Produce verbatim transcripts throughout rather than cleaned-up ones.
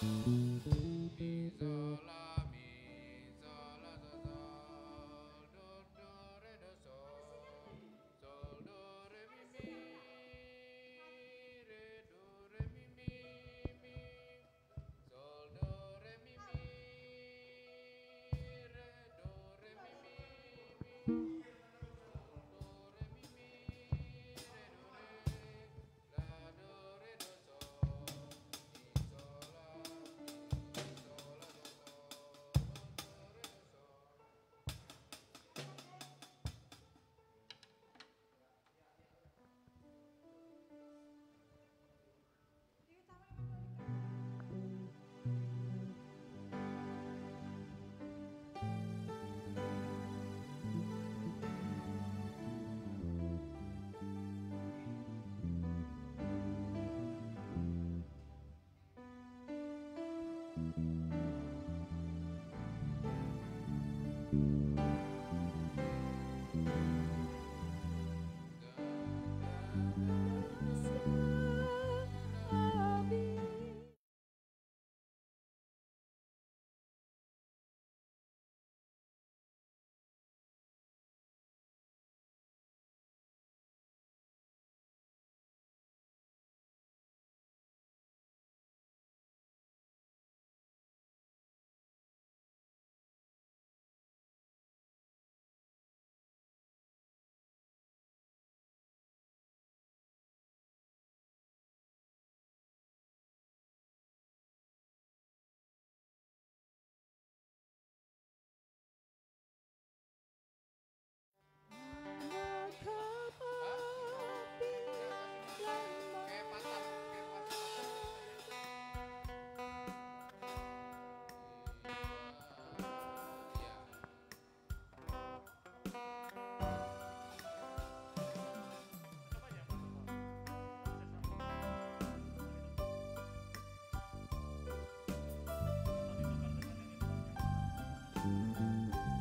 Mi, sol, la, mi, sol, la, sol, sol, do, do, re, do, sol, sol, do, re, mi, mi, re, do, re, mi, mi, mi, sol, do, re, mi, mi, re, do, re, mi, mi, mi, sol, do, re, mi, mi, re, do, re, la, do, re, do, sol, mi, sol, la, mi, sol, la, do, sol, do, re, do, sol.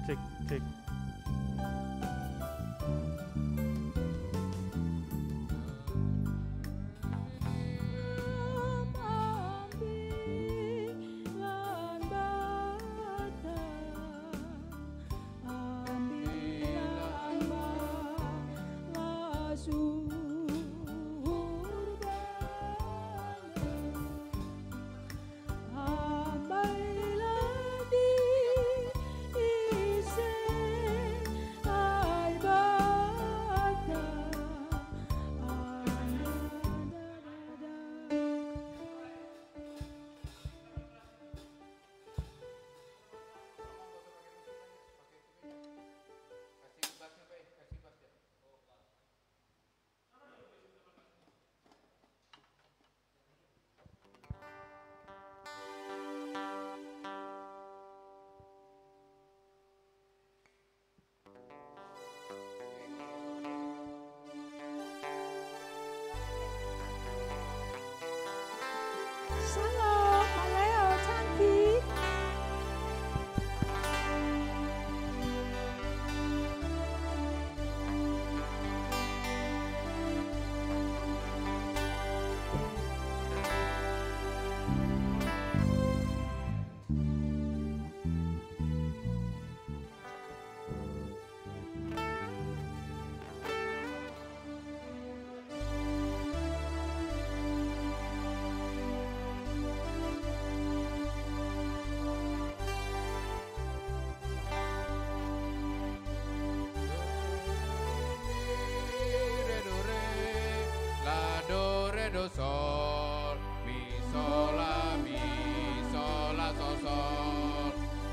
Cek, cek.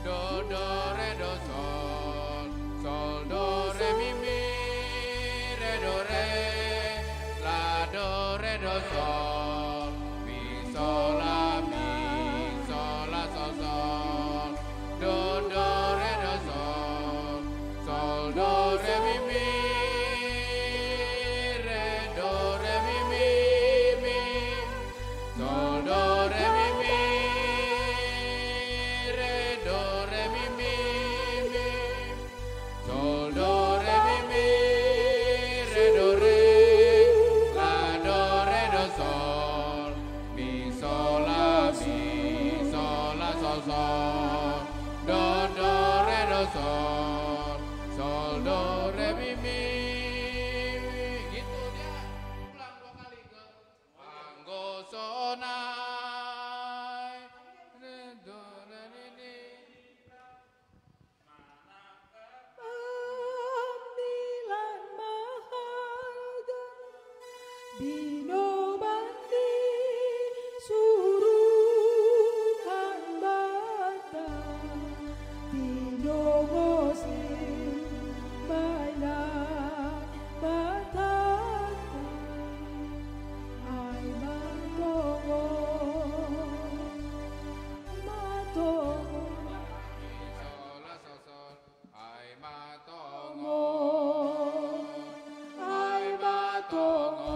Do, do, re, do, sol, sol, do, re, mi, mi, re, do, re, la, do, re, do, sol, mi, sol, la, mi, sol, la, sol, sol, do, do, re, do, sol, sol, do, re, mi, mi, re, do, re, mi, mi, mi, sol, do, re, mi, mi, re, do, re, mi, mi, mi, sol, do, re, mi, mi, re, do, re, la, do, re, do, sol. Sol, do, do, re, do, sol. Sol, do, re, mi, mi. Gitu dia. Ulang dua kali ke. Anggo sonai. Re, do, re, mi, mi. Ambilan maharga binoban di suruhan bata, tinongosin bainan batata, ai matongo, matongo. Ai matongo, ai matongo.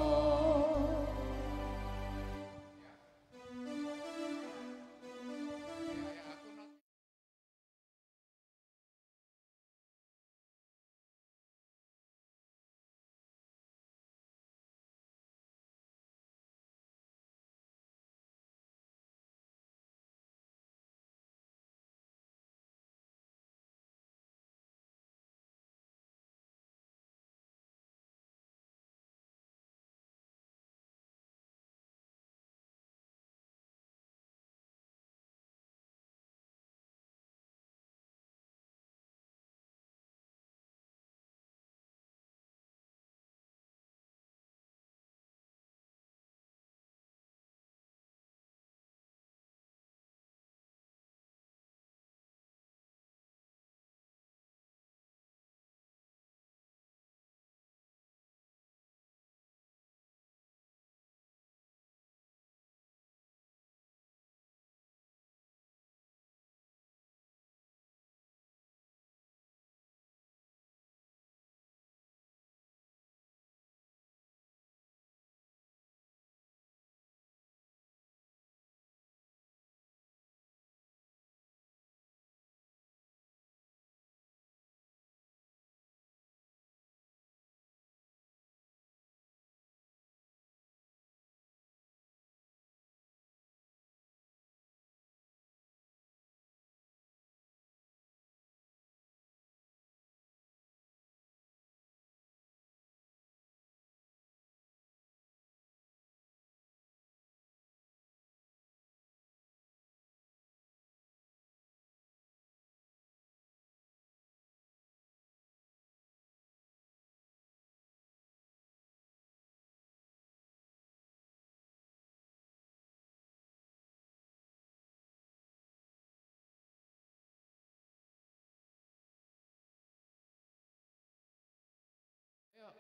Ayo,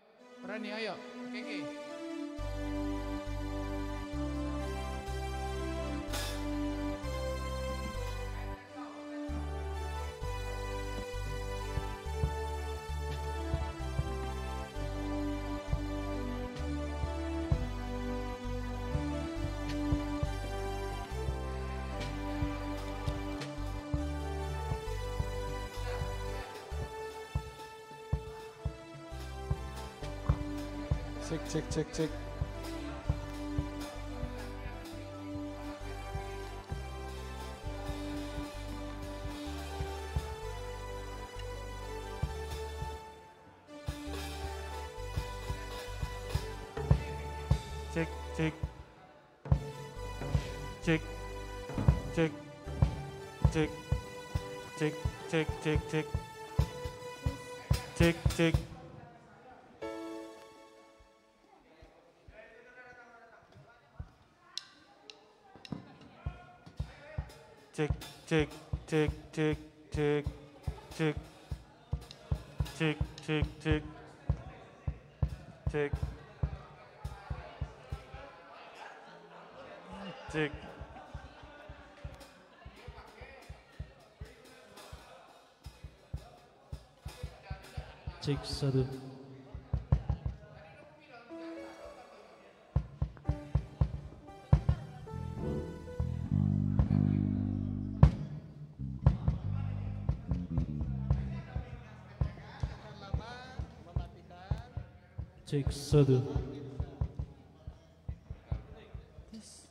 Rani, ayo. Keke. Cek, cek, cek, cek. Cek, cek. Cek. Cek. Cek. Cek, cek, cek, cek. Cek, cek. Cek, cek, cek, cek, cek. Cek. Cek, cek, cek. Cek. Cek. Cek satu. Cek satu. Tes.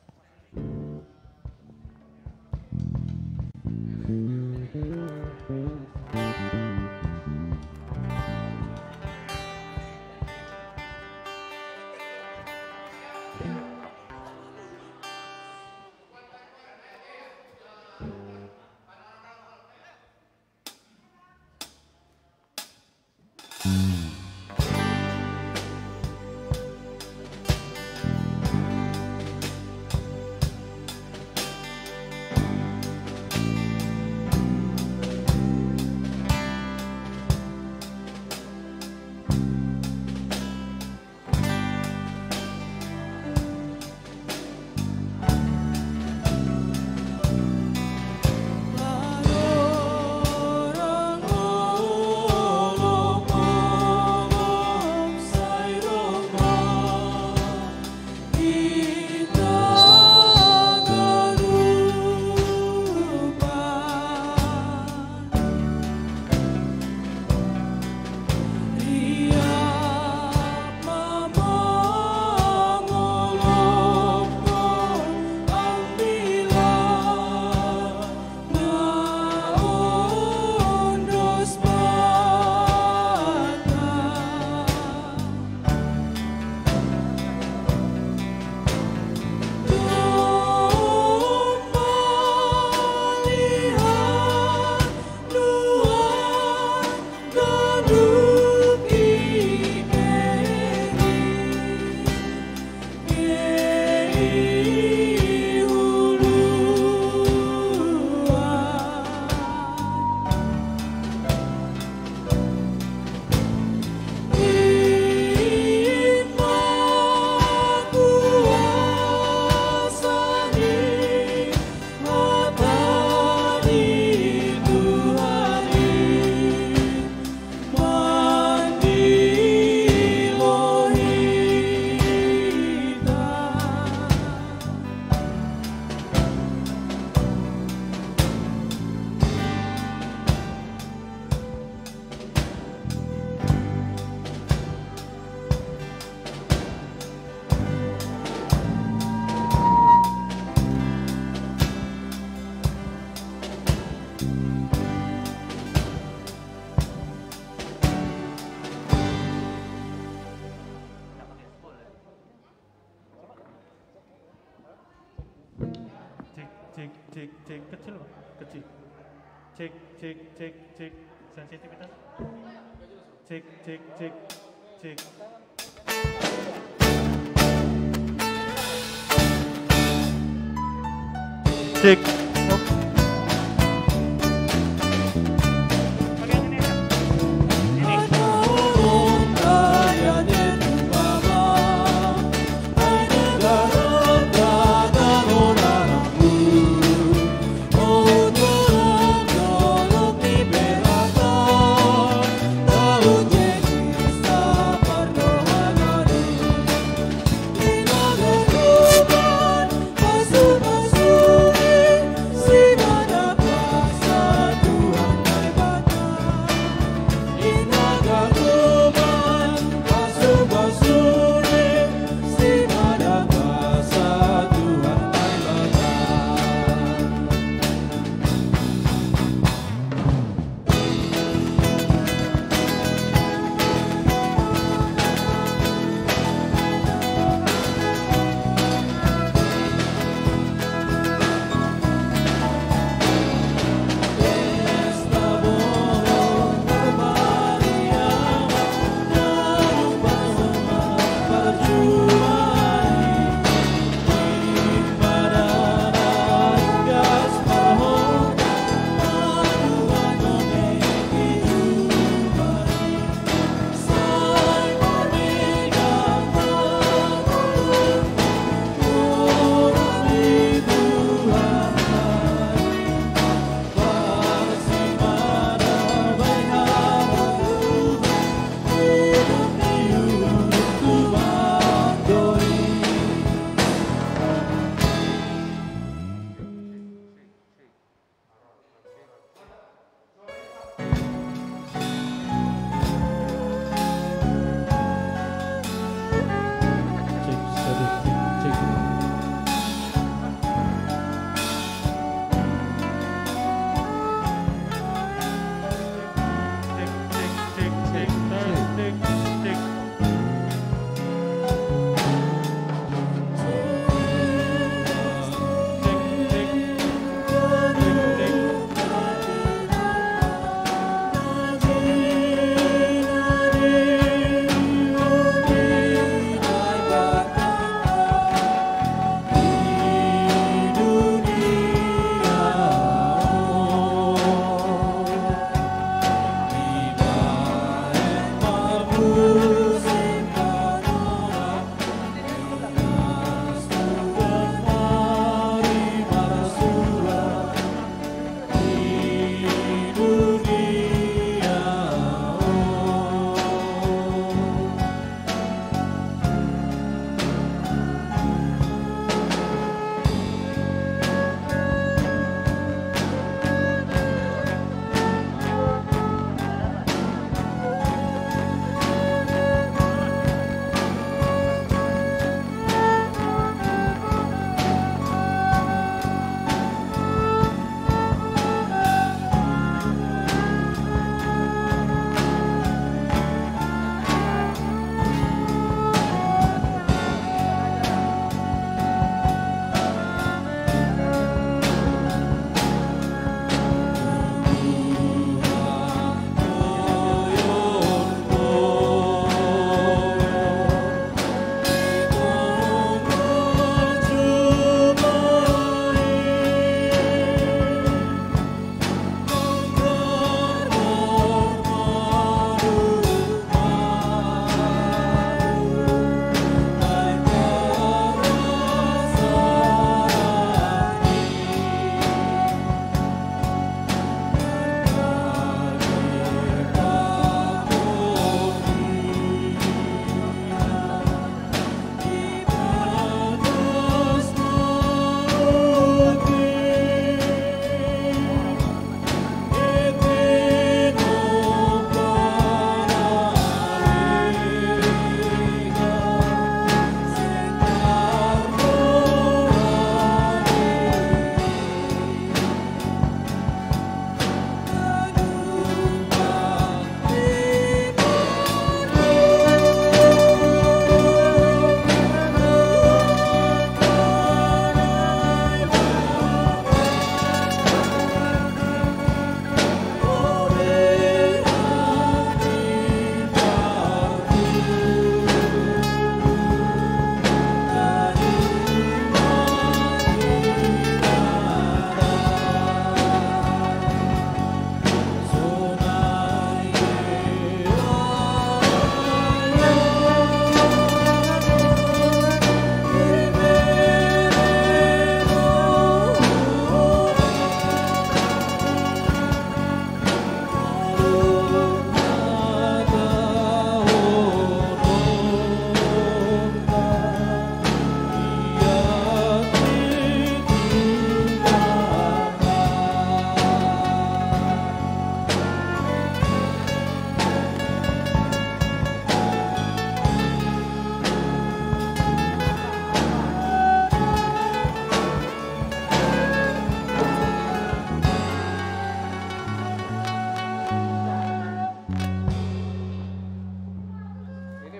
Cek, cek, cek, cek. Kecil, Pak. Kecil. Cek, cek, cek, cek. Sensitivitas. Cek, cek, cek, cek. Cek.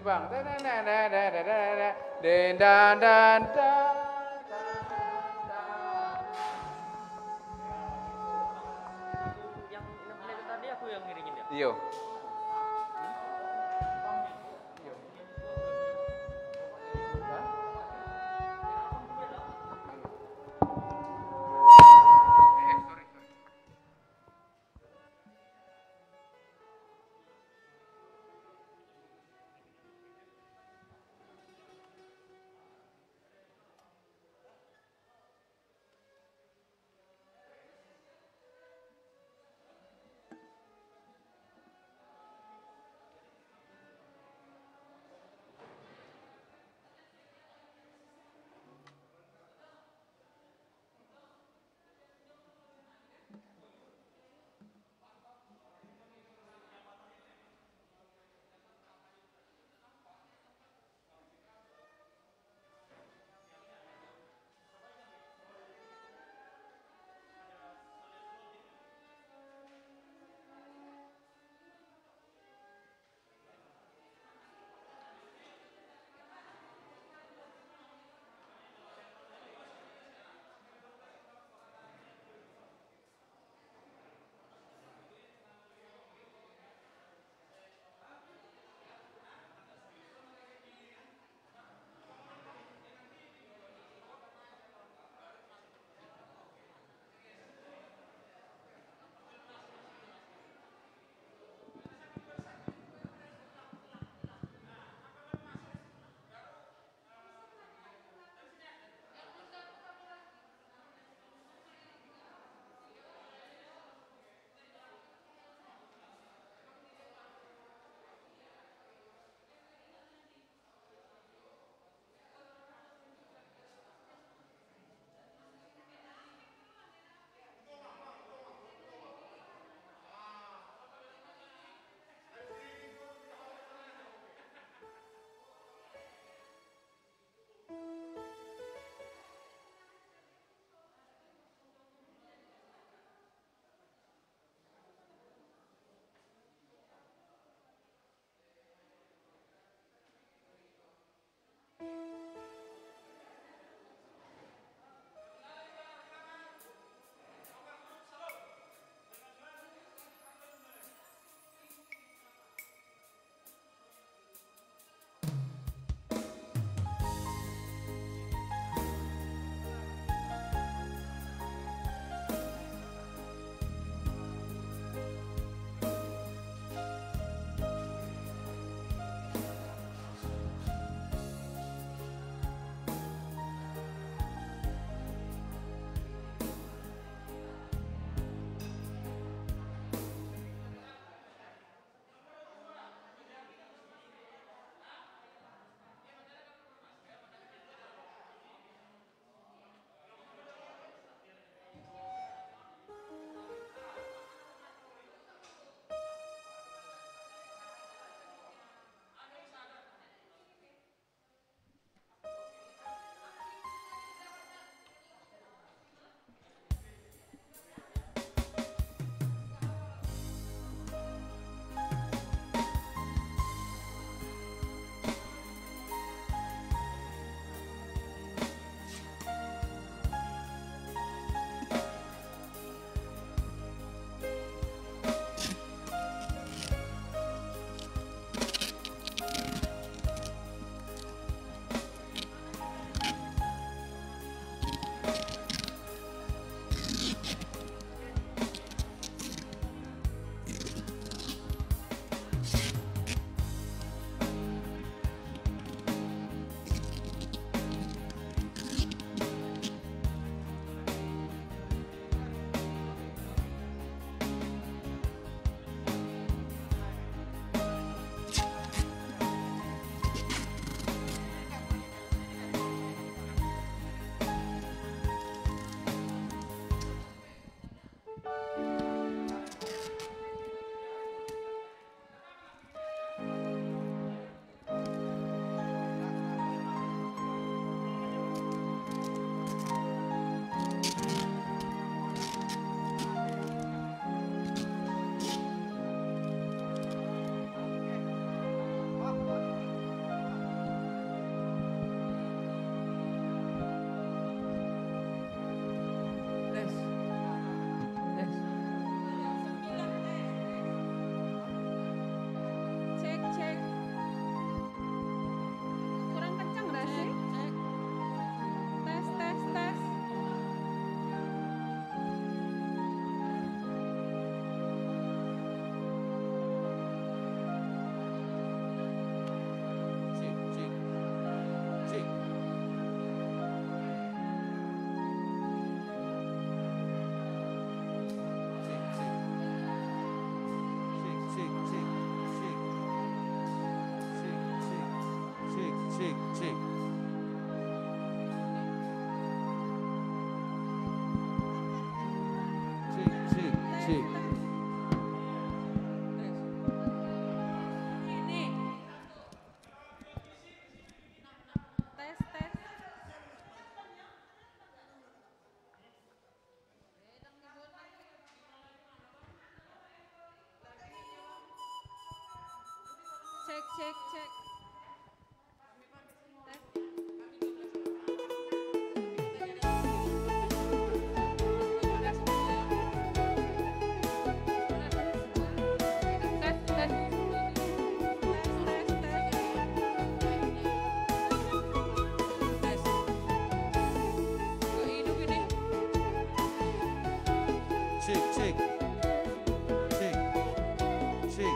Bang. Den, dan, dan, dan. Yang, yang tadi aku yang ngiringin ya? Iyo. Cek, cek. Tes, tes. Tes, tes, tes. Tes. Kok hidup ini? Cek, cek. Cek. Cek.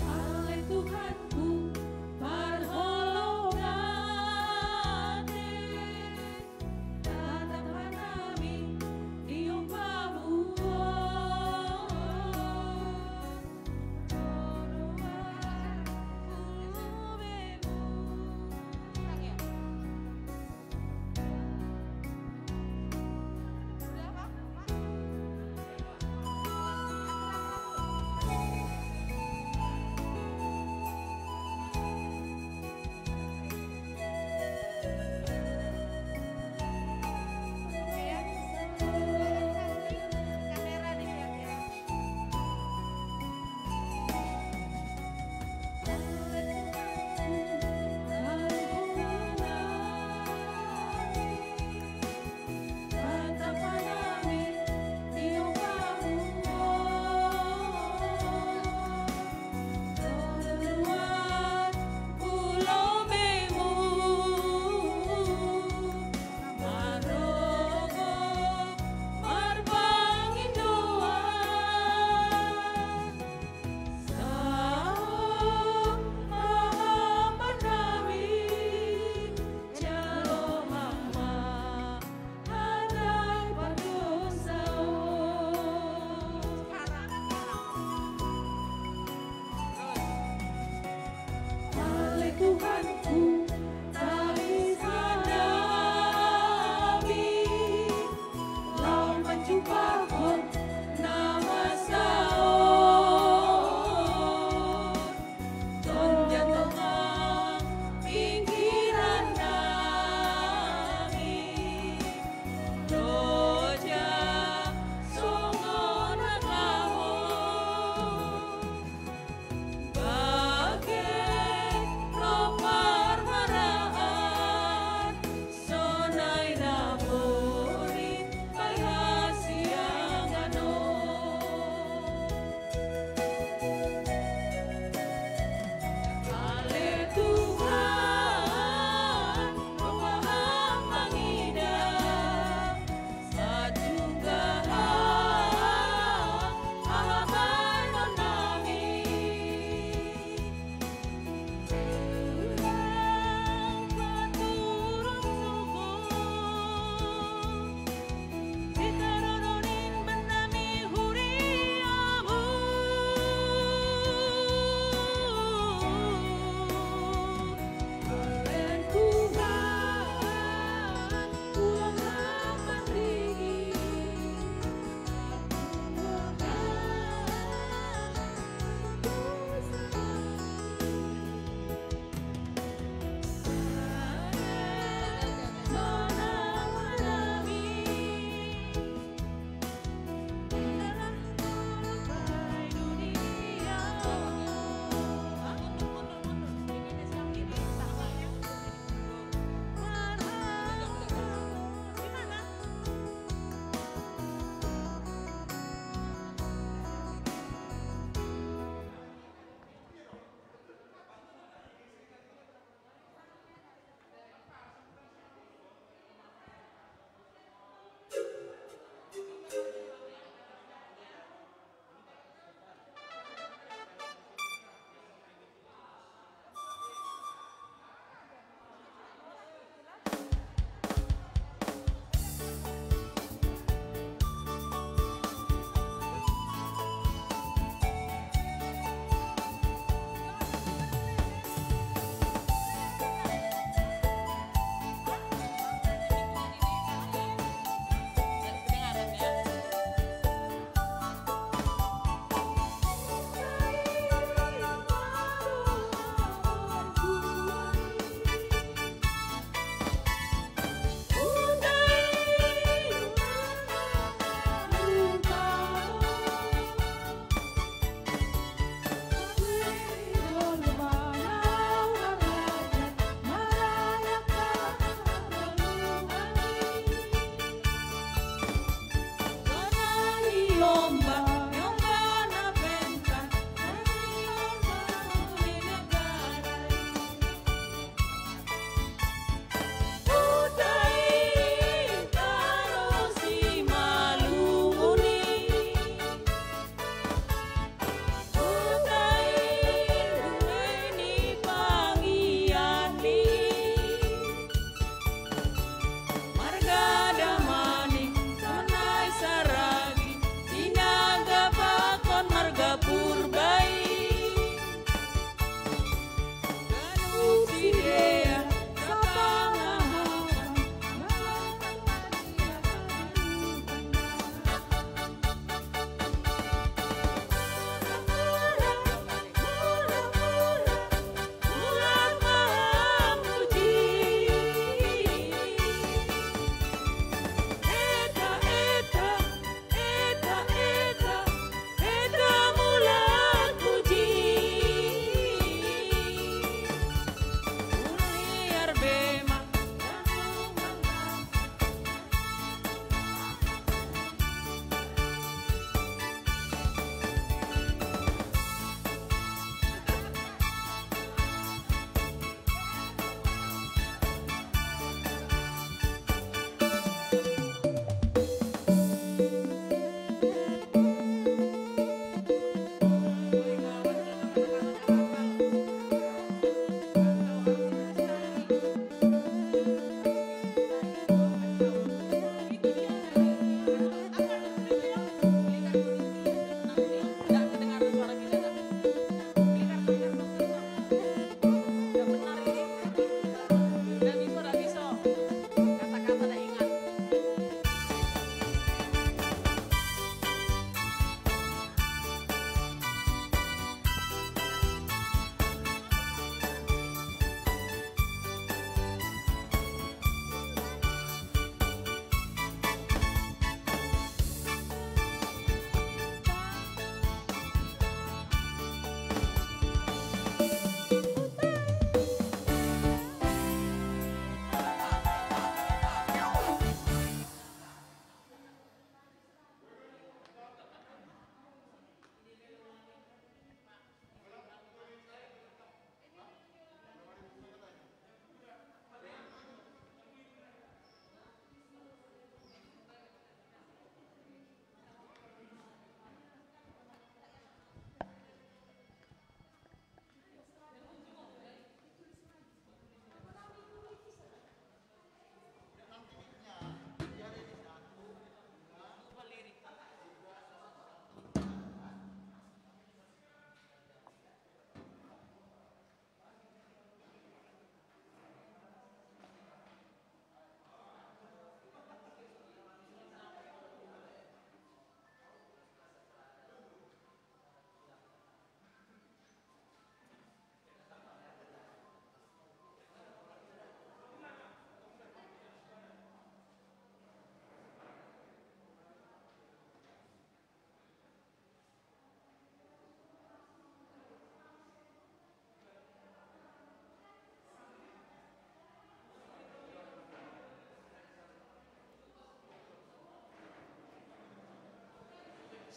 Oleh Tuhanku, perholongane, tatap hanami, iung pamuo.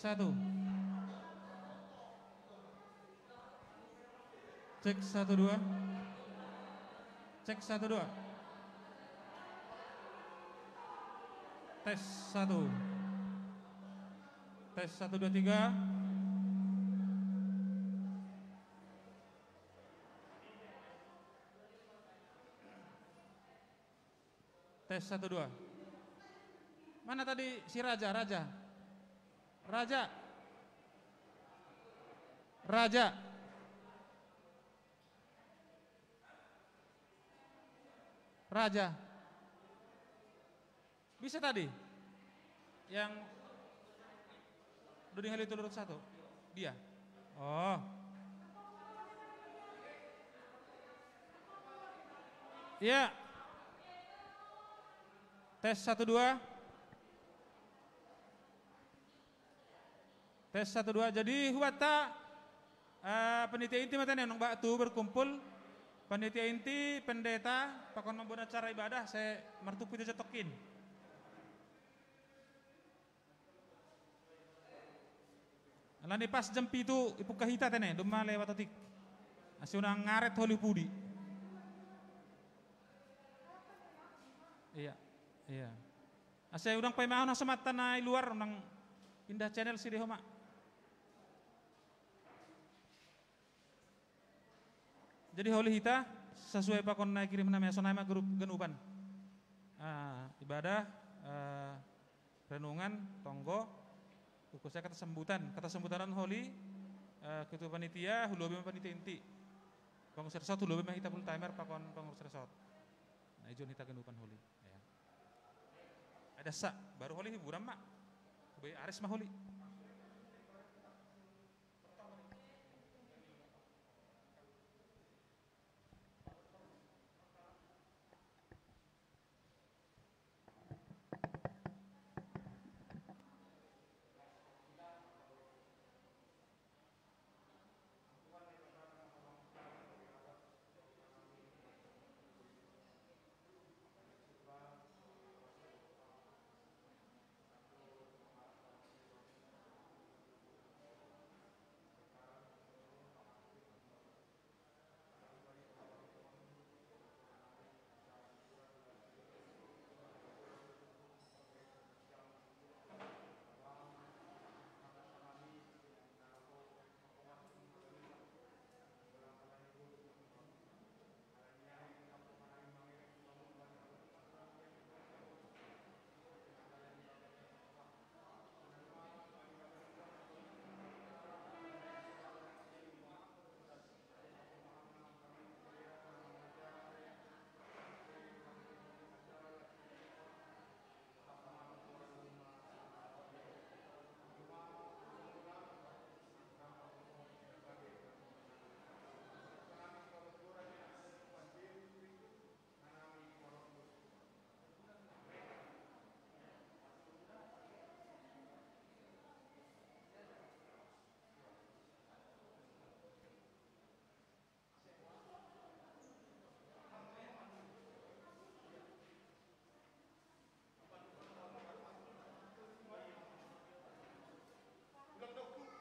Satu. Cek satu dua. Cek satu dua. Tes satu. Tes satu dua tiga. Tes satu dua. Mana tadi si Raja? Raja. Raja. Raja. Raja. Bisa tadi? Yang Duding Halitul Urut satu? Dia? Oh. Iya. Tes satu dua. Tes satu dua. Jadi huata, eh, panitia inti mata nenong batu berkumpul. Panitia inti, pendeta, pakon mambuat acara ibadah, saya martupi aja tokin. Alani pas jam pitu ipukka hita tene, domma lewat otik. Ase unang ngaret holi pudi. Iya, iya. Ase unang paimahon hasomatta na i luar, unang pindah channel sidihoma. Jadi holi hita sesuai pakon na ikirim nami, sonai ma grup ganupan. Ah, ibadah, ah, renungan, tonggo, uku saya kata sambutan. Kata sambutan holi, eh, ketua panitia, hulubi ma panitia inti. Pengurus resort, hulubi ma hita full timer, pakon pengurus resort. Nah, ijon hita ganupan holi. Ya. Ada sa, baru holi hiburan ma. Kubai aris ma holi.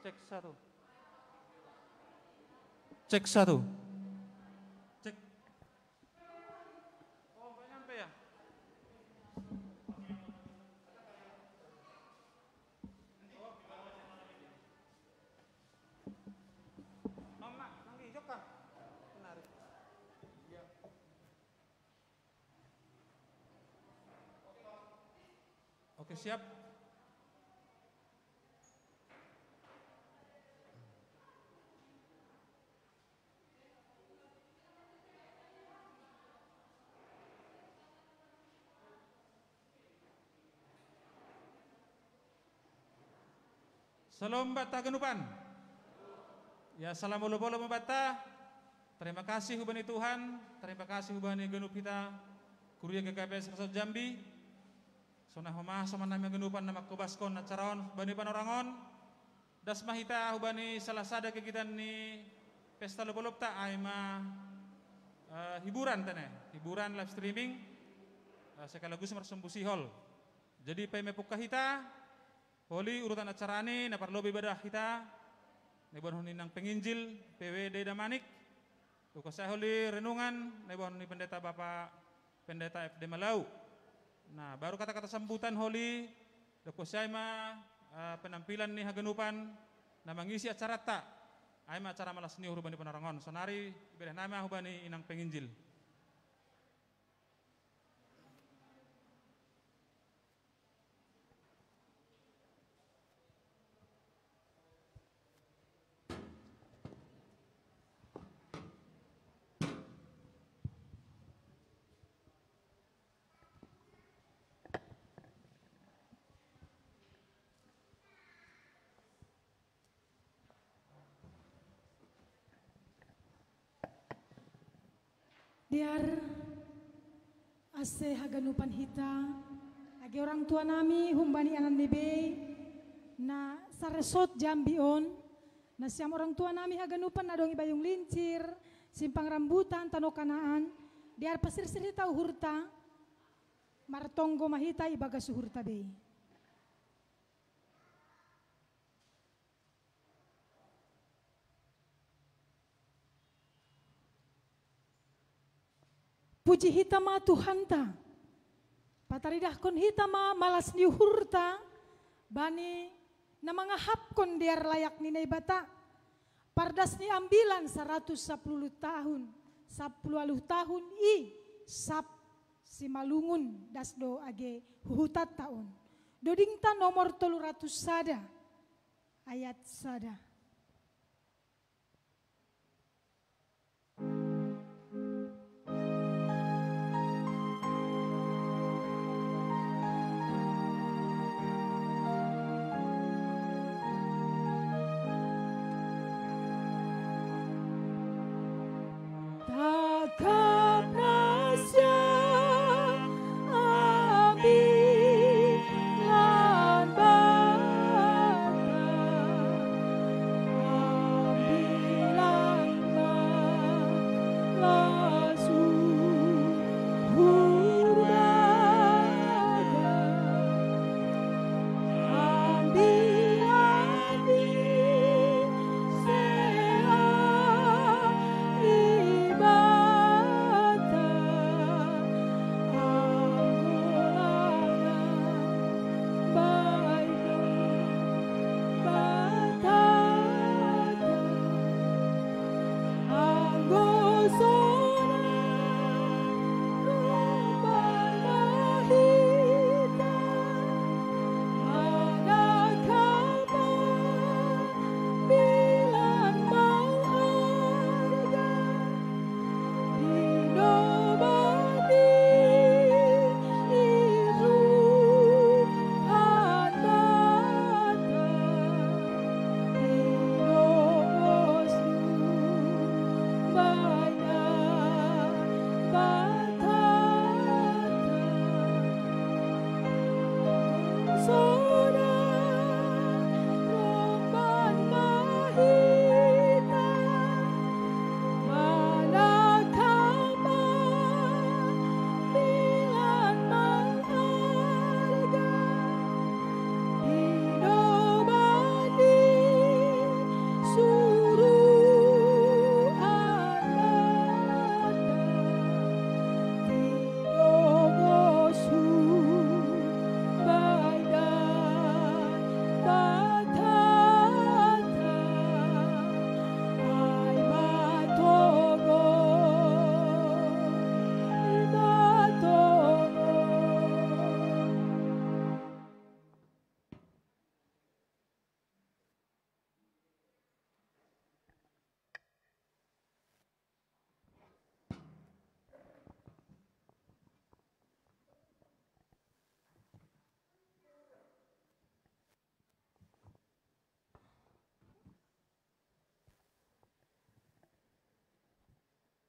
Cek satu. Cek satu. Cek. Oh, nggak nyampe ya? Oh, Mak, nanggi, jokka. Menarik. Iya. Oke, siap. Salom banta haganupan. Ya, salam olo-olo ma banta. Terima kasih hubani Tuhan, terima kasih hubani ganup hita Kuria G K P S Resort Jambi. Sonai homa hasoman nami haganupan na mangkobaskon acara on bani panorang on. Das ma hita hubani salah sada kegiatan ni pesta lopolopta, ai ma, eh, hiburan tene, hiburan live streaming, eh, sekaligus marsombu sihol. Jadi paima ipukka hita, holi urutan acara ni, na parlobi ibadah hita, na iboanhon ni nang penginjil, P W D Damanik, uku sai holi renungan, na iboanhon ni pendeta Bapak Pendeta F D Malau. Nah, baru kata-kata sambutan holi, dokkon sai ma, eh, penampilan ni haganupan, na mangisi acaranta, ai ma acara malas ni uhur bani panorang on. Sonari, ibereh nami ma hubani inang penginjil. Dear, ase haganupan hita, age orang tua nami humbani anan ni bei, na saresort Jambi on, na siam orang tua nami haganupan na adong i Bayung Lincir, Simpang Rambutan, Tano Kanaan, dear pasirsir hita uhurta, martonggo ma hita ibagas uhurta bei. Puji hita ma Tuhanta. Pataridahkon hita ma malas ni uhurta bani na mangahapkon dear layak ni Naibata. Pardas ni Ambilan saratus sapuluh tahun, sapuluh aluh tahun i, sab simalungun das do age huhutanta on. Dodingta nomor tolu ratus sada, ayat sada. Tangkap nasa ambilan bata, ambilan ma lasu hurbaga.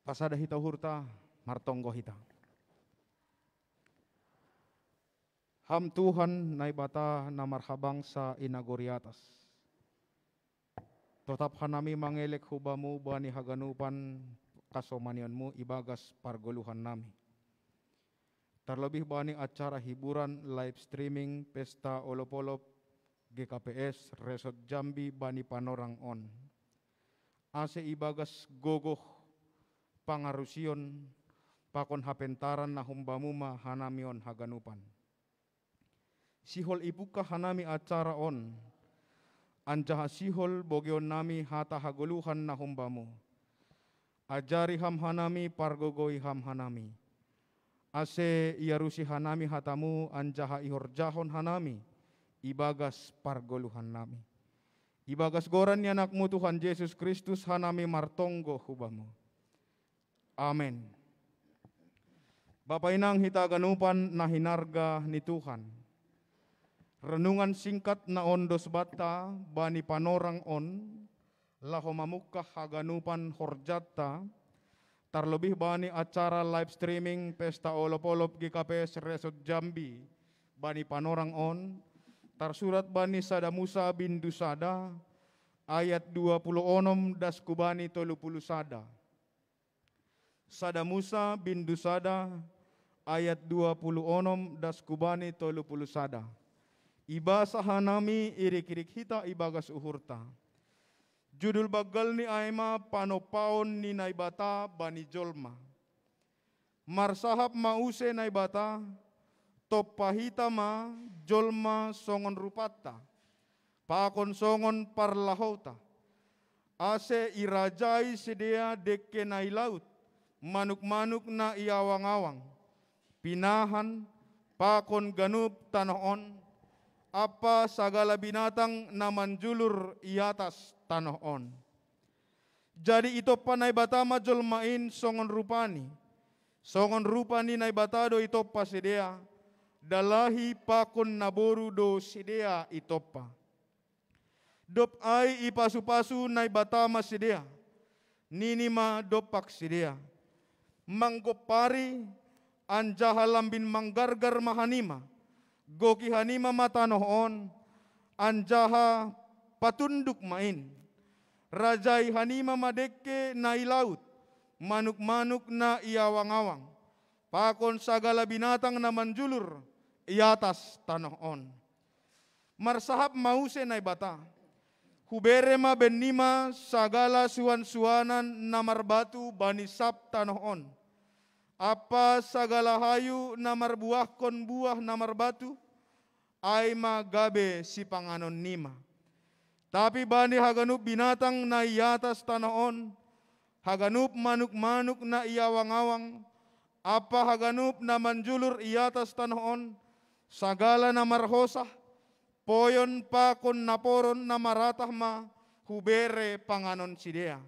Pasada hita uhurta, martonggo hita. Ham Tuhan Naibata na marhabangsa i nagori atas. Totap hanami mangelek hu Bamu bani haganupan kasomanionMu ibagas pargoluhan nami. Tarlobih bani acara hiburan live streaming Pesta Olop-olop G K P S Resort Jambi bani panorang on. Ase ibagas gogoh pangarusion pakon hapentaran na humbamu ma hanami on haganupan. Sihol ipungkah hanami acara on, anjaha sihol bogeon nami hata hagoluhan na humbamu. Ajari ham hanami, pargogoi ham hanami. Ase iarusi hanami hatamu anjaha ihorjahon hanami ibagas pargoluhan nami. Ibagas goran ni anakmu Tuhan Jesus Kristus hanami martonggo hu Bamu. Amen. Bapa inang hita ganupan na hinarga ni Tuhan. Renungan singkat na ondos banta bani panorang on, laho mamungkah haganupan horjanta, tarlobih bani acara live streaming Pesta Olop-olop G K P S Resort Jambi bani panorang on, tarsurat bani sada Musa bindu sada ayat dua puluh onom das kubani tolu puluh sada. Sada Musa bindu sada ayat dua puluh onom das kubani tolu puluh sada. Ibasa hanami irik-irik hita ibagas uhurta. Judul banggalni ai ma panompaon ni Naibata bani jolma. Marsahap ma use Naibata, tompa hita ma jolma songon rupanta, pakon songon parlahouta. Ase irajai sidea dengke na i laut, manuk-manuk na i awang-awang, pinahan, pakon ganup tanoh on, ampa sagala binatang na manjulur i atas tanoh on. Jadi itompa Naibata ma jolma in songon rupani. Songon rupa ni Naibata do itompa sidea, dalahi pakon naboru do sidea itompa. Dob ai ipasu-pasu Naibata ma sidea, nini ma dompak sidea: Manggompari, anjaha lambin manggargar ma hanima, goki hanima ma tanoh on, anjaha patunduk ma in. Rajai hanima ma dengke na i laut, manuk-manuk na i awang-awang, pakon sagala binatang na manjulur i atas tanoh on. Marsahap ma use Naibata: Hubere ma bennima sagala suan-suanan na marbatu bani sab tanoh on, ampa sagala hayu na marbuahkon buah na marbatu, ai ma gabe sipanganonnima. Tapi bani haganup binatang na i atas tanoh on, haganup manuk-manuk na i awang-awang, ampa haganup na manjulur i atas tanoh on, sagala na marhosah, poyon pakon naporon na maratah ma hubere panganon sidea.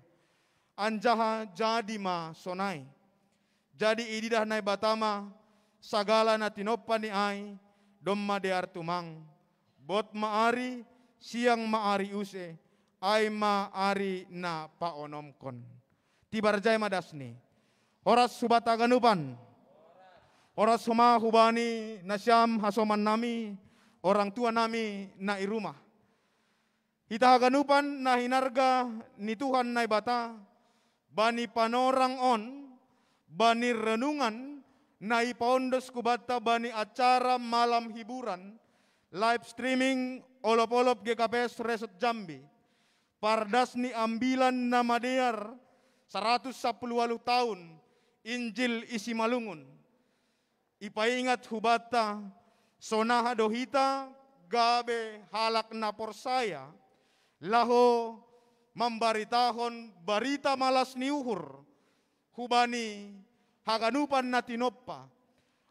Anjaha jadi ma sonai. Jadi ididah Naibata ma sagala na tinompa ni ai, domma dear tumang. Bot ma ari, siang ma ari use, ai ma ari na paonomkon. Tibar jai ma dasni. Horas hubanta haganupan. Horas homa hubani nasiam hasoman nami, orang tua nami na i rumah. Hita haganupan na hinarga ni Tuhan Naibata, bani panorang on, bani renungan na ipaondos hubanta bani acara malam hiburan, live streaming olop-olop G K P S Resort Jambi. Pardas ni ambilan na madear saratus sampulu ualuh taon Injil i Simalungun. Ipaingat hubanta, sonaha do hita gabe halak na porsaya, laho mambaritahon barita malas ni uhur hubani haganupan na tinompa.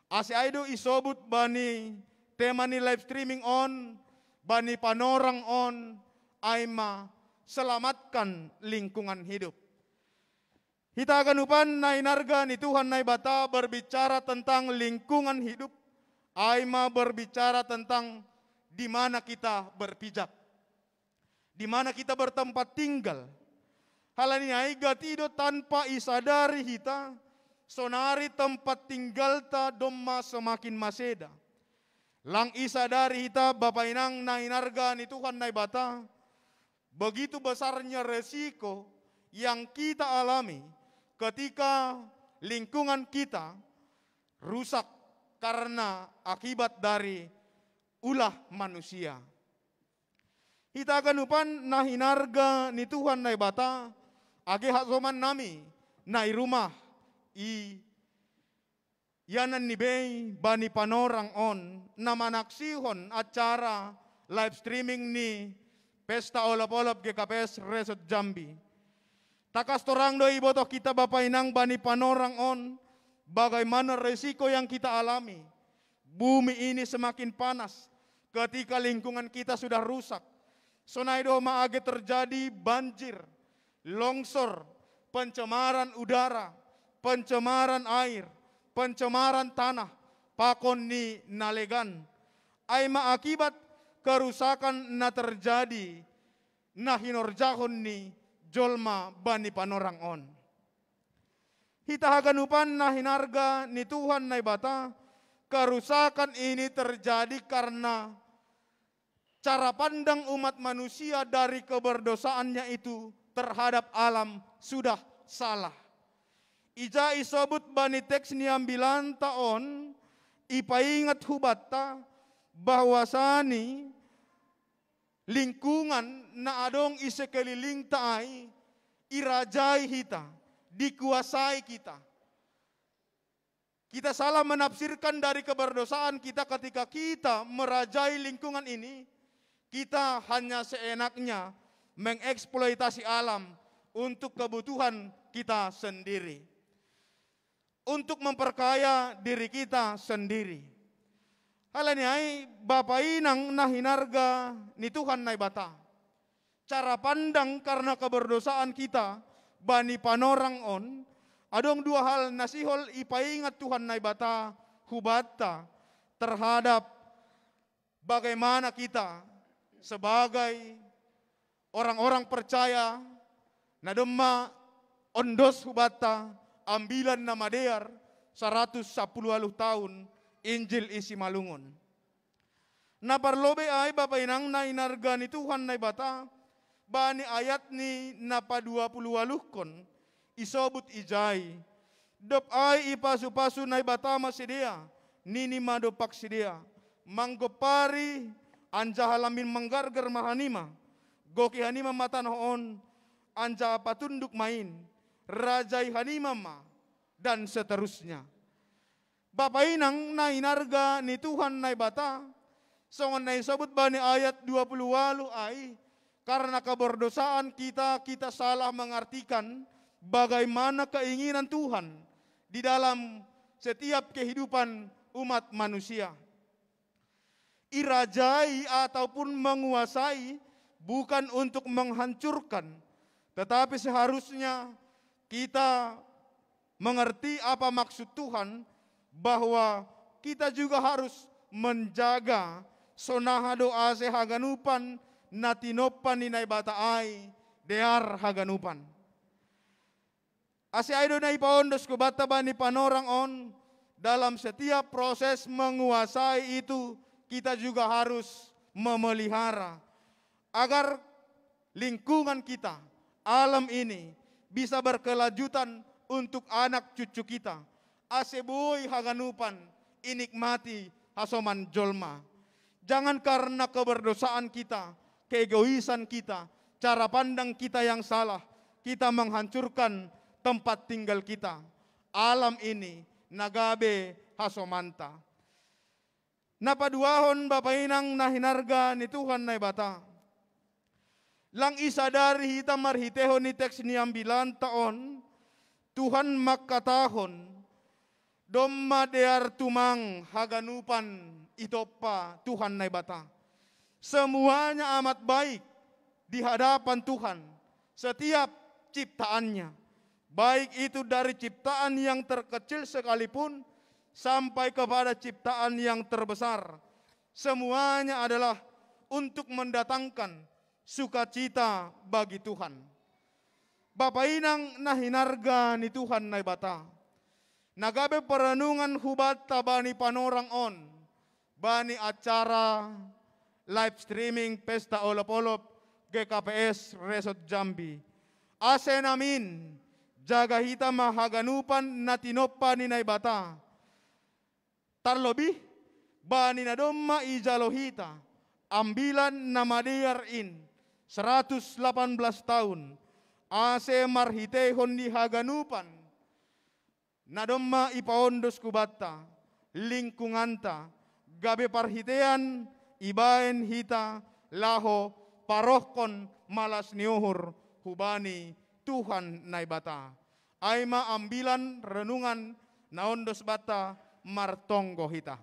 Ase ai do isobut bani tema ni live streaming on, bani panorang on, ai ma selamatkan lingkungan hidup. Hita haganupan na hinarga ni Tuhan Naibata berbicara tentang lingkungan hidup, ai ma berbicara tentang di mana kita berpijak, di mana kita bertempat tinggal. Halani ai gati do tanpa isadari hita, sonari tempat tinggalta domma semakin maseda. Lang isadari hita Bapa Inang na hinarga ni Tuhan Naibata, begitu besarnya resiko yang kita alami ketika lingkungan kita rusak karena akibat dari ulah manusia. Hita haganupan na hinarga ni Tuhan Naibata, age hasoman nami na i rumah, i ianan ni bei bani panorang on na manaksihon acara live streaming ni pesta olop-olop G K P S Resort Jambi. Tangkas torang do ibotoh hita Bapa Inang bani panorang on, bagaimana resiko yang kita alami. Bumi ini semakin panas ketika lingkungan kita sudah rusak. Sonai do ma age terjadi banjir, longsor, pencemaran udara, pencemaran air, pencemaran tanah, pakon ni na legan. Ai ma akibat kerusakan na terjadi, na hinorjahon ni jolma bani panorang on. Hita haganupan na hinarga ni Tuhan Naibata, kerusakan ini terjadi karena cara pandang umat manusia dari keberdosaannya itu terhadap alam sudah salah. Ija isobut bani teks ni ambilanta on, ipaingat hubanta bahwasani lingkungan na adong i sekelilingta ai irajai hita, dikuasai kita. Kita salah menafsirkan dari keberdosaan kita ketika kita merajai lingkungan ini, kita hanya seenaknya mengeksploitasi alam untuk kebutuhan kita sendiri, untuk memperkaya diri kita sendiri. Hal ini ai, bapa inang na hinarga ni Tuhan Naibata. Cara pandang karena keberdosaan kita bani panorang on, adong dua hal na sihol ipaingat Tuhan Naibata hubanta terhadap bagaimana kita sebagai orang-orang percaya na domma ondos hubanta ambilan na madear saratus sapuluh waluh taun Injil i Simalungun. Na parlobei ai, bapa inang na hinarga ni Tuhan Naibata, bani ayatni na paduapuluh waluhkon isobut ijai. Dob ai ipasu-pasu Naibata ma sidea, nini ma dompak sidea: Manggompari anjaha lambin manggargar ma hanima, goki hanima ma tanoh on, anjaha patunduk ma in, rajai hanima ma, dan seterusnya. Bapa inang na hinarga ni Tuhan Naibata, songon na isobut bani ayat dua puluh waluh ai, karena keberdosaan kita, kita salah mengartikan bagaimana keinginan Tuhan di dalam setiap kehidupan umat manusia. Irajai ataupun menguasai bukan untuk menghancurkan, tetapi seharusnya kita mengerti apa maksud Tuhan, bahwa kita juga harus menjaga sonaha do ase haganupan na tinompa ni Naibata ai dear haganupan. Ase ai do na ipaondos hubanta bani panorang on, dalam setiap proses menguasai itu kita juga harus memelihara, agar lingkungan kita, alam ini, bisa berkelanjutan untuk anak cucu kita, ase boi haganupan inikmati hasoman jolma. Jangan karena keberdosaan kita, keegoisan kita, cara pandang kita yang salah, kita menghancurkan tempat tinggal kita, alam ini, na gabe hasomanta. Na paduahon, bapa inang na hinarga ni Tuhan Naibata, lang isadari hita marhiteihon ni teks ni ambilanta on, Tuhan mangkatahon, domma dear tumang haganupan itompa Tuhan Naibata. Semuanya amat baik di hadapan Tuhan, setiap ciptaannya, baik itu dari ciptaan yang terkecil sekalipun sampai kepada ciptaan yang terbesar, semuanya adalah untuk mendatangkan sukacita bagi Tuhan. Bapa inang na hinarga ni Tuhan Naibata, na gabe perenungan hubanta bani panorang on, bani acara live streaming Pesta Olop-olop G K P S Resort Jambi. Ase namin, jaga hita ma haganupan na tinompa ni Naibata. Tarlobih, bani na domma ijalo hita ambilan na madear in, seratus lapan belas taun, ase marhiteihon ni haganupan na domma ipaondos hubanta, lingkunganta, gabe parhitean ibaen hita laho parohkon malas ni uhur hubani Tuhan Naibata. Ai ma ambilan renungan na ondos banta, martonggo hita.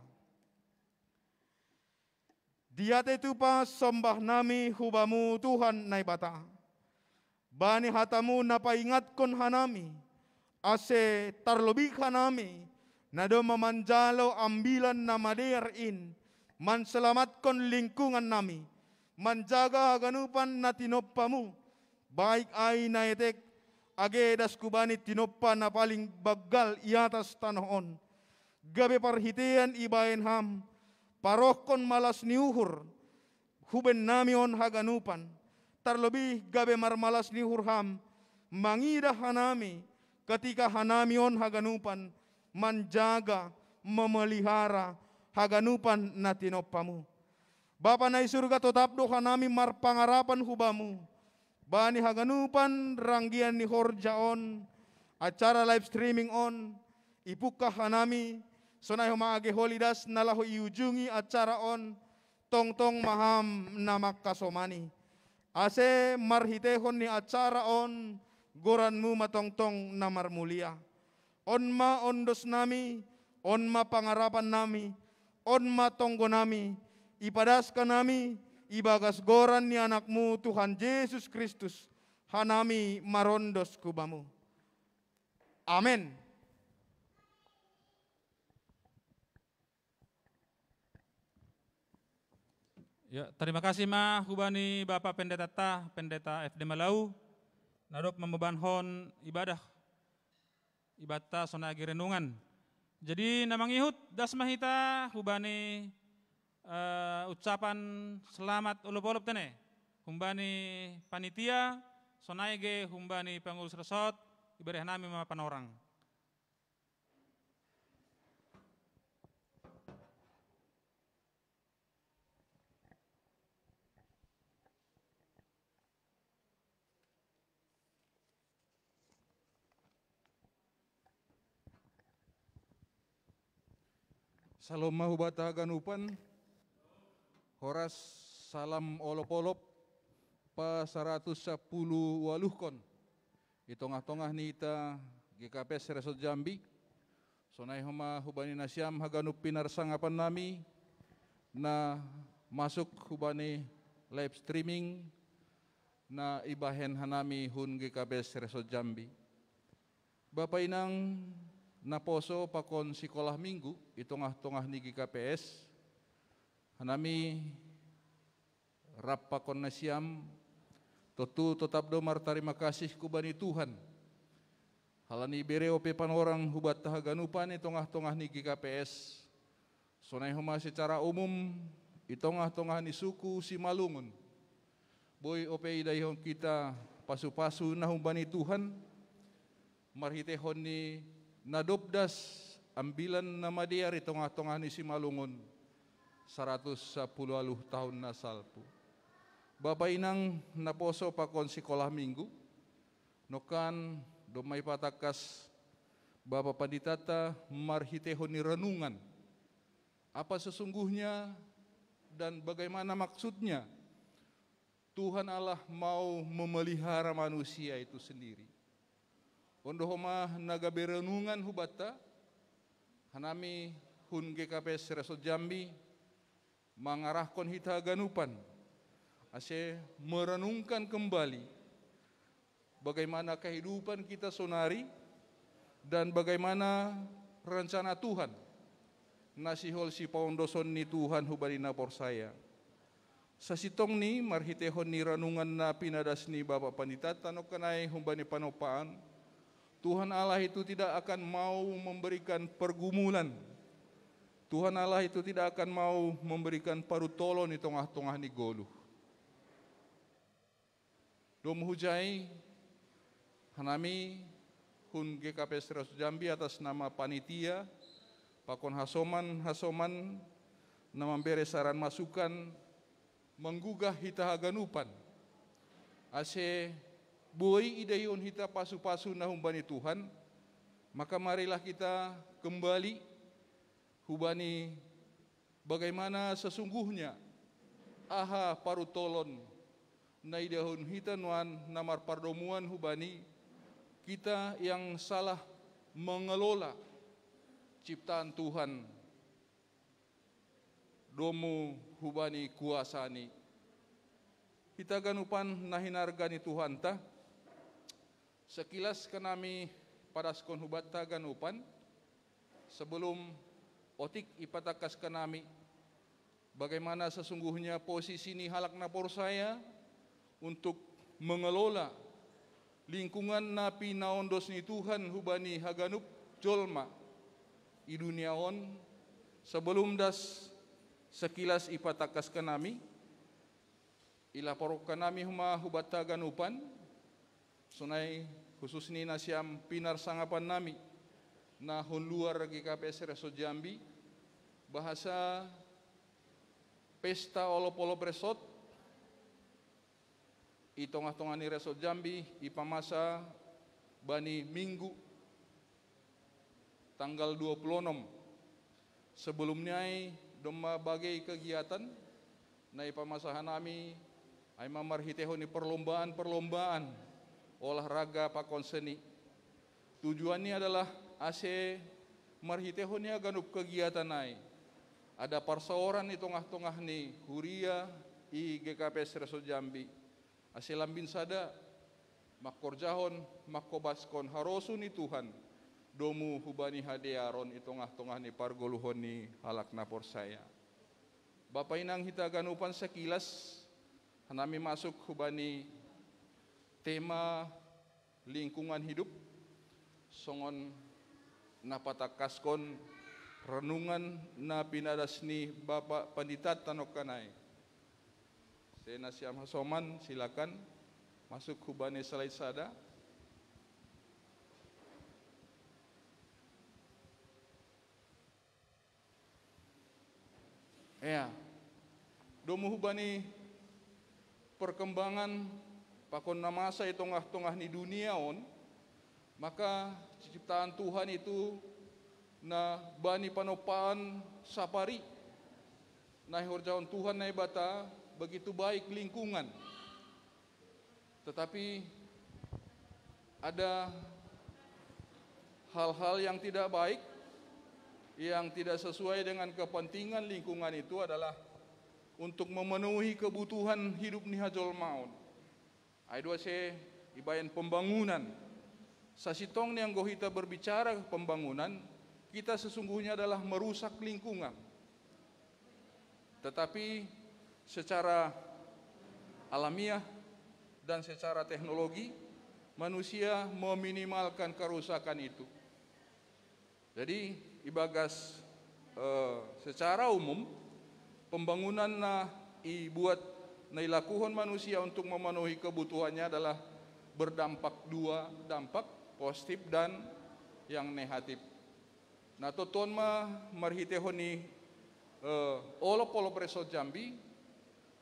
Diatei tupa sombahnami hu Bamu Tuhan Naibata, bani hataMu na paingatkon hanami, ase tarlobih hanami na domma manjalo ambilan na madear in, manselamatkon lingkungannami, manjaga haganupan na tinompaMu, baik ai na etek, age das hubani tinompa na paling banggal i atas tanoh on. Gabe parhitean ibaen Ham, parohkon malas ni uhur hu bennami on haganupan, tarlobih gabe marmalas ni uhur Ham mangidah hanami, ketika hanami on haganupan manjaga, memelihara haganupan na tinompaMu. Bapa na i surga, totap do hanami marpangarapan hu Bamu, bani haganupan ranggian ni horja on, acara live streaming on, Ipungkah hanami, sonai homa age holi das na laho iujungi acara on, tongtong ma Ham na mangkasomani. Ase marhiteihon ni acara on, goran-Mu ma tongtong na marmulia. On ma ondosnami, on ma pangarapannami, on ma tonggonami, ipadas hanami ibagas goran ni Anak-Mu Tuhan Jesus Kristus, hanami marondos hu Bamu. Amen. Ya, terima kasih ma hubani Bapak Pendeta ta, Pendeta F D Malau, na dob mamboanhon ibadah, ibanta sonai age renungan. Jadi na mangihut das ma hita hubani eh, ucapan selamat olop-olop tene. Humbani panitia, sonai age humbani pengurus resort, ibereh nami ma panorang. Salom ma hubata haganupan, horas salam olop-olop pa saratus sapuluh waluhkon. I tongah-tongah ni ita G K P S Resort Jambi, sonai homa hubani nasiam haganup pinarsangapan nami, na masuk hubani live streaming, na ibahen hanami hun G K P S Resort Jambi. Bapa inang naposo pakon sikolah minggu, i tongah-tongah ni G K P S, hanami rap pakon nasiam, tontu totap do martarima kasih hubani Tuhan. Halani ibere ope panorang hubata haganupan i tongah-tongah ni G K P S, sonai homa secara umum, i tongah-tongah ni suku Simalungun. Boi ope idaihon hita pasu-pasu na humbani Tuhan, marhiteihon ni na dob das ambilan na madear i tongah-tongah ni Simalungun, saratus sapuluh waluh taon na salpu. Bapa inang naposo pakon sikolah minggu, nongkan domma ipatangkas Bapa Panditata marhiteihon ni renungan. Apa sesungguhnya dan bagaimana maksudnya Tuhan Allah mau memelihara manusia itu sendiri? On do homa na gabe renungan hubanta, hanami hun G K P S Resort Jambi, mangarahkon hita haganupan, ase merenungkan kembali bagaimana kehidupan kita sonari, dan bagaimana rencana Tuhan, na sihol sipaondoson ni Tuhan hubani na porsaya. Sasintongni marhiteihon ni renungan na pinadas ni Bapa Panditata nongkan ai humbani panompaan, Tuhan Allah itu tidak akan mau memberikan pergumulan. Tuhan Allah itu tidak akan mau memberikan parutolon i tongah-tongah ni goluh. Domu hujai, hanami hun G K P S Resort Jambi atas nama panitia, pakon hasoman-hasoman na mambere saran masukan, manggugah hita haganupan, ase boi idaihon hita pasu-pasu na humbani Tuhan, maka marilah kita kembali hubani bagaimana sesungguhnya, aha parutolon na idaihon hita nuan na marpardomuan hubani, kita yang salah mengelola ciptaan Tuhan, domu hubani kuasa ni. Hita ganupan na hinarga ni Tuhanta, sekilas hanami padaskon hubanta ganupan, sebelum otik ipatangkas hanami bagaimana sesungguhnya posisi ni halak na porsaya untuk mengelola lingkungan na pinaondos ni Tuhan hubani haganup jolma i dunia on, sebelum das sekilas ipatangkas hanami, ilaporkan nami homa hubanta ganupan, sonai khusus ni nasiam pinarsangapan nami na hun luar G K P S Resort Jambi, bahasa pesta olop-olop resort i tongah-tongah ni Resort Jambi ipamasa bani minggu tanggal dua puluh enam. Sebelumnya ai domma bagai kegiatan nai pamasahan nami ai mamarhitehon ni perlombaan-perlombaan olahraga pakon seni. Tujuannya adalah ase marhitehon ni haganup kegiatan ai ada parsaoran i tongah-tongah ni huria i G K P S Resort Jambi. Ase lambin sada mangkorjahon, mangkobaskon harosuh ni Tuhan domu hubani hadearon i tongah-tongah ni pargoluhon ni halak na porsaya. Bapa inang hita ganupan, sekilas hanami masuk hubani tema lingkungan hidup, songon na patangkaskon renungan na pinadas ni Bapa Pandita tanongkan ai. Senasiam hasoman, silakan masuk hubani slide sada. Ya, domu hubani perkembangan pakon na masa i tongah-tongah ni dunia on, maka ciptaan Tuhan itu na bani panompaan sapari na ihorjahon Tuhan Naibata begitu baik lingkungan. Tetapi ada hal-hal yang tidak baik, yang tidak sesuai dengan kepentingan lingkungan itu adalah untuk memenuhi kebutuhan hidup ni hajolmaon. Ai do ase ibaen pembangunan. Sasintong ni anggo hita berbicara pembangunan, kita sesungguhnya adalah merusak lingkungan. Tetapi secara alamiah dan secara teknologi, manusia meminimalkan kerusakan itu. Jadi, ibagas, eh, secara umum, pembangunan na ibuat, na ilakuhon manusia untuk memenuhi kebutuhannya adalah berdampak dua dampak, positif dan yang negatif. Na tontu on ma marhitehon ni, eh, olop-olop Resort Jambi,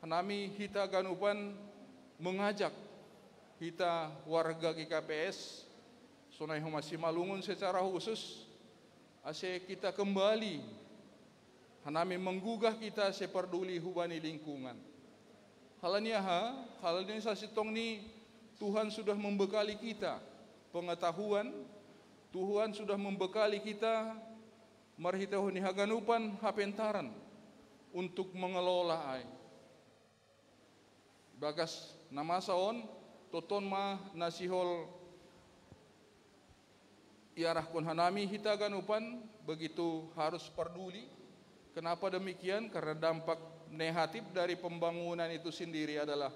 hanami hita ganupan mengajak hita warga G K P S, sonai homa Simalungun secara khusus, ase kita kembali hanami menggugah hita ase parduli hubani lingkungan. Halani aha? Halani sasintong ni Tuhan sudah membekali kita pengetahuan, Tuhan sudah membekali kita marhitehon ni haganupan hapentaran untuk mengelola ai. Bagas na masa on, tontu on ma na sihol iarahkon hanami hita ganupan begitu harus parduli. Kenapa demikian? Karena dampak negatif dari pembangunan itu sendiri adalah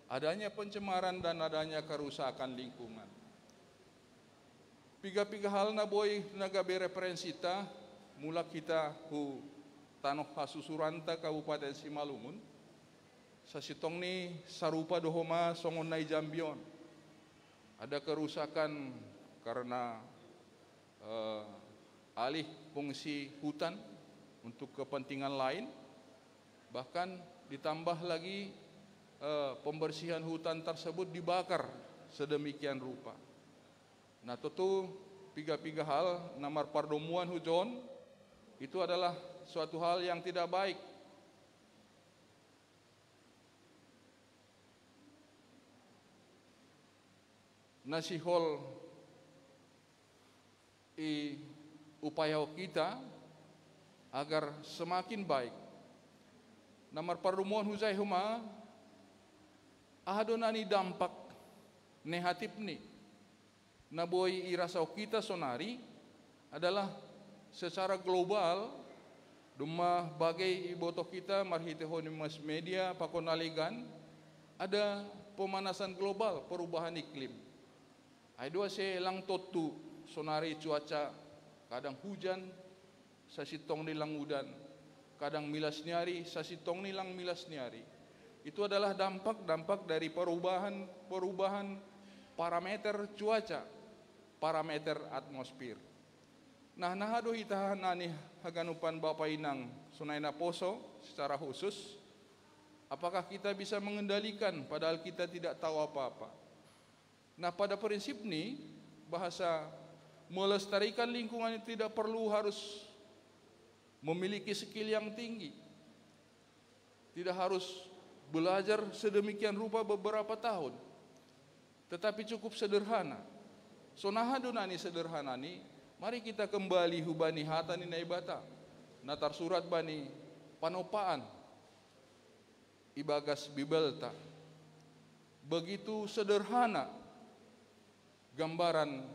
adanya pencemaran dan adanya kerusakan lingkungan. Piga-piga hal na boi na gabe referensita, mulak hita hu tanoh hasusuranta Kabupaten Simalungun, sasintong ni sarupa do homa songon na i Jambi on. Ada kerusakan karena, eh, alih fungsi hutan untuk kepentingan lain, bahkan ditambah lagi, eh, pembersihan hutan tersebut dibakar sedemikian rupa. Na tontu piga-piga hal na marpardomuan hujon itu adalah suatu hal yang tidak baik. Na sihol iupayahon hita agar semakin baik. Na marpardomuan hujai homa, aha do na ni dampak negatif ni na boi irasahon hita sonari adalah secara global, domma bagai iboto hita marhitehon ni mass media pakon na legan, ada pemanasan global, perubahan iklim. Ai do ase lang tontu sonari cuaca kadang hujan, sasintong ni lang udan, kadang milas ni ari, sasintong ni lang milas ni ari. Itu adalah dampak-dampak dari perubahan-perubahan parameter cuaca, parameter atmosfer. Nah, na aha do hita hanami haganupan bapa inang sonai naposo secara khusus, apakah kita bisa mengendalikan padahal kita tidak tahu apa-apa? Nah, pada prinsip ni, bahasa Melestarikan lingkungan itu tidak perlu harus memiliki skill yang tinggi. Tidak harus belajar sedemikian rupa beberapa tahun. Tetapi cukup sederhana. Sonaha do nani sederhana ni, mari kita kembali hubani hata ni Naibata. Na tarsurat bani panopaan ibagas Bibelta. Begitu sederhana gambaran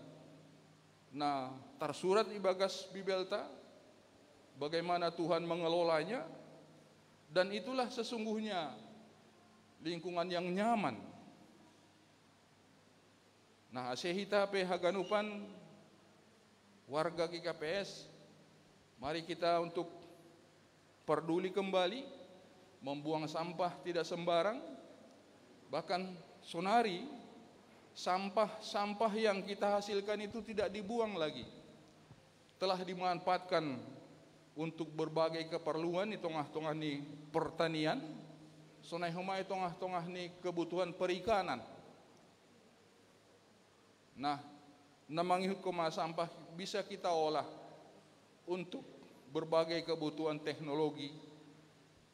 na tarsurat ibagas Bibelta, bagaimana Tuhan mengelolanya, dan itulah sesungguhnya lingkungan yang nyaman. Nah, ase hita pe haganupan warga G K P S, mari kita untuk peduli kembali, membuang sampah tidak sembarang, bahkan sonari sampah-sampah yang kita hasilkan itu tidak dibuang lagi, telah dimanfaatkan untuk berbagai keperluan di tengah-tengah ni pertanian, sonai homa di tengah-tengah ni kebutuhan perikanan. Nah, na mangihut koma sampah bisa kita olah untuk berbagai kebutuhan teknologi,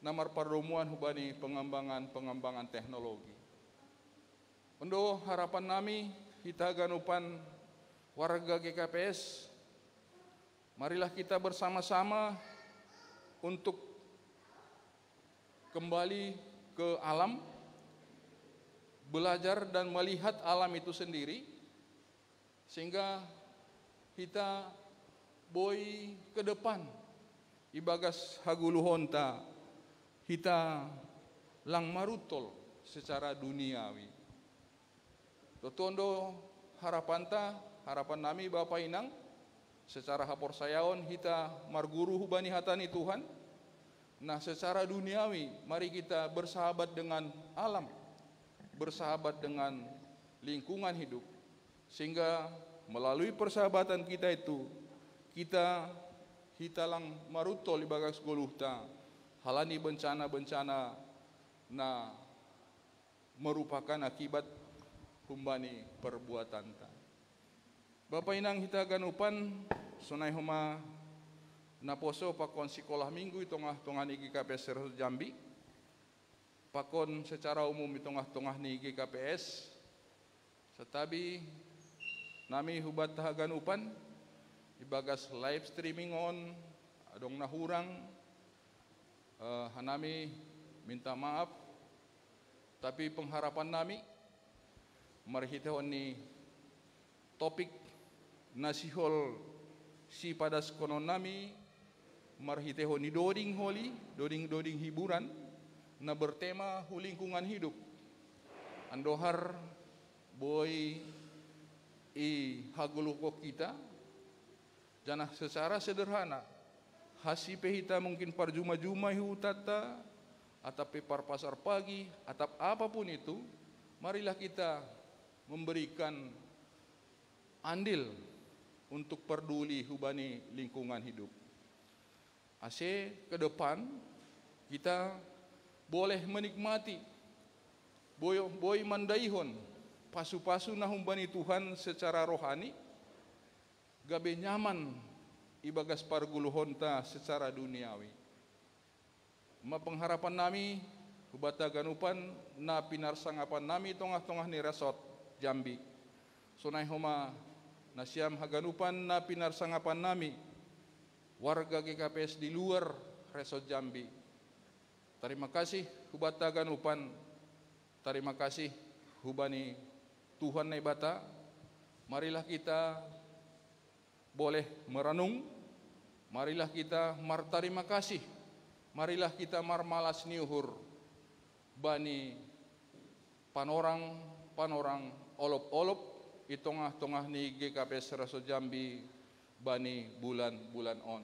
na marpardomuan hubani pengembangan-pengembangan teknologi. On do harapan nami, hita ganupan warga G K P S, marilah kita bersama-sama untuk kembali ke alam, belajar dan melihat alam itu sendiri, sehingga hita boi ke depan ibagas hagoluhonta, hita lang maruntol secara duniawi. Tutu on do harapanta, harapan nami Bapa Inang, secara haporsayaon hita marguru hubani hata ni Tuhan. Nah, secara duniawi, mari kita bersahabat dengan alam, bersahabat dengan lingkungan hidup, sehingga melalui persahabatan kita itu, kita hita lang maruntol ibagas goluhta, halani bencana-bencana na merupakan akibat humbani perbuatanta. Bapa Inang hita ganupan, sonai homa naposo pakon sikolah minggu i tongah-tongah ni G K P S Resort Jambi, pakon secara umum i tongah-tongah ni G K P S, santabi nami hubanta haganupan, ibagas live streaming on, adong na hurang, eh, hanami minta maaf, tapi pengharapan nami, marhitehon ni topik na sihol sipadaskononnami, marhitehon ni doding holi, doding-doding hiburan, na bertema hu lingkungan hidup. Andohar boi i hagoluhkon hita, janah secara sederhana, hasi pe hita mungkin parjuma-juma i hutanta, atap pe parpasar pagi, atap apapun itu, marilah kita memberikan andil untuk peduli hubani lingkungan hidup. Ase ke depan kita boleh menikmati, boi, boi mandaihon pasu-pasu na humbani Tuhan secara rohani, gabe nyaman ibagas pargoluhonta secara duniawi. Ma pengharapan nami, hubanta haganupan na pinarsangapan nami tongah-tongah ni Resort Jambi. Sonai homa nasiam haganupan na pinarsangapan nami, warga G K P S di luar Resort Jambi. Tarima kasih hubanta haganupan, tarima kasih hubani Tuhan Naibata. Marilah kita boleh merenung, marilah kita martarima kasih, marilah kita marmalas ni uhur bani panorang-panorang olop-olop i tongah-tongah ni G K P S Resort Jambi bani bulan-bulan on.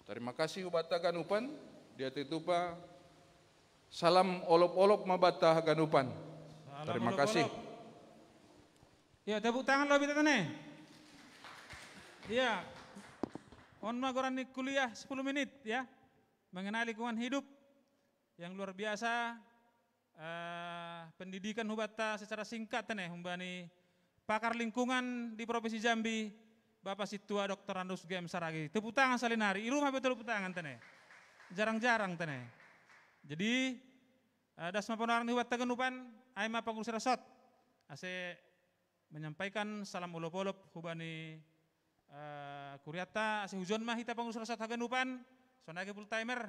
Tarima kasih hubanta haganupan, dia titupa salam olop-olop ma banta haganupan. Salam. Tarima kasih. Olop-olop. Ya, tepuk tangan lobi tata ne. Ya. On ma goran ni kuliah sepuluh menit, ya. Mengenai lingkungan hidup yang luar biasa, eh, pendidikan hubanta secara singkat tene, humbani pakar lingkungan di Provinsi Jambi, Bapak Situa doktor Andus G M Saragi. Tepuk tangan salinari. I rumah betul tepuk tangan tene. Jarang-jarang tene. Jadi, eh, das ma panoarang ni hubatta haganupan, ai ma pangurus resort. Ase menyampaikan salam olop-olop hubani, eh, kuriatta, ase hujon ma hita pangurus resort haganupan, sonai age full timer,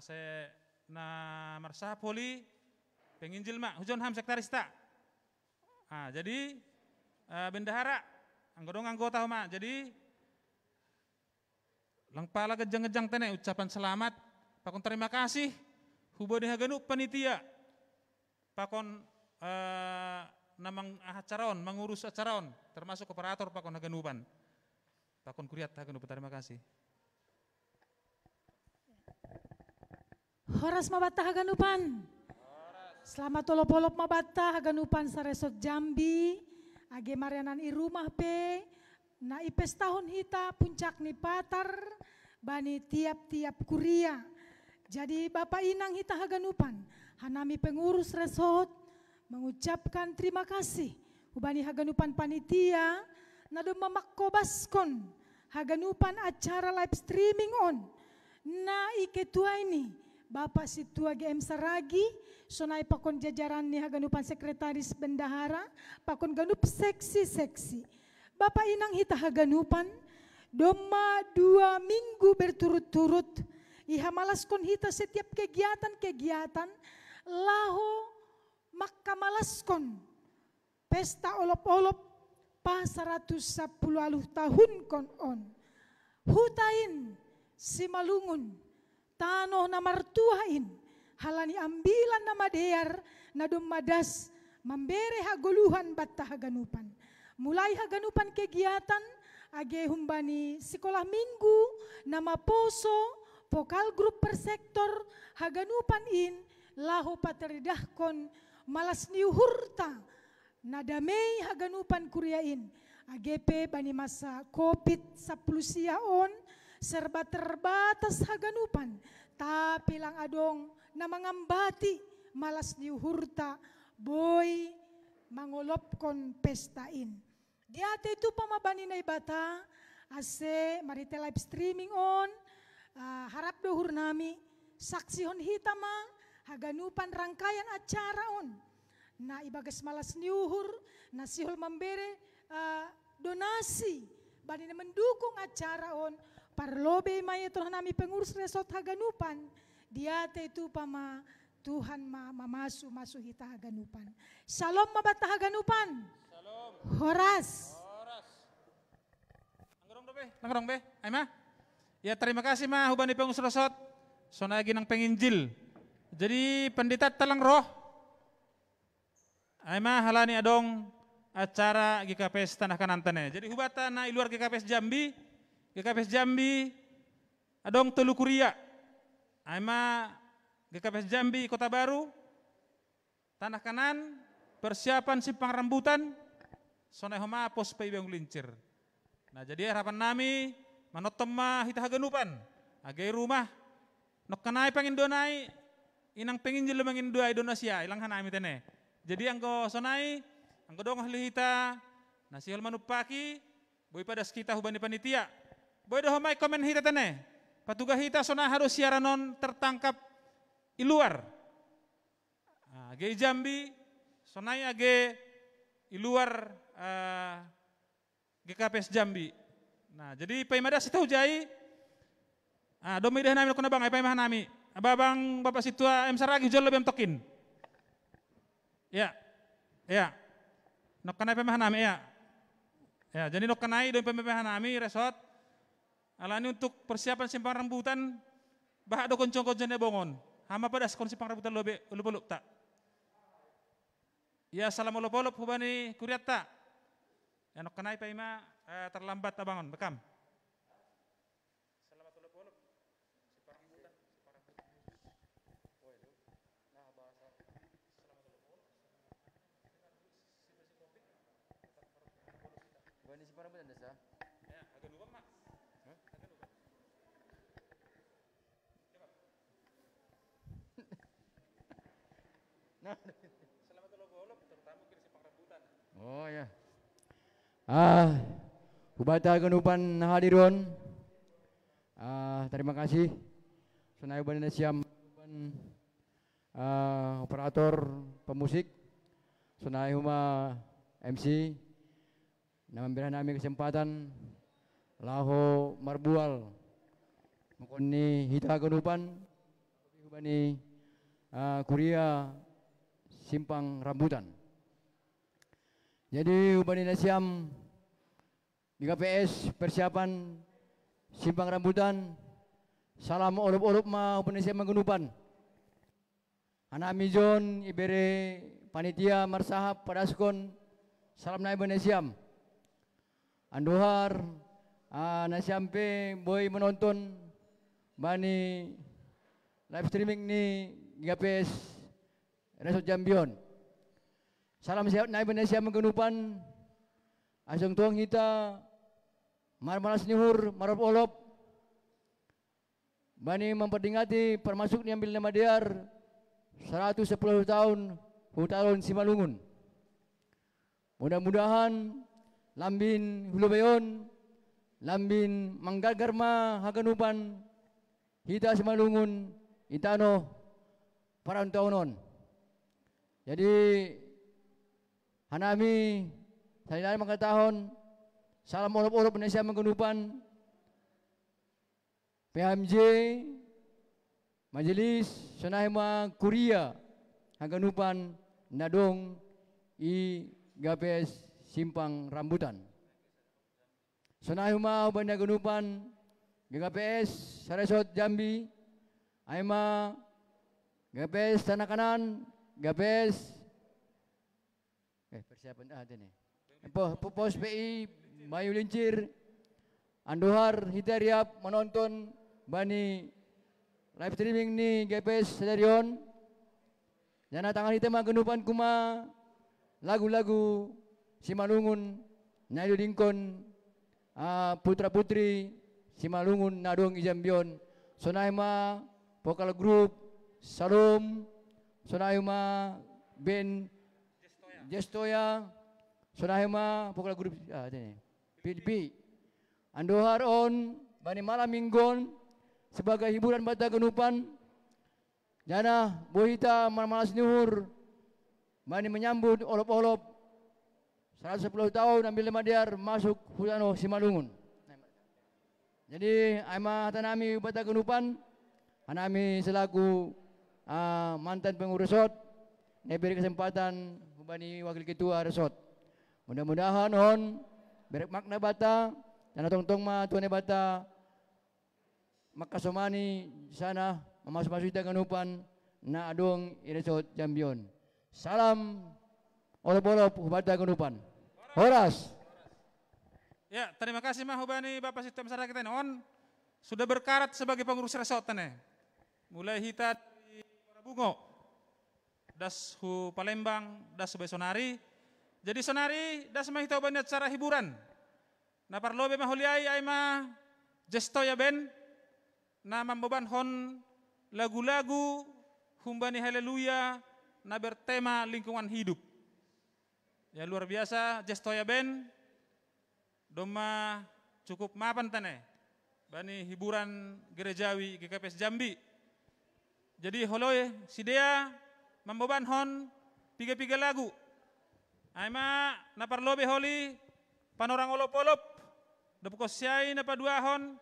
ase na marsahap holi, penginjil ma, hujon ham sekretarista. Ah, jadi, eh, bendahara, anggo dong anggota ho ma. Jadi, lang pala gejang-gejang tene, ucapan selamat, pakon terima kasih, hubani haganup panitia, pakon, eh, na mang-, acara on, mangurus acara on, termasuk operator pakon haganupan. Pakon kuriatta haganupan, terima kasih. Horas ma banta haganupan. Selamat olop-olop ma banta haganupan saresort Jambi, age marianan i rumah pe, na ipestahon hita puncak ni patar bani tiap-tiap kuria. Jadi Bapak Inang hita haganupan, hanami pengurus resort, mengucapkan terima kasih hubani haganupan panitia, na domma mangkobaskon haganupan acara live streaming on, na iketuai ni Bapak Situa G M Saragi, sonai pakon jajaran ni haganupan sekretaris bendahara, pakon ganup seksi-seksi. Bapak Inang hita haganupan, domma dua minggu berturut-turut, ihamalaskon hita setiap kegiatan-kegiatan, laho mangkamalaskon pesta olop-olop pasaratus sampulu ualuh tahunkon on. Huta in, Simalungun, tano na martua in, halani ambilan na madear, na domma das, mambere hagoluhan banta haganupan. Mulai haganupan kegiatan, age humbani sikola minggu, na maposo, vokal grup per sektor, haganupan in, laho pataridahkon malas ni uhurta, na dame haganupan kuria in, age pe bani masa covid sampulu sia on, serba terbatas haganupan, tapi lang adong na mangambati malas ni uhurta boi mangolopkon pesta in. Diatei tupa ma bani Naibata, ase marhite live streaming on, ah, harap do uhurnami, saksihon hita ma haganupan rangkaian acara on. Na ibagas malas ni uhur, na sihol mambere, ah, donasi, bani na mendukung acara on, parlobei ma ia tu rohanami pengurus resort haganupan, diatei tupa ma Tuhan ma-, mamasu-masu hita haganupan. Shalom ma banta haganupan. Shalom. Horas. Horas. Langgarong do be, langgarong be. Ai ma. Ya, terima kasih ma hubani pengurus resort. Sonai age nang penginjil. Jadi pendeta ta lang ro. Ai ma halani adong acara G K P S Tanah Kanaan tene. Jadi hubanta na i luar G K P S Jambi, G K P S Jambi adong tolu kuria. Ai ma G K P S Jambi Kota Baru, Tanah Kanaan, persiapan simpang rambutan, sonai homa pos Paibangung Lincir. Nah, jadi harapan nami, manonton ma hita haganupan, age i rumah, nongkanai pangindo nai, inang penginjil do mangindo ai donasi ai, lang hanami tene. Jadi anggo sonai, anggo dong ahli hita, na sihol manumpaki, boi padas hita hubani panitia. Boi do homa i komen hita tene. Patuga hita sonai aha do siaran on tertangkap i luar. Ah, age i Jambi, sonai age i luar, ah, G K P S Jambi. Nah, jadi paima das hita hujai. Ah, domma idahan nami nongkanai abang, ai paima hanami. Abang, Bapak Situa M Saragi, jolo be amtokin. Ya. Ya. Nongkanai paima hanami, ya. Ya, jadi nongkanai domma paima hanami resort. Alani untuk persiapan simpang rambutan, bahat do koncong-koncong ni bongon. Hama padaskon simpang rambutan lobe, olop-olopta. Ya, salam olop-olop hubani kuriatta. Ya, nongkanai paima, eh, terlambat abang on, bekam. Selamat olop-olop. Simpang rambutan, simpang rambutan. Waduh. Nah, bahasa selamat olop-olop. Hubani simpang rambutan dasa. Ya, agak lubang, Mak. Hah? Agak lubang. Nah. Selamat olop-olop, terutama kiri simpang rambutan. Oh ya. Ah, Hubata ganupan hadiron. Ah, terima kasih. Sonai hubani na siam, ah, operator, pemusik. Sonai huma M C. Na mambere hanami kesempatan laho marbual mangkon ni hita ganupan hubani, ah, kuria Simpang Rambutan. Jadi hubani na siam di K P S persiapan Simpang Rambutan, salam olop-olop ma hubani na siam haganupan. Hanami jon ibere panitia marsahap padashon salam nai hubani na siam. Andohar, ah, na siam pe boi manonton bani live streaming ni G K P S Resort Jambi on. Salam sehat nai hubani na siam haganupan. Asa tongtong hita marmalas ni uhur, marolop-olop bani mampardingati parmasuk ni Ambil na Madear saratus sampulu taon huta on Simalungun. Mudah-mudahan lambin hulobei on, lambin manggargar ma haganupan hita Simalungun i tano parantoan on. Jadi hanami sahali nai mangkatahon salam olop-olop hubani na siam haganupan, P H M J, majelis, sonai ma kuria haganupan na adong i G K P S Simpang Rambutan. Sonai huma hubani haganupan G K P S Resort Jambi, ai ma G K P S Tanah Kanaan, G K P S, eh, persiapan, ah, ate ne. Po-, po-, pos P I Bayu Lincir, andohar hita riap manonton bani live streaming ni G K P S sadari on. Janah tangan hita ma haganupan huma lagu-lagu Simalungun na nidodingkon, ah, putra-putri Simalungun na adong i Jambi on. Sonai ma vokal grup Salom, sonai ma band Jestoya, sonai ma vokal grup, ah, ate ne, P D P. Andohar on bani malam minggu on sebagai hiburan banta haganupan, janah boi hita marmalas ni uhur bani manyambut olop-olop saratus sampulu taon Ambil na Madear masuk hu tano Simalungun. Jadi ai ma hata nami hubanta haganupan, hanami selaku, ah, mantan pengurus resort, na ibere kesempatan hubani wakil ketua resort. Mudah-mudahan on berek makna banta, janah tongtong ma Tuhan Debata mangkasomani, janah mamasu-masu hita haganupan na adong i Resort Jambi on. Salam olop-olop hubanta haganupan. Horas. Ya, terima kasih ma hubani Bapak Situmorang, hita on sudah berkarat sebagai pengurus resort ne. Mulai hita dari Muara Bungo, das hu Palembang, das hu Bayu sonari. Jadi sonari das ma hita hubani acara hiburan. Na parlobei maholi ai, ai ma Jestoya Band, na mambobankon lagu-lagu humbani Haleluya na bertema lingkungan hidup. Ya, luar biasa Jestoya Band, domma cukup mapan tene bani hiburan gerejawi G K P S Jambi. Jadi holoi sidea mambobankon piga-piga lagu. Ai ma na parlobei holi panorang olop-olop, dob konsi ai na paduahon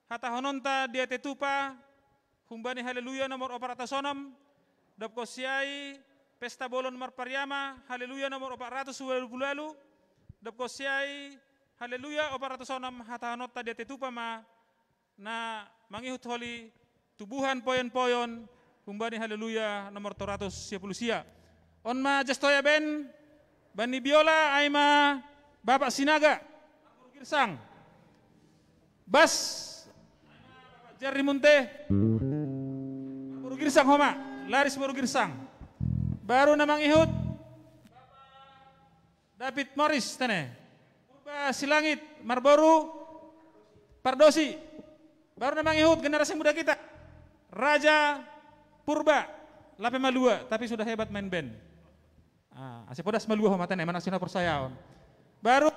hatahononta diatei tupa humbani Haleluya nomor opat ratus onom, dob konsi ai pesta bolon marpariama Haleluya nomor opat ratus dua puluh lalu, dob konsi ai Haleluya opat ratus onom hatahononta diatei tupa ma na mangihut holi tubuhan poyon-poyon humbani Haleluya nomor tolu ratus sia puluh sia. On ma Jestoya Band, bani biola ai ma Bapak Sinaga, Boru Girsang. Bas, Jerry Munte, Boru Girsang homa, Laris Boru Girsang. Baru na mangihut, David Morris tene. Purba Silangit, Marboru Pardosi. Baru na mangihut generasi muda kita, Raja Purba, lape malua, tapi sudah hebat main band. Ah, ase podas malua homa tene, manang sina persayaon. Baru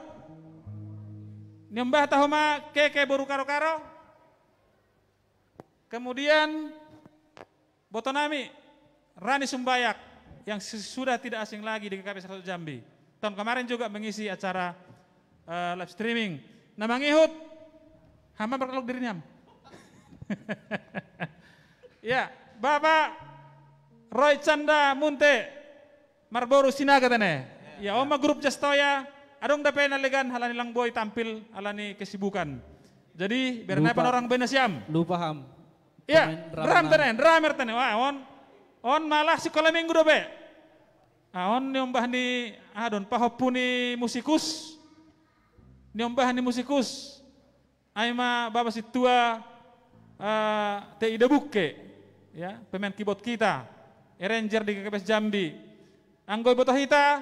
Niombah tahoma Keke boru Karo-Karo. Kemudian botonami Rani Sumbayak yang sudah tidak asing lagi di K K P satu Jambi. Tahun kemarin juga mengisi acara uh, live streaming. Nah, mangihut hama berkeluk dirinya. Ya, Bapak Roy Canda Munte, marboru Sinaga tene. Ya, oma grup Jastoya, adong dape nalegan halani lang boi tampil halani kesibukan. Jadi, berna pon orang bena siam. Lupa ham. Iya, drum tene, drummer tene. Wah, on on malah sekolah minggu dope. Ah, on niombah ni adon pahopuni musikus. Niombah ni musikus. Ai ma baba situa uh, te ida bukke, ya, pemain keyboard kita, arranger di K K P S Jambi. Anggoi botoh hita,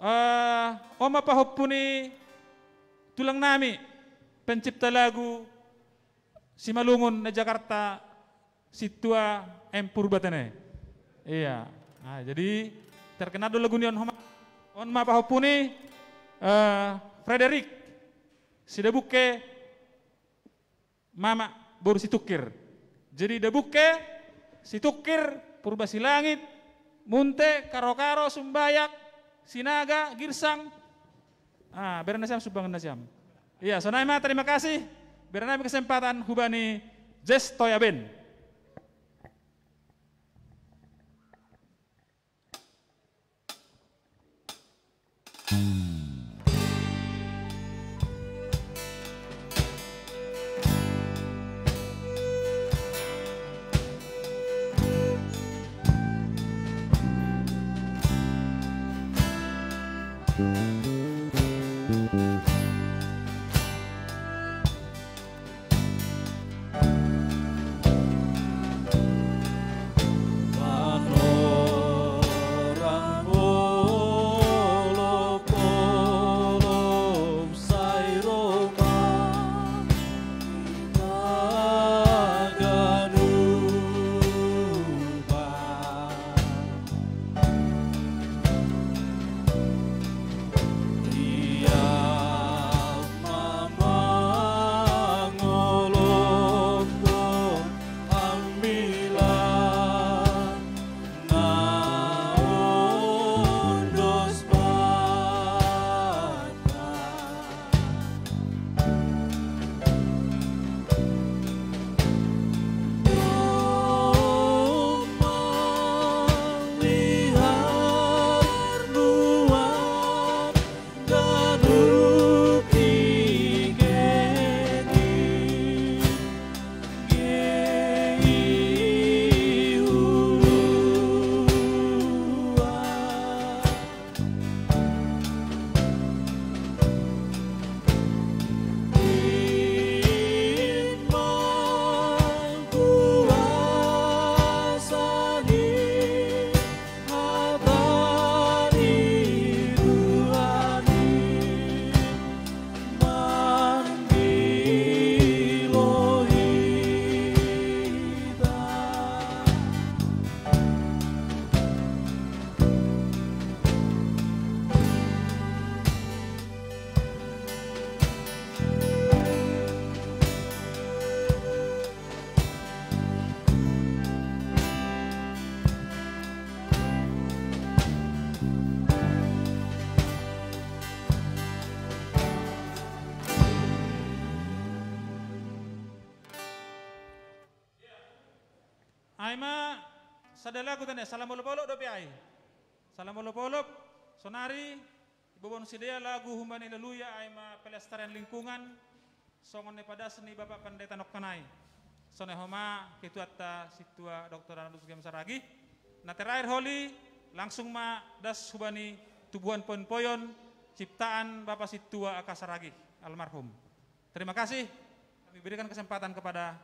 uh, oma pahoppuni tulang nami, pencipta lagu Simalungun na Jakarta, situa M Purba tene. Iya. Nah, jadi terkenal dulu lagu nion homa. On ma pahoppuni uh, Frederick Sidabukke, mama boru Situkir. Jadi Dabukke, Situkir, Purba Silangit, Munte, Karo-Karo, Sumbayak, Sinaga, Girsang. Ah, berna siam, sumbangan na siam. Iya, sonai ma, terima kasih. Berna kesempatan hubani Jazz Toya Band. Ai ma sada lagu tene, salam olop-olop dope ai. Salam olop-olop, sonari ibobon sidea lagu humbani Haleluya ai ma pelestarian lingkungan, songon na padas ni Bapak Pendeta nongkanai. Sonai homa ketuatta situa doktor Arnoldus Gem Saragi. Na terakhir holi, langsung ma das hubani tubuhan poin-poion ciptaan Bapak situa Aka Saragi, almarhum. Terima kasih. Kami berikan kesempatan kepada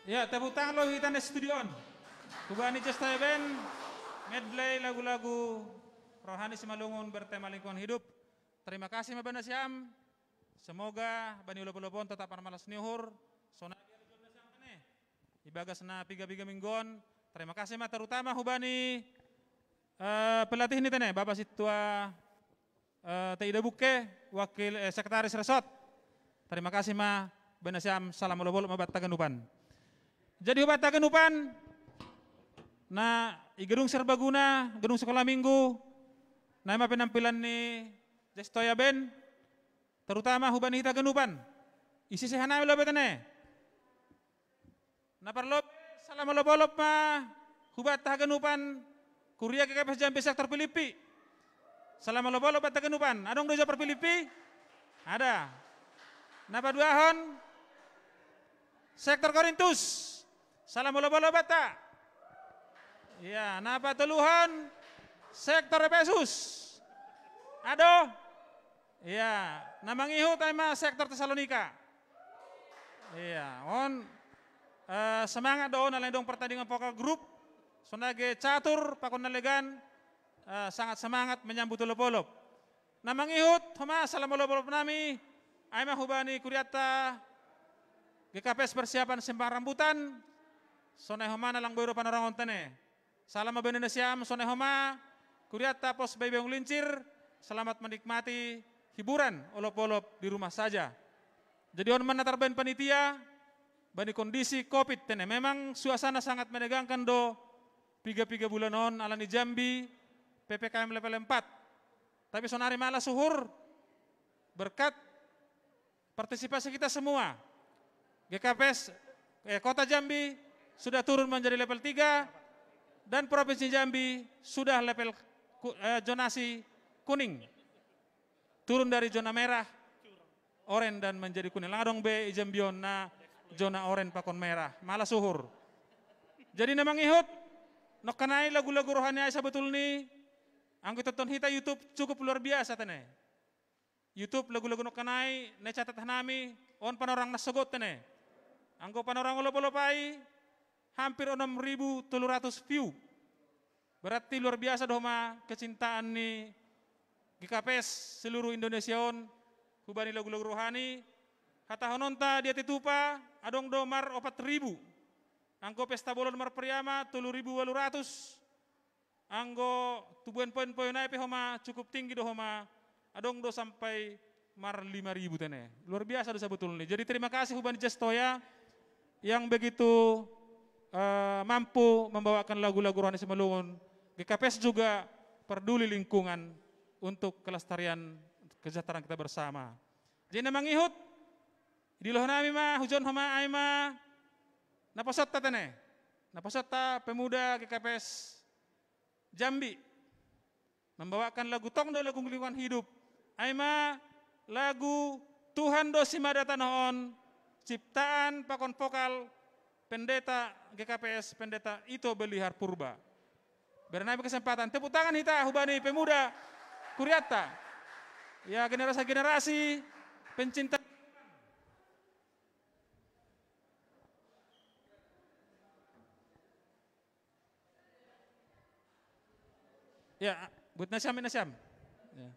Ya, tepuk tangan lo hita ne studio on. Hubani Just Band, medley lagu-lagu rohani Simalungun bertema lingkungan hidup. Terima kasih ma bana siam. Semoga bani olop-olop on tetap marmalas ni uhur. Sonai ibagas na piga-piga minggu on. Terima kasih ma terutama hubani eh, pelatih ni tene, Bapak Situa eh, T I Dabukke, wakil eh, sekretaris resort. Terima kasih ma bana siam, salam olop-olop ma batta ganupan. Jadi hubatta ganupan, na i gedung serbaguna, gedung sekolah minggu, na ima penampilan ni Jestoya Band, terutama hubani hita ganupan. Isi sehanami lo betene. Na parlobe salam olop-olop ma hubatta haganupan kuria G K P S Jambi sektor Pilippi. Salam olop-olop batta haganupan. Adong do jo per Pilippi? Ada. Na paduahon sektor Korintus. Salam olop-olop batta. Ya, na patoluhon sektor Efesus. Ado. Iya, na mangihut ai ma sektor Tesalonika. Iya, on eh, semangat do on alai dong pertandingan pokal grup. Sonage catur pakon na legan eh, sangat semangat menyambut olop-olop. Na mangihut homa salam olop-olop nami ai ma hubani kuriatta G K P S persiapan sembang rambutan. Sonai homa na lang boi ro panorangon tene. Salam ma bene nasiam sonai homa kuriatta pos Baibeung Lincir. Selamat menikmati hiburan olop-olop di rumah saja. Jadi on ma na tarbaen panitia bani kondisi covid tene. Memang suasana sangat menegangkan do piga-piga bulan on alani Jambi P P K M level empat. Tapi sonari malas uhur berkat partisipasi kita semua. G K P S eh, Kota Jambi sudah turun menjadi level tiga dan Provinsi Jambi sudah level ku, eh, zonasi kuning. Turun dari zona merah, oren dan menjadi kuning. Lang adong be i Jambi on na zona oren pakon merah. Malas uhur. Jadi na mangihut nongkanai lagu-lagu rohani ai sabetulni anggo itonton hita YouTube cukup luar biasa tene. YouTube lagu-lagu nongkanai na icatat hanami on panorang na sogot tene. Anggo panorang olop-olop ai hampir onom ribu tolu ratus view. Berarti luar biasa do homa kecintaan ni G K P S seluruh Indonesia on hubani lagu-lagu rohani. Hatahononta di Ate Tupa adong do mar opat ribu. Anggo pesta bolon marperiama tolu ribu walu ratus. Anggo tubuan poin-poin ai pe homa cukup tinggi do homa adong do sampai mar lima ribu tene. Luar biasa do sabetulni. Jadi terima kasih hubani Jestoya yang begitu eh, mampu membawakan lagu-lagu rohani Simalungun. G K P S juga peduli lingkungan untuk kelestarian kesejahteraan kita bersama. Jadi na mangihut, di loh nami ma, hujon homa ai ma, naposotta tene. Naposotta pemuda G K P S Jambi. Membawakan lagu tong do lagu lingkungan hidup. Ai ma lagu Tuhan do Simada Tanoh On, ciptaan pakon vokal pendeta G K P S, pendeta Ito Belihar Purba. Beri nami kesempatan. Tepuk tangan hita hubani pemuda Kuriatta. Ya, generasi-generasi pencinta. Ya, buat nasiam, nasiam. Ya.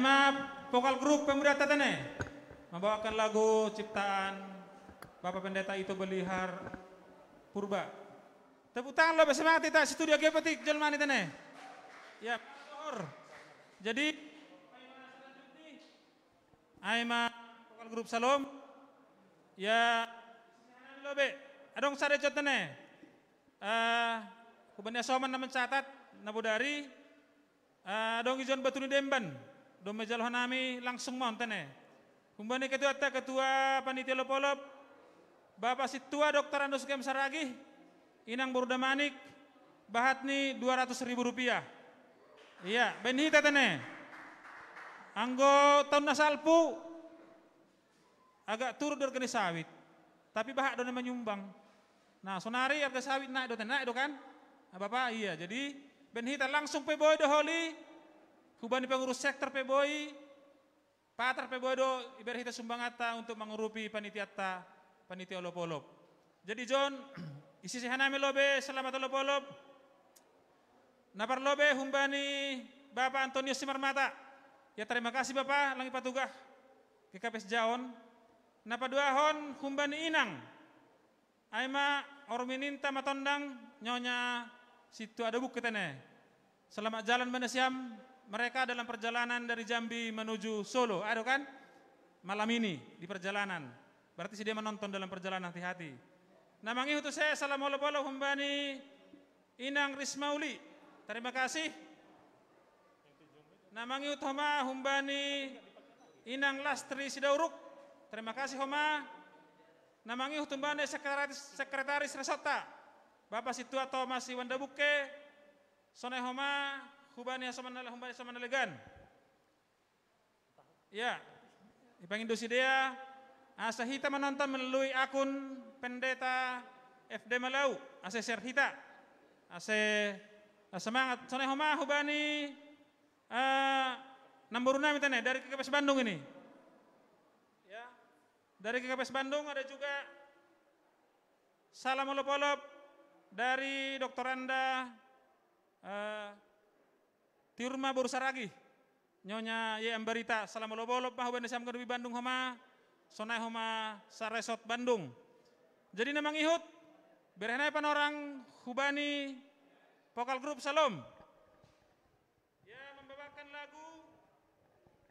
Maaf, vokal grup pemuda Tatene membawakan lagu ciptaan Bapak Pendeta Ito Belihar Purba. Tepuk tangan lo, bersemangat kita studio Gepetik Jelmani Tene. Ya, or. Jadi, ai ma vokal grup Salom. Ya, lo be. Adong sare jot Tene. Eh, hubani asoman na mencatat, na bodari, eh, adong ijon Batuni Demban, do mejalo hanami langsung maon Tene. Humbani ketua ta, ketua panitia Olop-olop, Bapak Sintua Doktor Andus Kem Saragih, Inang Boru Damanik, bahat ni dua ratus ribu rupiah. Iya, baen hita Tene. Anggo taon na salpu, agak turun do arga ni sawit. Tapi bahat do na menyumbang. Nah, sonari arga sawit naik do, naik do kan? Nah, Bapak, iya, jadi baen hita langsung pe boi do holi, hubani pengurus sektor pe boi, patar pe boi do ibere hita sumbanganta untuk mangurupi panitiatta, panitia Olop-olop. Jadi John, isi sehanami lo be, selamat Olop-olop. Na parlo be humbani Bapak Antonius Simarmata. Ya, terima kasih Bapak, langi patugah ke K P S Jaon. Na paduahon humbani inang, ai ma ormininta matondang, Nyonya Sintua Dabukke Tene. Selamat jalan bani siam, mereka dalam perjalanan dari Jambi menuju Solo. Aduh kan? Malam ini di perjalanan. Berarti si dia menonton dalam perjalanan, hati-hati. Na mangihut tu saya salam Olop-olop humbani Inang Rismauli. Terima kasih. Na mangihut homa humbani Inang Lastri Sidauruk. Terima kasih homa. Na mangihut humbani sekretaris, sekretaris resortta, Bapak Sintua Thomas Iwan Dabukke. Sonai homa hubani asoman na, humbani asoman na legan. Ya, ipangindo sidea, asa hita manonton melalui akun Pendeta F D Malau, asa share hita. Asa, asa semangat. Sonai homa hubani, eh, namboru nami Tene, dari K K P S Bandung ini. Ya, dari K K P S Bandung ada juga salam Olop-olop dari Doktoranda, eh, Tiurma Boru Saragih, Nyonya Y M Barita, salam Olop-olop ma hubani siam ganup i Bandung homa, sonai homa saresort Bandung. Jadi na mangihut, berehan ai panorang hubani vokal grup Salom. Ya, membawakan lagu,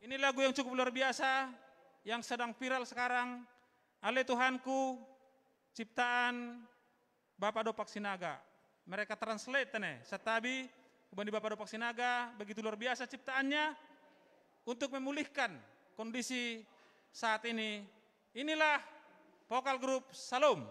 ini lagu yang cukup luar biasa, yang sedang viral sekarang, Ale Tuhanku, ciptaan Bapak Dopak Sinaga. Mereka translate Tene, santabi, hubani Bapak Dopak Sinaga, begitu luar biasa ciptaannya untuk memulihkan kondisi saat ini. Inilah vokal grup Salom.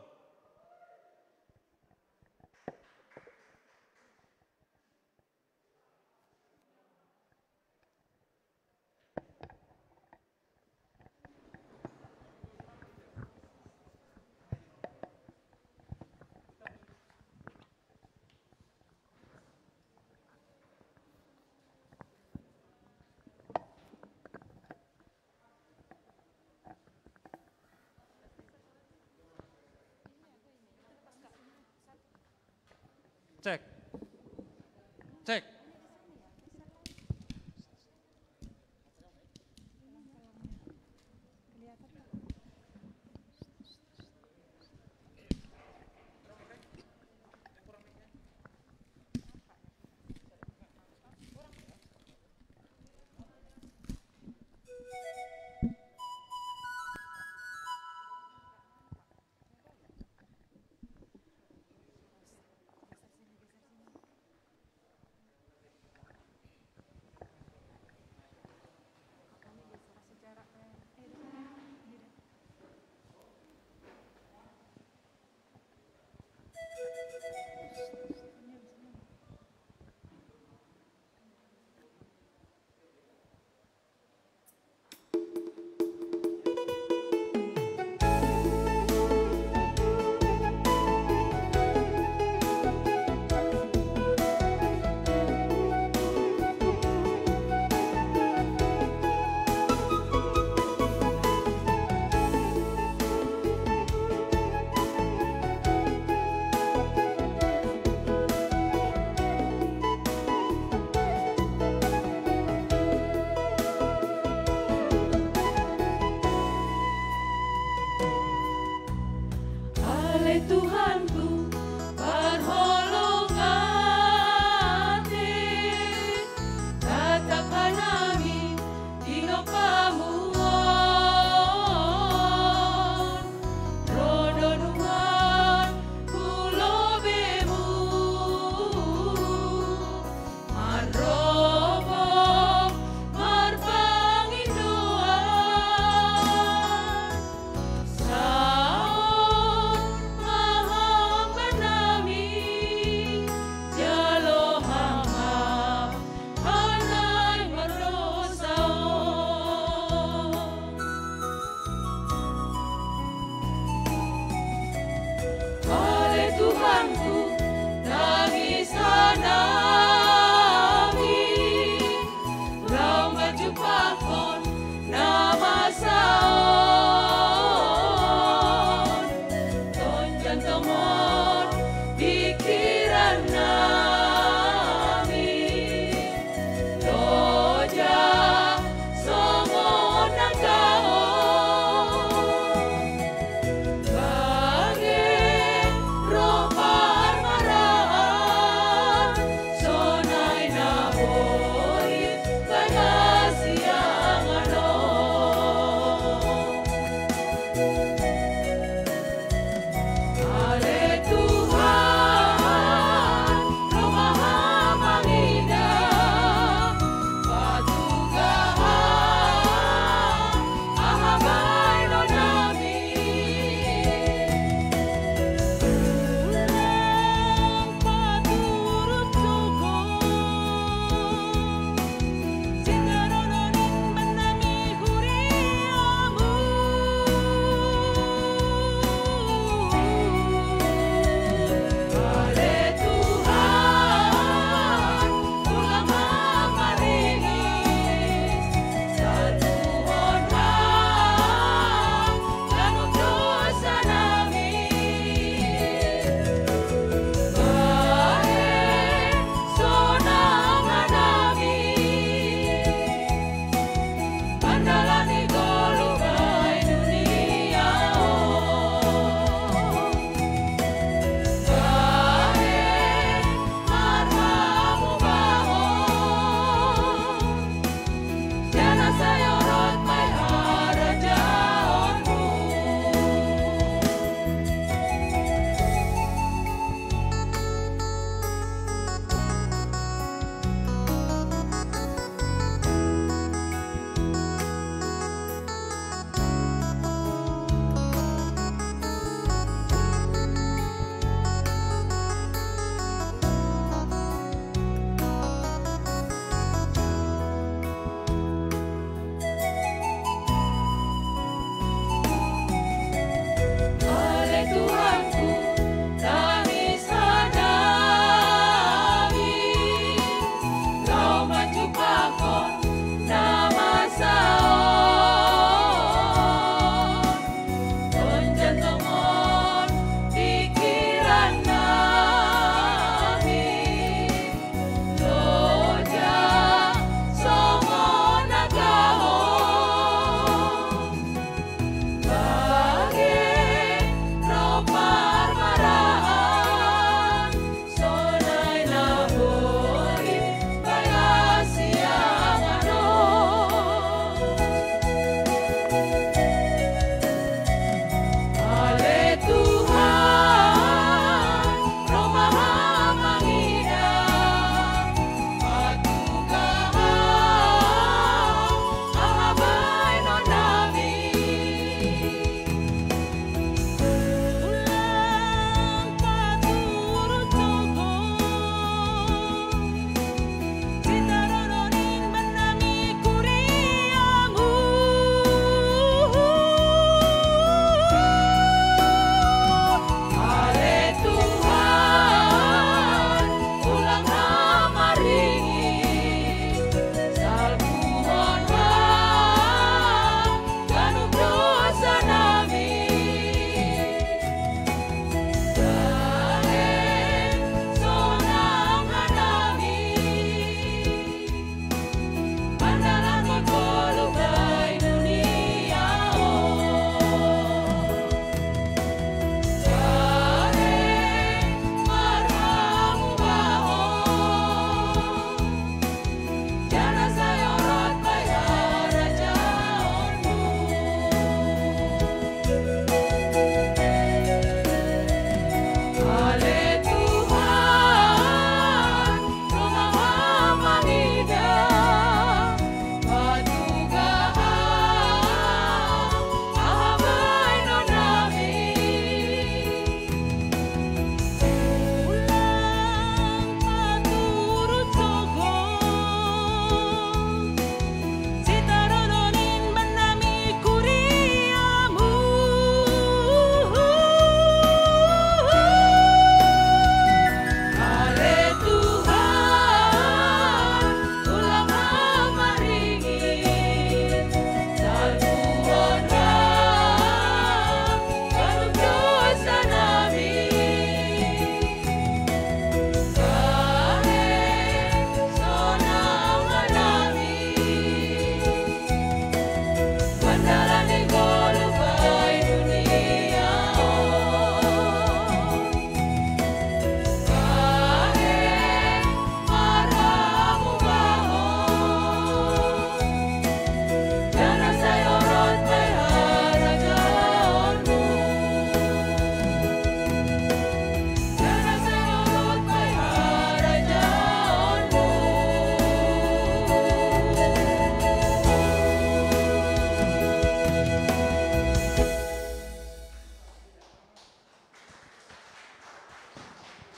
Cek. Cek. Oleh Tuhanku, parholong ati, tatap hanami, dino pamuon, ro do numan pulo bemu, marrobo, marpangindoan, saur maham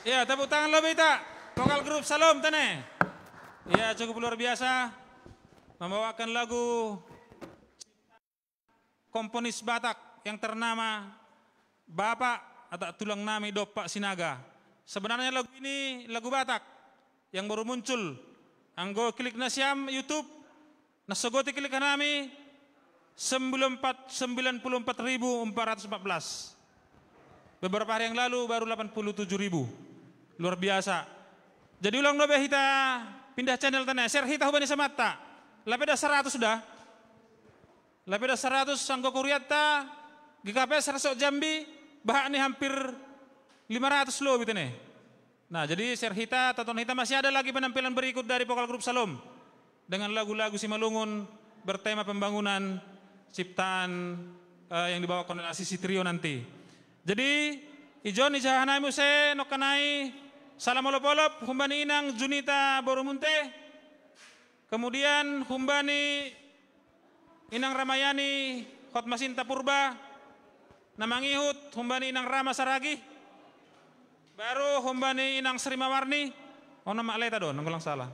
Ya, tepuk tangan lebih tak. Vokal grup Salom tene. Ya, cukup luar biasa. Membawakan lagu komponis Batak yang ternama Bapak atau Tulang Nami Dopak Sinaga. Sebenarnya lagu ini lagu Batak yang baru muncul. Anggo klik nasiam YouTube, nasogoti klik nami, sembilan empat, sembilan puluh empat ribu empat ratus empat belas. Beberapa hari yang lalu baru delapan puluh tujuh ribu. Luar biasa. Jadi ulang dobe hita pindah channel tene, share hita hubani samatta. Lapeda seratus dah. Lapeda seratus anggo kuriatta, G K P S Resort Jambi, bahatni hampir lima ratus lobi tene. Nah, jadi share hita, tonton hita, masih ada lagi penampilan berikut dari vokal grup Salom. Dengan lagu-lagu Simalungun bertema pembangunan ciptaan eh, yang dibawakan oleh Asisi Trio nanti. Jadi, ijon ijahanami muse nokkanai salam olop-olop humbani inang Junita Borumunte, kemudian humbani inang Ramayani Hotmasinta Purba, na mangihut humbani inang Rama Saragi, baru humbani inang Sri Mawarni, ono mak leta don, nanggolang salah.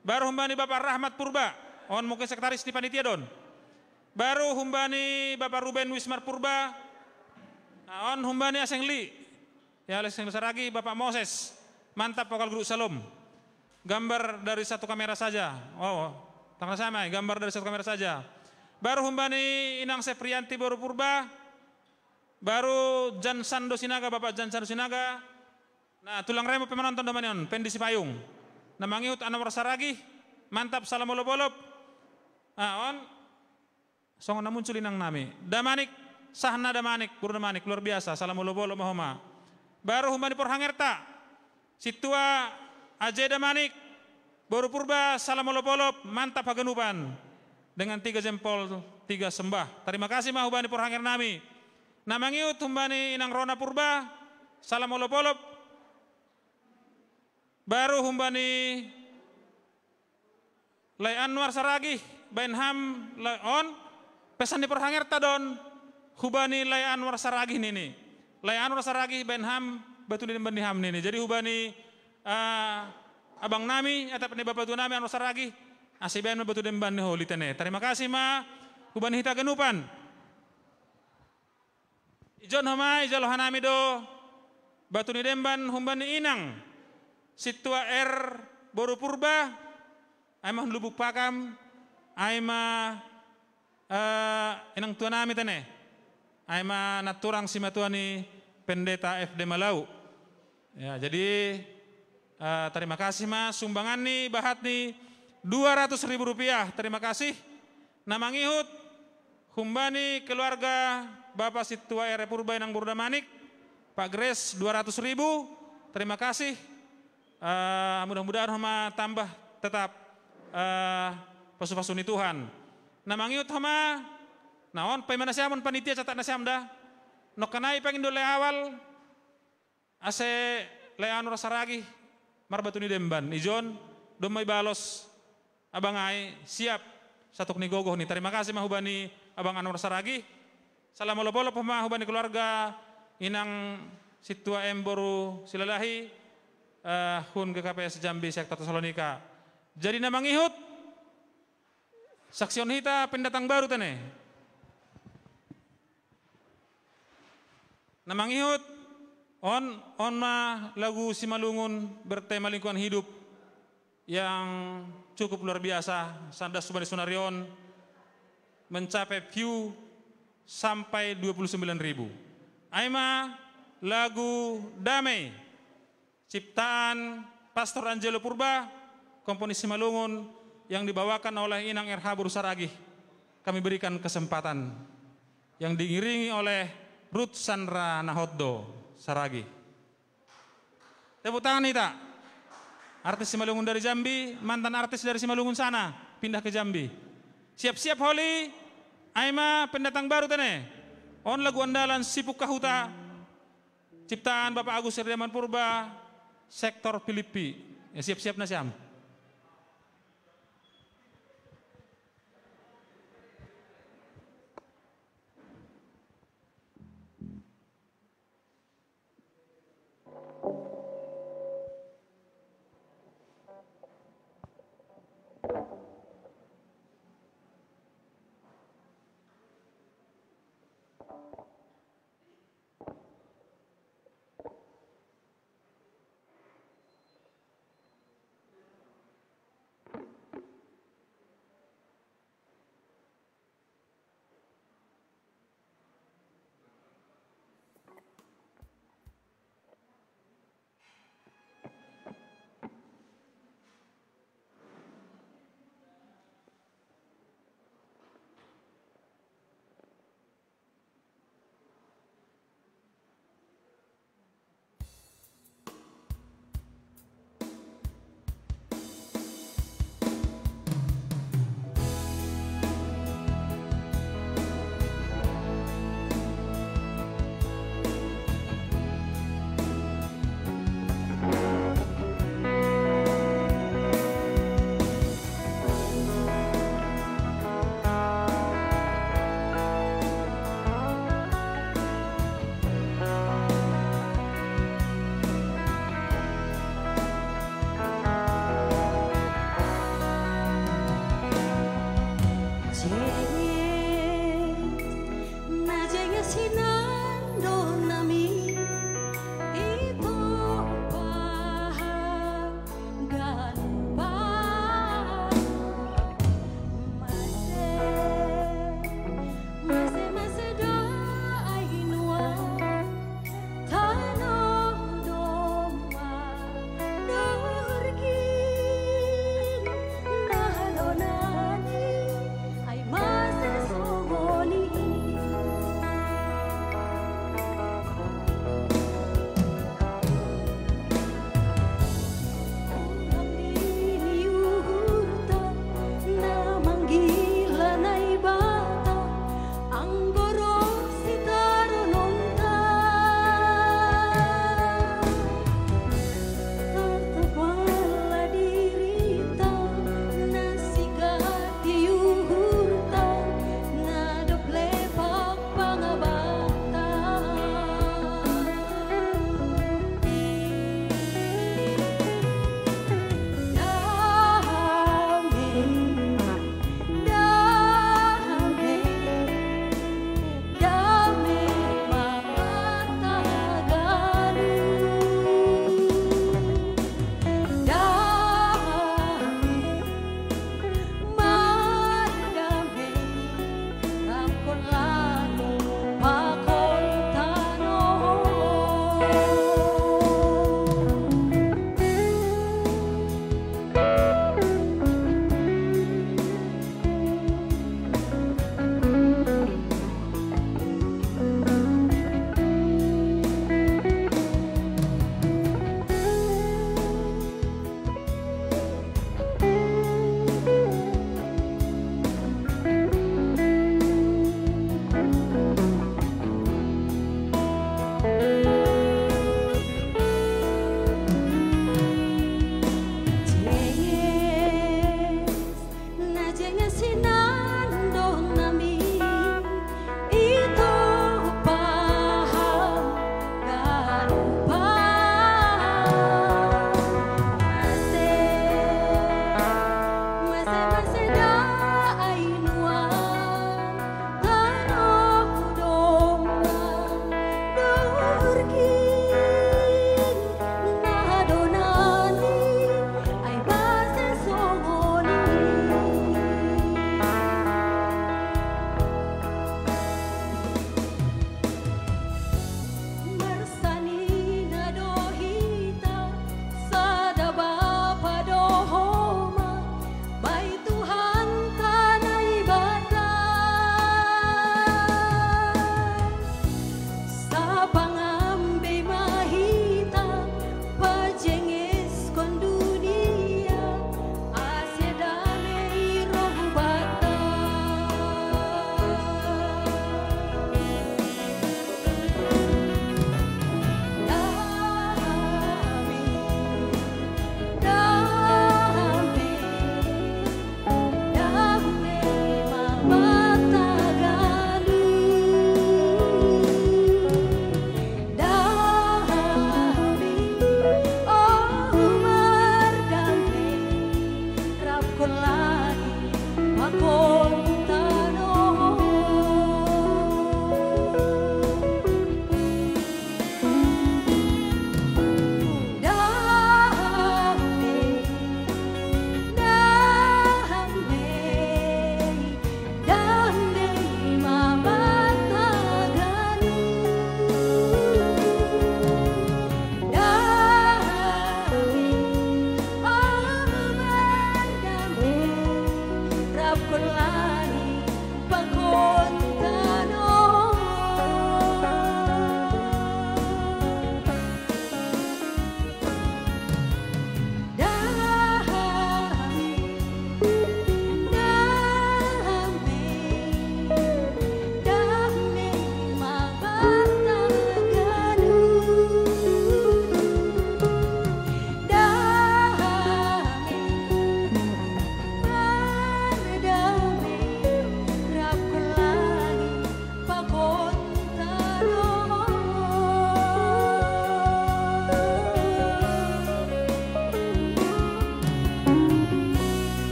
Baru humbani Bapak Rahmat Purba, on mungkin sekretaris di panitia don. Baru humbani Bapak Ruben Wismar Purba, nah, on humbani Aseng Li, ya Aseng Saragi, Bapak Moses, mantap vokal grup Salom. Gambar dari satu kamera saja. Oh, tanggal sama, gambar dari satu kamera saja. Baru humbani Inang Seprianti Boru Purba, baru Jan Sando Sinaga, Bapak Jan Sando Sinaga. Nah, tulang remo pemanonton domanion, Pendi Sipayung. Nah, mangihut Anwar Saragi, mantap salam olop-olop. Ah, on, songon na muncul inang nami. Damanik, Sahna Damanik, Boru Damanik, luar biasa, salam olop-olop mahoma. Baru humbani porhangerta, Sintua Aje Damanik, Boru Purba, salam olop-olop, mantap haganupan. Dengan tiga jempol, tiga sembah. Terima kasih ma hubani porhanger nami. Na mangihut humbani Inang Rona Purba, salam olop-olop. Baru humbani Lai Anwar Saragih, baen ham lai on, pesan ni porhangerta don, hubani Lai Anwar Saragih nini. Lai Anwar Saragih baen ham batu ni demban ni ham nini. Jadi hubani ah, abang nami, atap ni bapa tua nami Anwar Saragih, ase baen ma batu demban ni holi tene. Terima kasih ma, hubani hita ganupan. Ijon homa, ijalo hanami do, batu ni demban humbani inang, Sintua R Boru Purba, ai ma Lubuk Pakam, ai ma eh, inang tua nami tene. Ai ma naturang simatua ni Pendeta F D Malau. Ya, jadi eh, terima kasih ma sumbangan ni bahat ni dua ratus ribu rupiah. Terima kasih. Na mangihut humbani keluarga Bapak Sintua R Purba Inang Boru Damanik, Pak Grace dua ratus ribu. Terima kasih. Eh, mudah-mudahan homa tambah tetap eh, pasu-pasu ni Tuhan. Na mangihut homa, na on paima nasiam on panitia catat nasiam da. Nokkanai pangindo lai awal, ase lai Anwar Saragih marbatu ni demban. Ijon, domma ibalos, abang ai, siap, satuk ni gogoh ni. Terima kasih ma hubani abang Anwar Saragih. Salam olop-olop ma hubani keluarga inang Sintua M Boru Silalahi, eh, hun G K P S Jambi sektor Tesalonika. Jadi na mangihut, saksian hita pendatang baru tene. Na mangihut, on, on ma lagu Simalungun bertema lingkungan hidup yang cukup luar biasa, sandas subani sonari on mencapai view sampai dua puluh sembilan ribu. Ai ma lagu Damai, ciptaan Pastor Angelo Purba, komponis Simalungun, yang dibawakan oleh Inang R H Boru Saragih. Kami berikan kesempatan yang diiringi oleh Ruth Sandra Nahotdo Saragih. Tepuk tangan hita. Artis Simalungun dari Jambi, mantan artis dari Simalungun sana, pindah ke Jambi. Siap-siap holi, ai ma pendatang baru tene. On lagu andalan Sipuk Kahuta, ciptaan Bapak Agus Herdiaman Purba, sektor Pilippi. Ya, siap-siap nasiam. Sinandong nami ito pahangganan pa. Mase, mase, mase da ay nuwa tano doma dorkin nahalo nani ay mase sumoni.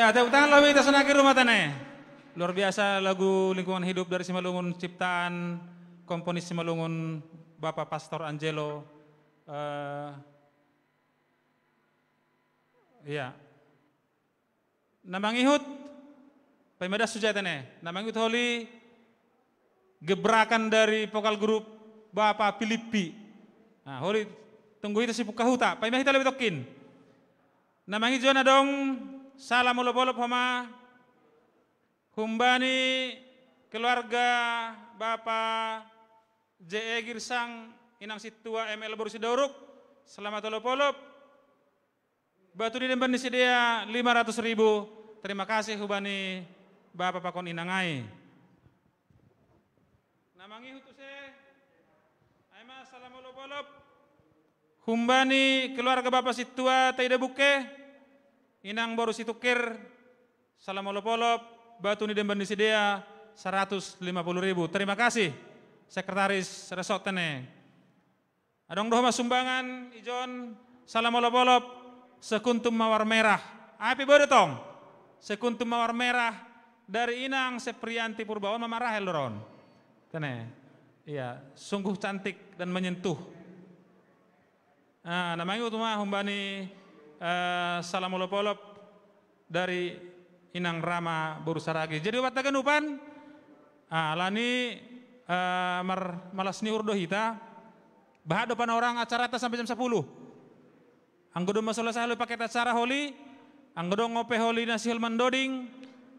Ya, tepuk tangan lah, kita senaki rumah tene. Luar biasa lagu Lingkungan Hidup dari Simalungun, ciptaan komponis Simalungun, Bapak Pastor Angelo. Eh, iya. Na mangihut, paima das tu ja tene. Na mangihut holi gebrakan dari vokal grup Bapa Pilippi. Na, holi tunggu hita sipukka huta, paima hita lebe tokkin. Na mangihut jo na dong salam olop-olop homa humbani keluarga Bapa J E Girsang, Inang Sintua M L boru Sidauruk, selamat olop-olop. Batu ni demban ni sidea lima ratus ribu. Terima kasih hubani Bapa pakon Inang ai. Na mangihut use, ai ma salam olop-olop humbani keluarga Bapa Sintua Taida Bukke, Inang boru Situkir, salam olop-olop, batu ni demban ni sidea seratus lima puluh ribu. Terima kasih, Sekretaris Resort tene. Adong do homa sumbangan ijon, salam olop-olop, sekuntum mawar merah. Ai pe boi do tong, sekuntum mawar merah dari Inang Seprianti Purba, on ma marahel do ron. Tene. Iya, sungguh cantik dan menyentuh. Ah, na mangihut ma humbani, eh, salam olop-olop dari Inang Rama boru Saragi. Jadi obat na ganupan, ah, alani, eh, mar-, malas ni uhur do hita, bahat do panorang acarata sampe jam sapuluh. Anggo domma so las holi paket acara holi, anggo dong ope holi na sihol mandoding,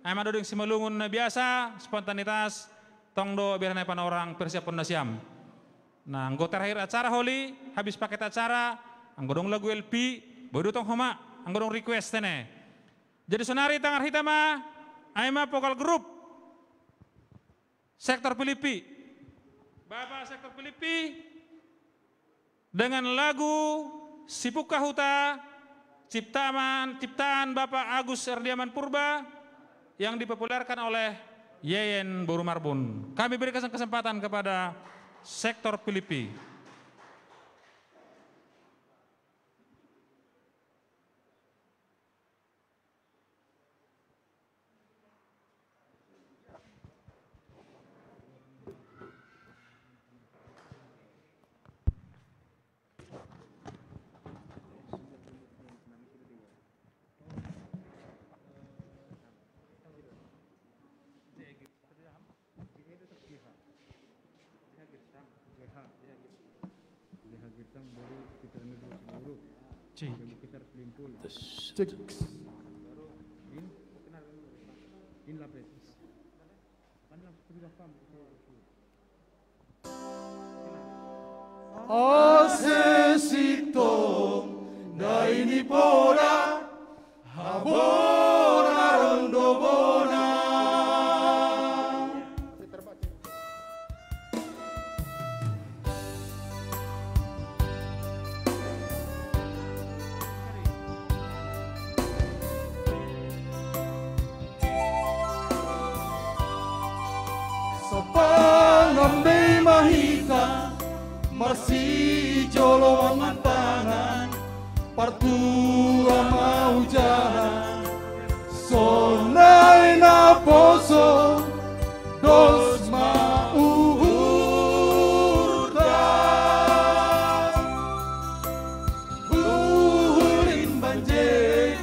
ai mandoding Simalungun na biasa, spontanitas, tong do biar nai panorang persiapon nasiam. Na, anggo terakhir acara holi, habis paket acara, anggo dong lagu L P, boi do tong homa, anggo dong request tene. Jadi sonari tangar hita ma, ai ma vokal grup Sektor Pilippi. Bapa Sektor Pilippi dengan lagu Sipukka Huta, ciptaan, ciptaan Bapak Agus Erdiaman Purba yang dipopulerkan oleh Yeyen boru Marbun. Kami berikan kesempatan kepada Sektor Pilippi. Cek. Ase sintong ndai ni poda, habona ron do bona. Sapangan bei ma hita, marsijolo mangan pangan, partua ma hujana. Sonai naposo, dos ma uhurta. Huhulin banje,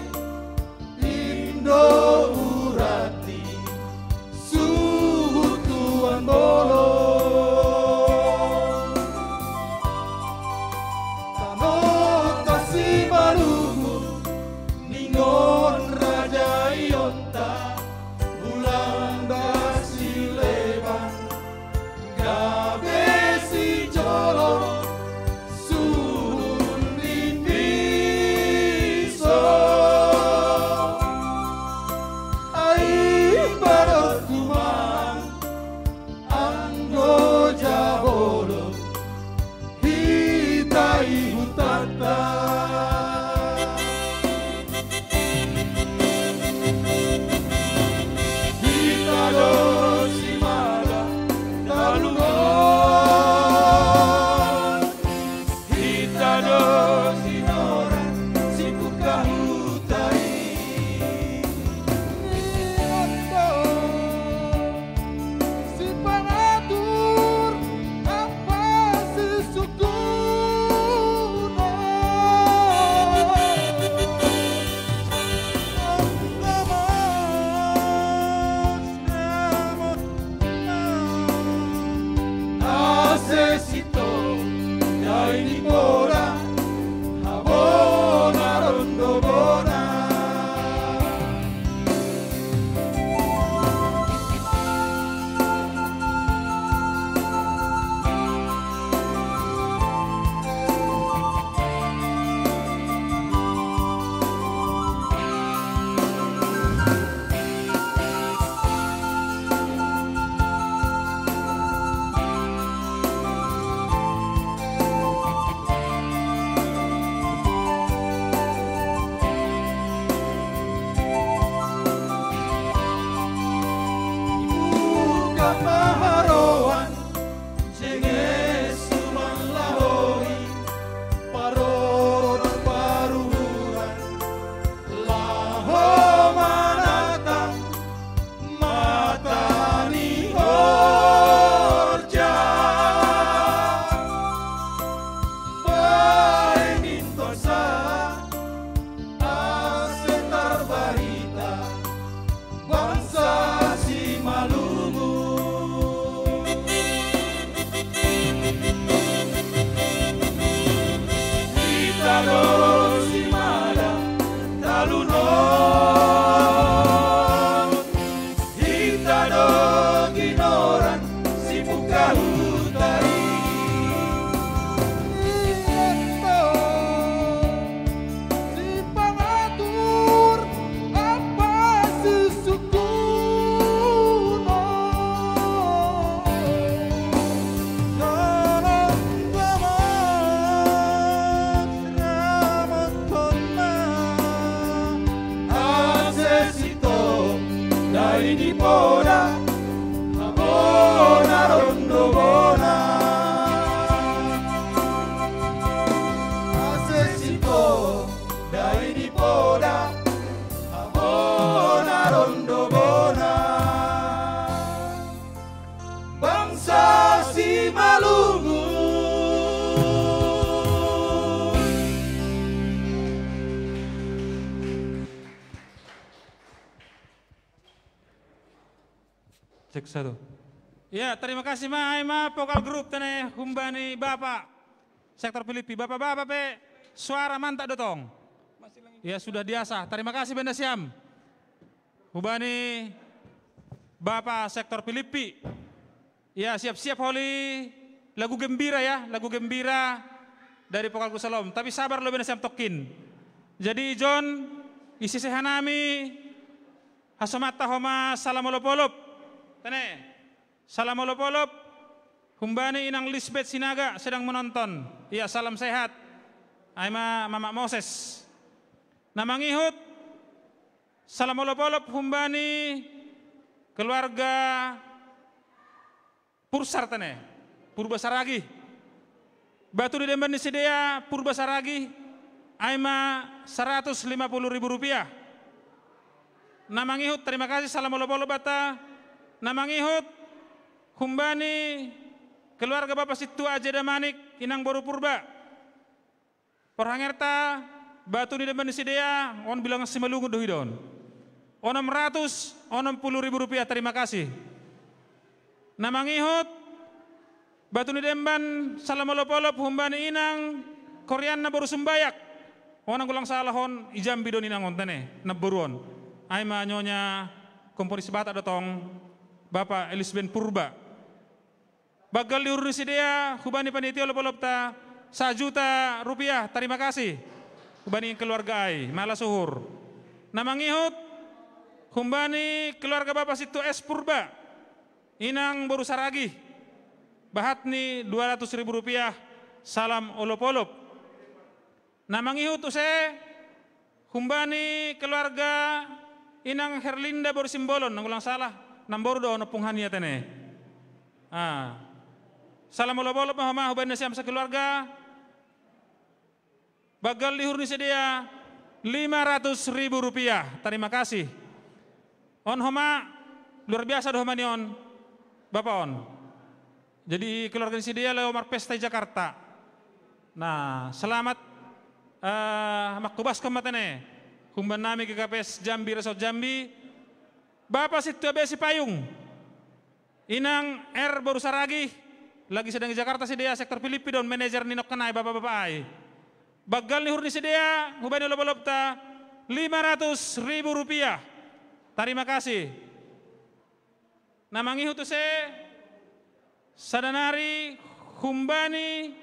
indo urati, suhut tuan bolon. Tano tasi malumu, ningon Dai ni poda, habona rondo bona. Ibuka paharoan, jenge suman lahori, paroro dan paruhuran, laho manatang mata ni horja. Bae nintosa ase tarbarita bangsa Simalungun. Hita do simada talunon, hita do ginoran sibuka huta i. Sipangatur apa sisukuna. Dalam gamak ramakonna. Ase sito dai ni poda, habona rondo bona. Ase sito dai ni poda, habona rondo bona. Bangsa Simalungun. Cek satu. Ya, terima kasih ma, ai ma vokal grup tene humbani Bapak sektor Pilippi. Bapak-bapak pe suara mantap do tong. Ya, sudah diasah. Terima kasih, Benda Siam. Humbani Bapak sektor Pilippi. Ya, siap-siap holi lagu gembira ya, lagu gembira dari vokal grup Salom. Tapi sabar lo, Benda Siam, tokkin. Jadi John, isi sehanami, hasomanta homa salam olop-olop. Tene, salam olop-olop humbani Inang Lisbeth Sinaga sedang menonton. Iya, salam sehat. Ai ma Mamak Moses. Na mangihut, salam olop-olop humbani keluarga Pursar tene, Purba Saragi. Batu ni demban ni sidea Purba Saragi, ai ma seratus lima puluh ribu rupiah. Na mangihut, terima kasih, salam olop-olop banta. Na mangihut humbani keluarga Bapak Sintua Aje Damanik, Inang boru Purba. Parhangerta, batu ni demban ni sidea, on bilang Simalungun do hida on. Onom ratus onom puluh ribu rupiah, terima kasih. Na mangihut, batu ni demban salam olop-olop humbani Inang Korianna boru Sumbayak. On anggo lang salah on i Jambi do on Inang on tene, namboru on. Ai ma nyonya komponis Batak do tong, Bapak Elisben Purba. Banggal ni uhur ni sidea, humbani panitia olop-olopta, sajuta rupiah, tarima kasih. Humbani keluarga ai, malas uhur. Na mangihut, humbani keluarga Bapak Sintua S Purba, Inang boru Saragi, bahat ni dua ratus ribu rupiah, salam olop-olop. Na mangihut use, humbani keluarga Inang Herlinda boru Simbolon, anggo lang salah, namboru do on, ompung hania tene. Ah. Salam olop-olop ma homa humbani na siam sakeluarga. Banggal ni uhur ni sidea, lima ratus ribu rupiah. Tarima kasih. On homa, luar biasa do homa ni on, Bapak on. Jadi keluarga ni sidea laho marpesta i Jakarta. Nah, selamat, eh, mangkobaskon ma tene. Humbannami G K P S Jambi, Resort Jambi. Bapak Sintua B Sipayung, Inang R boru Saragi, Lagi sedang di Jakarta sidea, sektor Pilippi don, manajer ni nongkanai, bapak-bapak ai. Banggal ni uhur ni sidea hubani olop-olopta, lima ratus ribu rupiah. Tarima kasih. Na mangihut use, sada nari humbani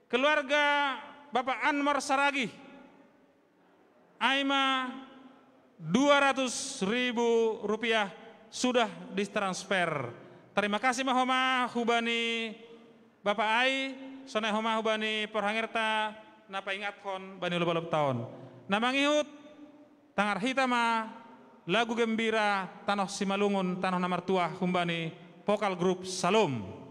keluarga Bapak Anwar Saragih, ai ma dua ratus ribu rupiah sudah ditransfer. Tarima kasih ma homa hubani Bapak ai, sonai homa hubani parhangerta na paingathon bani olop-olopta on. Na mangihut, tangar hita ma lagu gembira Tanoh Simalungun, Tanoh na Martuah humbani Vokal Grup Salom.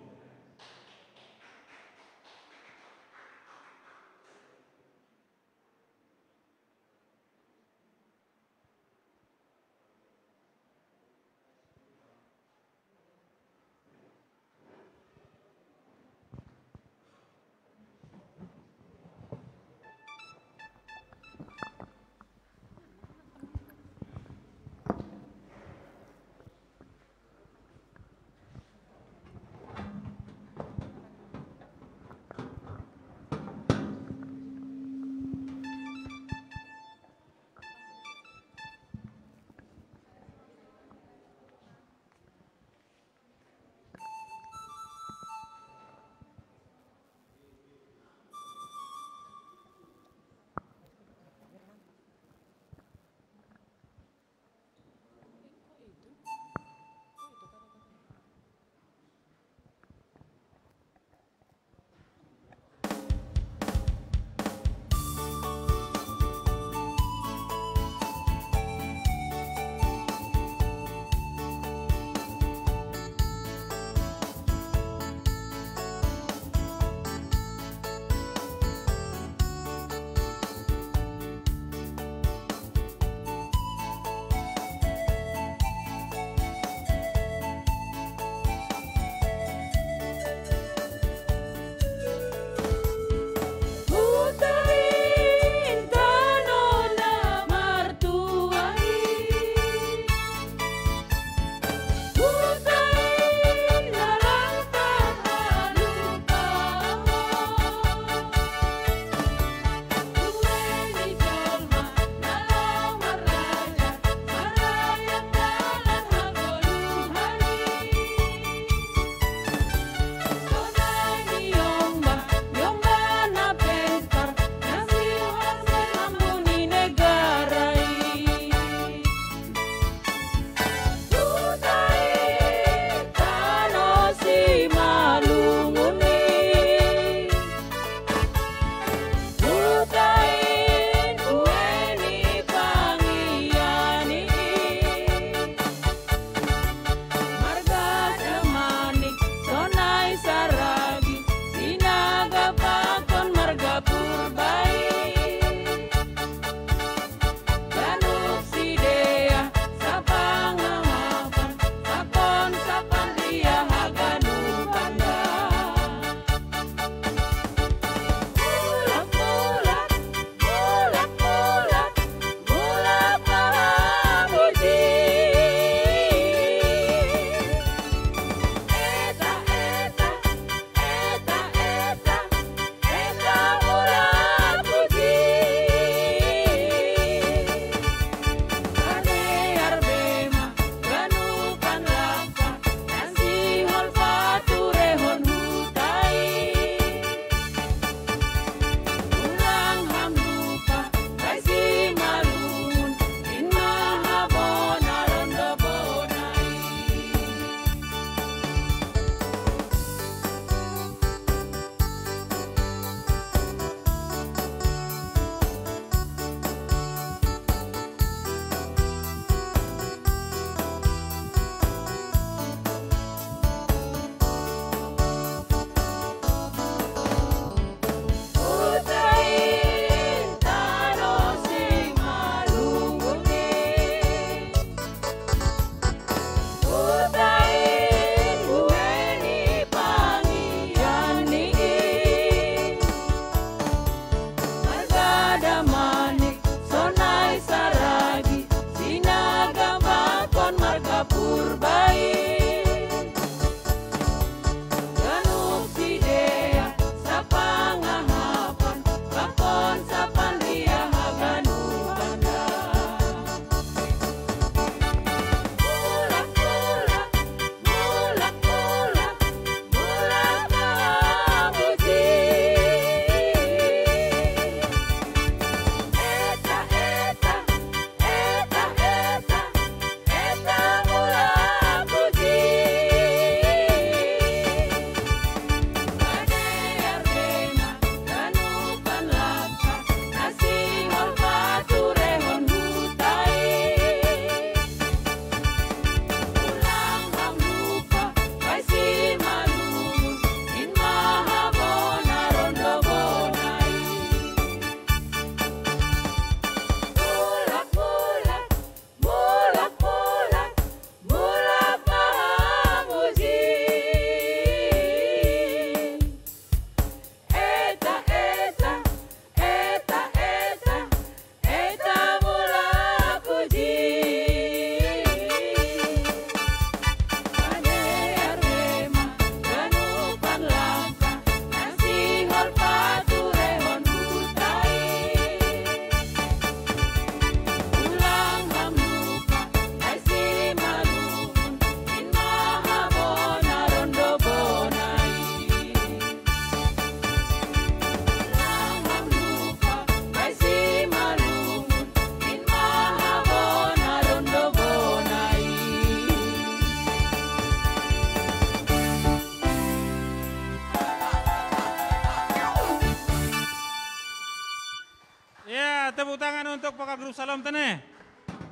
Tok paka grup Salom tene.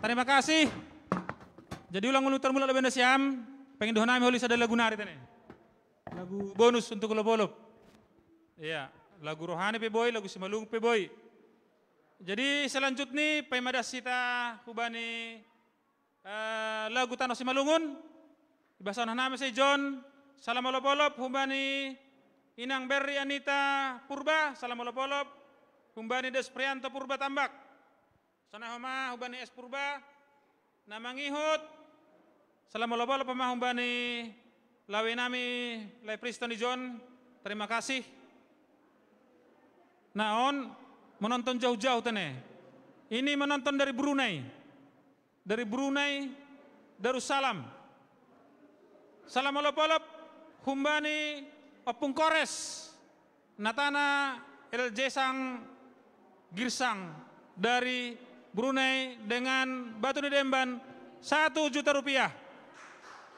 Tarima kasih. Jadi ulang ulu termula lebe nasiam, pengen dohonami holi sada lagu nari tene. Lagu bonus untuk Olop-olop. Iya, lagu rohani pe boi, lagu Simalungun pe boi. Jadi selanjutnya, paima das hita hubani, eh, lagu Tano Simalungun. Ibahasahon hanami si John, salam olop-olop hubani Inang Berry Anita Purba, salam olop-olop hubani Desprianto Purba Tambak. Sonai homa hubani S Purba, na mangihut, salam olop-olop homa hubani lawenami Lai Priston i John, terima kasih. Na on, menonton jauh-jauh tene. Ini menonton dari Brunei. Dari Brunei Darussalam. Salam olop-olop hubani Ompung Kores, Natana El Jesang Girsang dari Brunei dengan batu ni demban satu juta rupiah.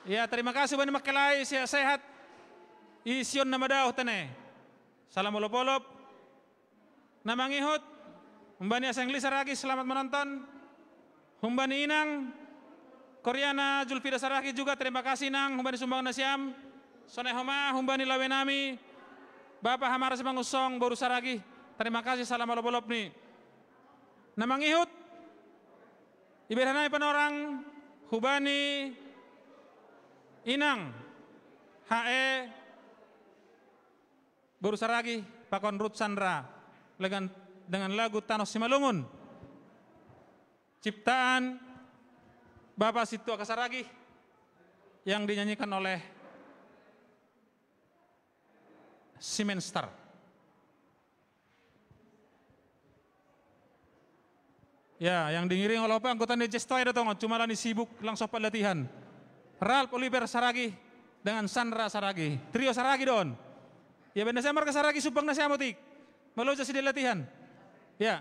Ya, terima kasih bani Makkelai, sehat-sehat. Ision nama dauh tene. Salam olop-olop. Na mangihut, humbani Aseng Lisa Ragi, selamat menonton. Humbani Inang Koreana Julfida Saragi juga, terima kasih Nang, humbani sumbang nasiam. Sonai homa, humbani lawenami Bapa Hamara Simangunsong, boru Saragi, terima kasih, salam olop-olop ni. Na mangihut, iberhanami panorang hubani Inang H E Boru Saragi, pakon Ruth Sandra, dengan, dengan lagu Tano Simalungun, ciptaan Bapak Situ Aka Saragi, yang dinyanyikan oleh Simenstar. Ya, yang diiringi oleh ope anggota ni Jestoy do tongon, cuma alani sibuk langsung pat latihan. Ralph Oliver Saragi dengan Sandra Saragi. Trio Saragi do on. Ya, benda saya marga Saragi, sumbang nasiam otik. Molo jo sidea latihan. Ya.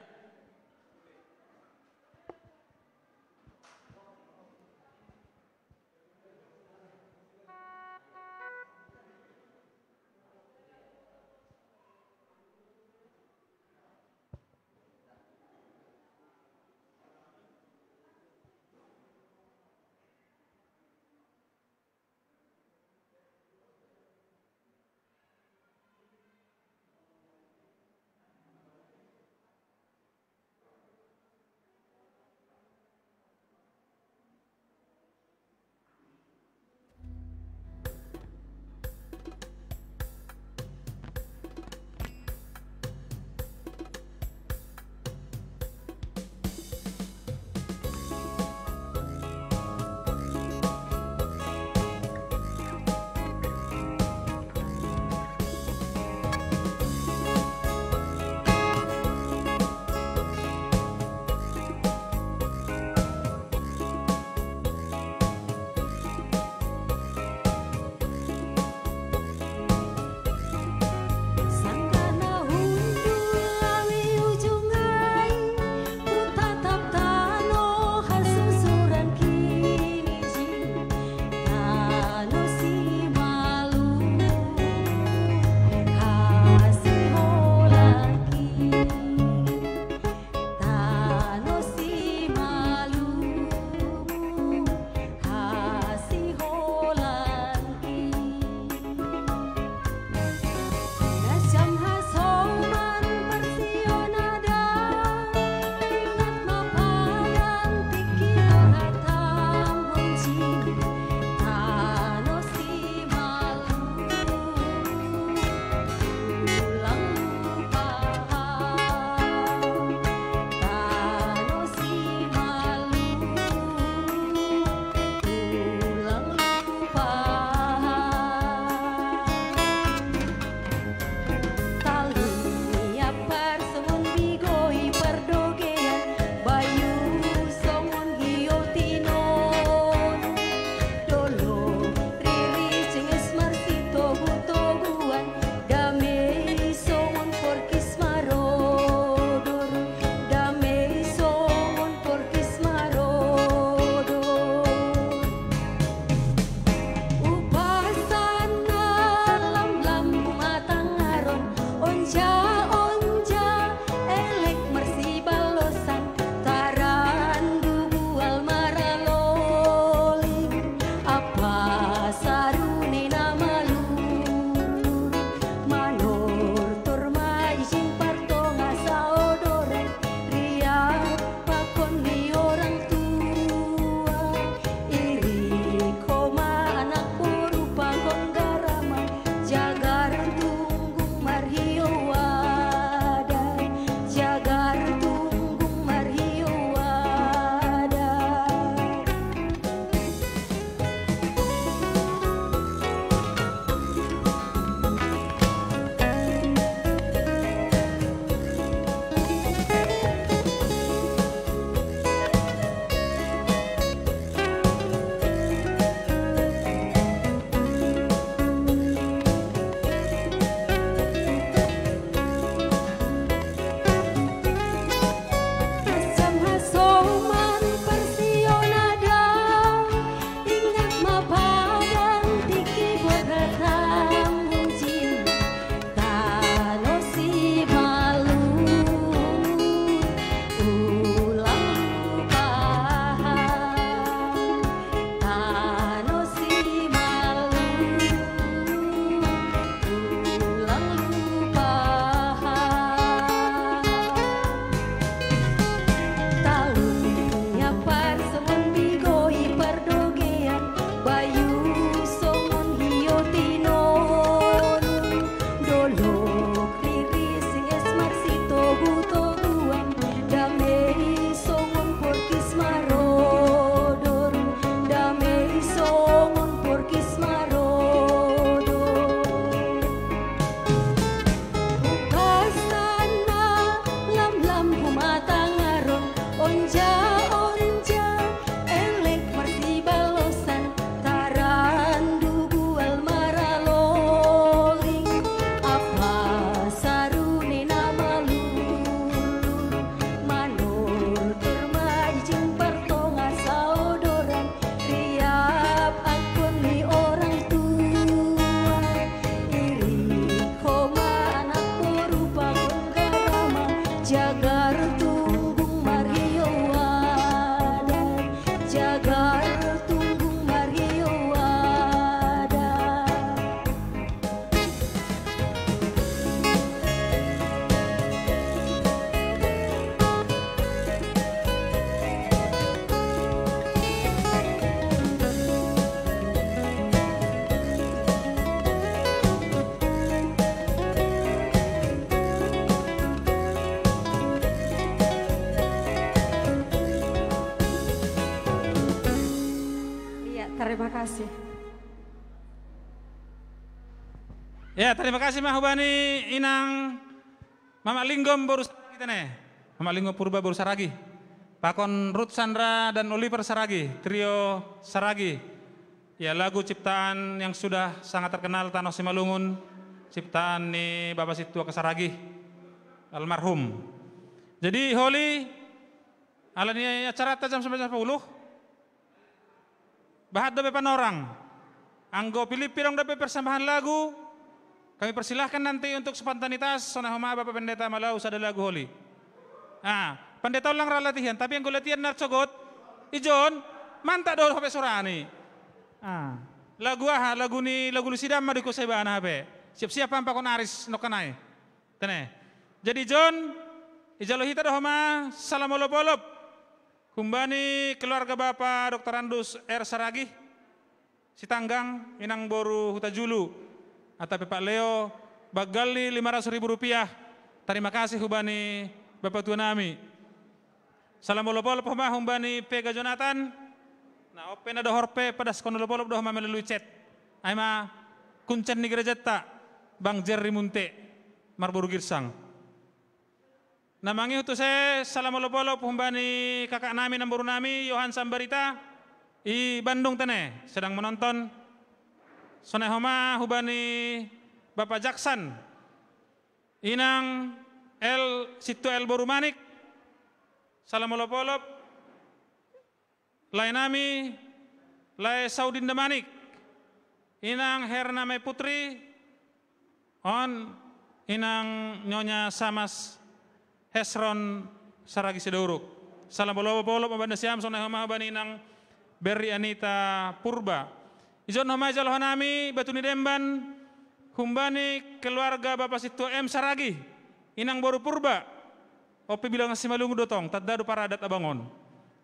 Terima kasih. Ya, terima kasih mah hubani inang Mama Linggom boru Saragi tene. Mama Linggom Purba boru Saragi. Pakon Ruth Sandra dan Oliver Saragi, trio Saragi. Ya, lagu ciptaan yang sudah sangat terkenal Tanoh Simalungun, ciptaan ni Bapak Situa Saragi, almarhum. Jadi, Holi, ala ni acara ta jam sampai jam sepuluh. Bahat dope panorang. Anggo pilih pirong dope persembahan lagu, kami persilahkan nanti untuk spontanitas, sonai homa Bapak Pendeta malau sada lagu Holi. Ah, pendeta ulang ra latihan, tapi anggo latihan na cogot, ijon, mantap do hape sorani. Ah, lagu aha, lagu ni, lagu ni sidam ma do iko sebana hape. Siap-siap pampa kon aris nokkanai. Tene. Jadi ijon, ijalo hita do homa salam olop-olop. Humbani keluarga Bapa Doktorandus R Saragih, Sitanggang, inang boru Hutajulu, atape Pak Leo, bagal ni lima ratus ribu rupiah. Tarima kasih hubani Bapa Tua nami. Salam olop-olop homa humbani Pega Jonathan. Na ope na dohor pe padaskon olop-olop do homa melalui chat. Ai ma kuncen ni gerejanta, Bang Jerry Munte, marboru Girsang. Na mangihut use salam olop-olop humbani kakak nami, namboru nami, Yohan Sambarita, i Bandung tene, sedang menonton. Sonai homa hubani Bapak Jaksan, inang El, Situa El boru Manik, salam olop-olop. Lae nami, lae Saudin Damanik, inang Hername Putri, on inang Nyonya Samas Hesron Saragi Sidauruk. Salam olop-olop ma banda siam, sonai homa hubani inang Berri Anita Purba. Ijon homa ijalo hanami batu ni demban humbani keluarga Bapa Situa M Saragi, inang boru Purba. Ope bilangan Simalungun do tong, tanda do paradat abang on.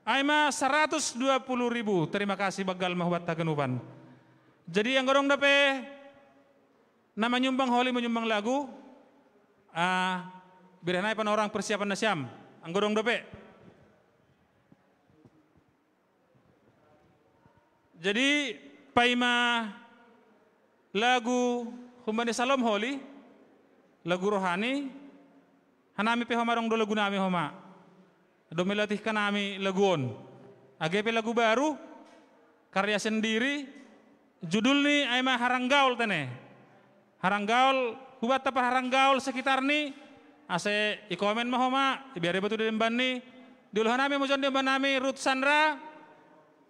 Ai ma saratus dua puluh ribu, terima kasih bagal ma hubanta haganupan. Jadi anggo dong dope na manyumbang, Holi, manyumbang lagu, ah, bere nai panorang persiapan nasiam. Anggo dong dope. Jadi, paima lagu humbani Salom, Holi, lagu rohani, hanami pe homa dong do lagu nami homa. Dome latihkan nami lagu on. Age pe lagu baru, karya sendiri, judul ni ai ma Haranggaol tene. Haranggaol, hubanta parharanggaol sekitar ni, ase i komen ma homa, ibere batu di demban ni, diulohan nami mujon di demban nami Ruth Sandra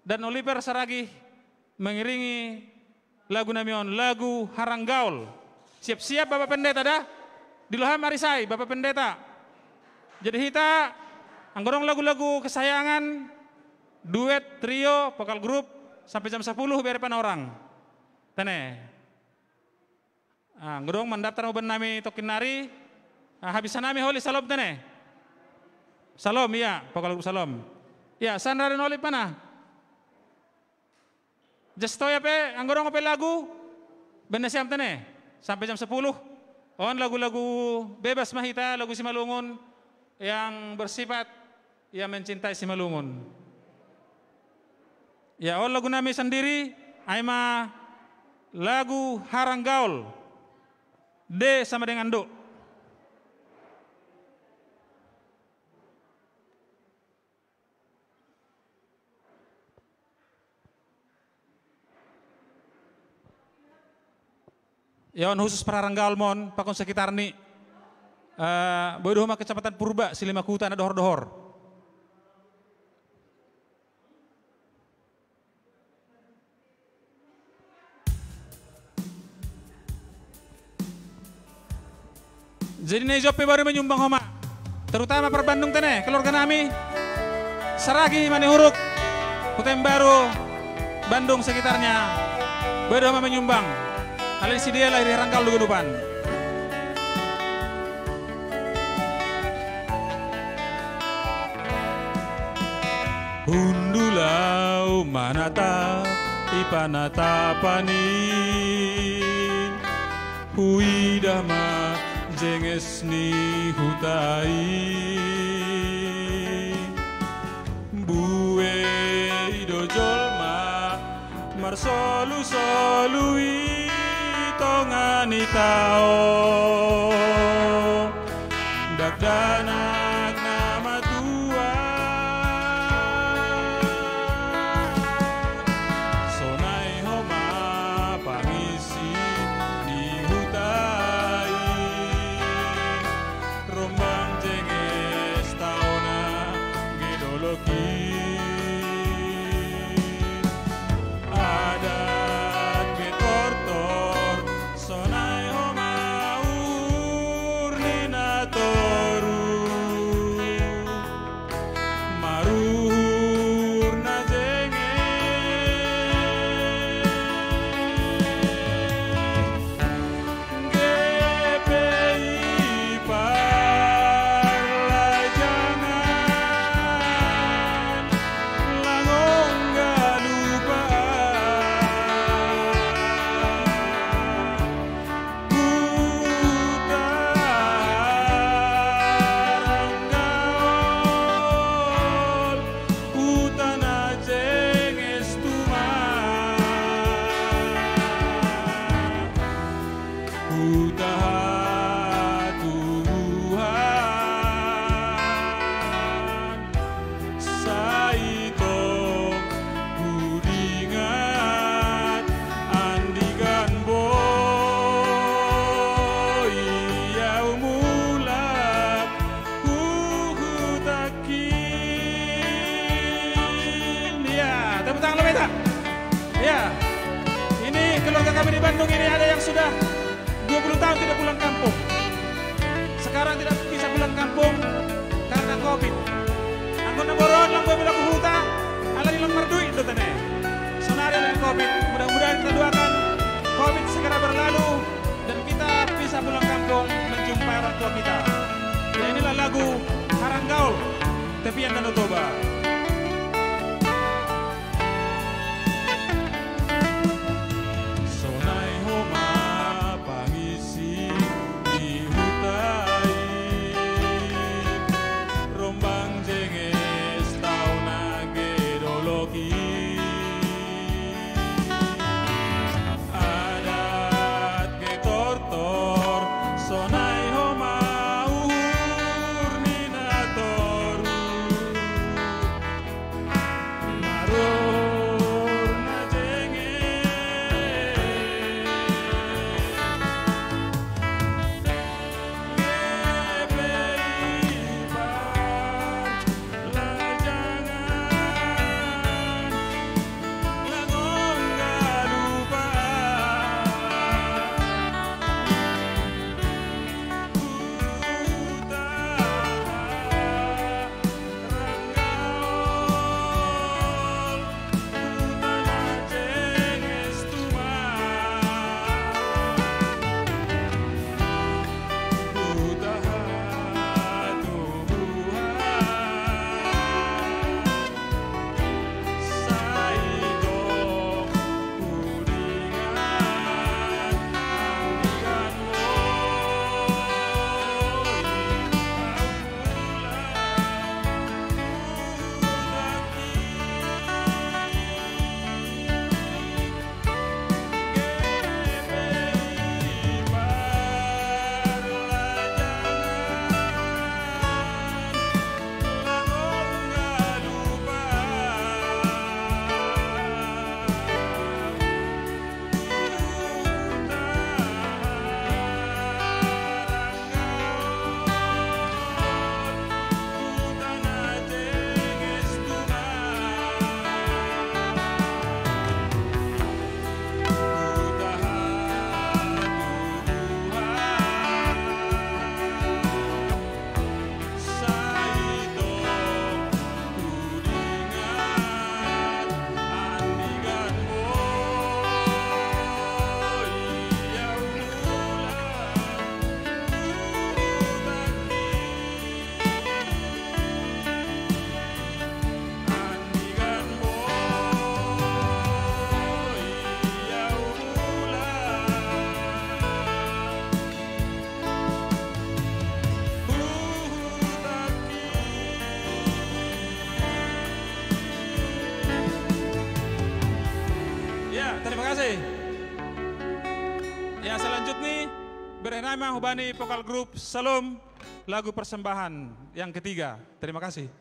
dan Oliver Saragih mengiringi lagu nami on, lagu Haranggaol. Siap-siap Bapak Pendeta dah, diulohan marisai Bapak Pendeta. Jadi hita, anggo dong lagu-lagu kesayangan, duet, trio, vokal grup, sampai jam sepuluh bere panorang. Tene. Ah, anggo dong mandaftar huban nami tokin nari. Ah, habis nami, Holi, Salom tene. Salom, iya, vokal grup Salom. Iya, Sandra dan Oliver mana? Jestoya pe, anggo dong pe lagu, banda siam tene. Sampai jam sepuluh. On lagu-lagu bebas ma hita, lagu Simalungun yang bersifat ia mencintai Simalungun. Ya, on lagu nami sendiri, ai ma lagu Haranggaol. D sama dengan do. Ya, on khusus parharanggaol mon, pakon sekitar ni. Eh, boi do homa Kecamatan Purba, Silimakuta, na dohor-dohor. Jadi na i Joppe baru manyumbang homa. Terutama par Bandung tene, keluarga nami. Saragi, Manihuruk, Huta Imbaru, Bandung sekitarnya. Boi do homa manyumbang. Alai sidea lahir di Haranggaol do ganupan. Hundulau manatap i panatapan i, huidah ma jenges ni huta i. Buei do jolma, mar Solu-solu i tonga ni tao, dakdanak na matua. Sonai homa pangisi ni huta i, Rombang Jenges taona ge dolok i. Adat ge tortor, sonai homa uhur ni natoru. Maruhur na Jenges. G P I parlajangan, langong galupa. Huta Haranggaol, huta na Jenges tuman. Huta hatubuan, sai tong hudingat andigan boi au mulak hu huta kin. Ya, tepuk tangan lebih tak? Ya. Ini keluarga kami di Bandung ini ada yang sudah dua puluh tahun tidak pulang kampung. Sekarang tidak bisa pulang kampung karena covid. Anggo na boru on lang boi mulak hu huta, ala ni lang marduit do tene. Sonari ala ni covid. Mudah-mudahan kita doakan covid segera berlalu dan kita bisa pulang kampung menjumpai orang tua kita. Ya, inilah lagu Haranggaol, Tepian Danau Toba. Sonai homa pangisi ni huta i, Rombang Jenges taona ge dolok i. Adat ge tortor, sonai homa uhur ni natoru. Yang selanjutnya, berhenai ma hubani vokal grup Salom, lagu persembahan yang ketiga. Terima kasih.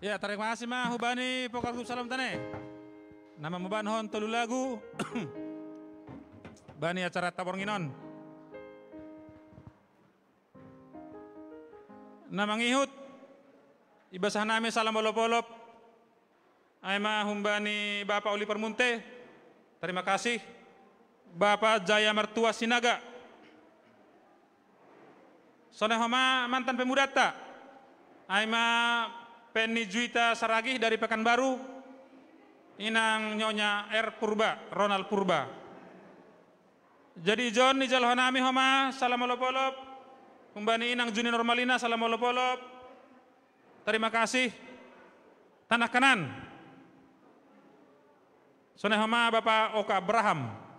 Ya, tarima kasih ma hubani pokal grup Salam Tane. Nama muban hon tolu lagu bani acara tabornginon. Na mangihut, ibasah nami salam olop-olop, ai ma humbani Bapak Uli Permunte, terima kasih, Bapak Jaya Mertua Sinaga. Sonai homa mantan pemudata, ai ma Penny Juita Saragih dari Pekanbaru, inang Nyonya R Purba, Ronald Purba. Jadi John, ni jalo hanami homa salam olop-olop, humbani inang Juni Normalina salam olop-olop. Terima kasih. Tanah Kanan. Sonai homa Bapak Oka Abraham.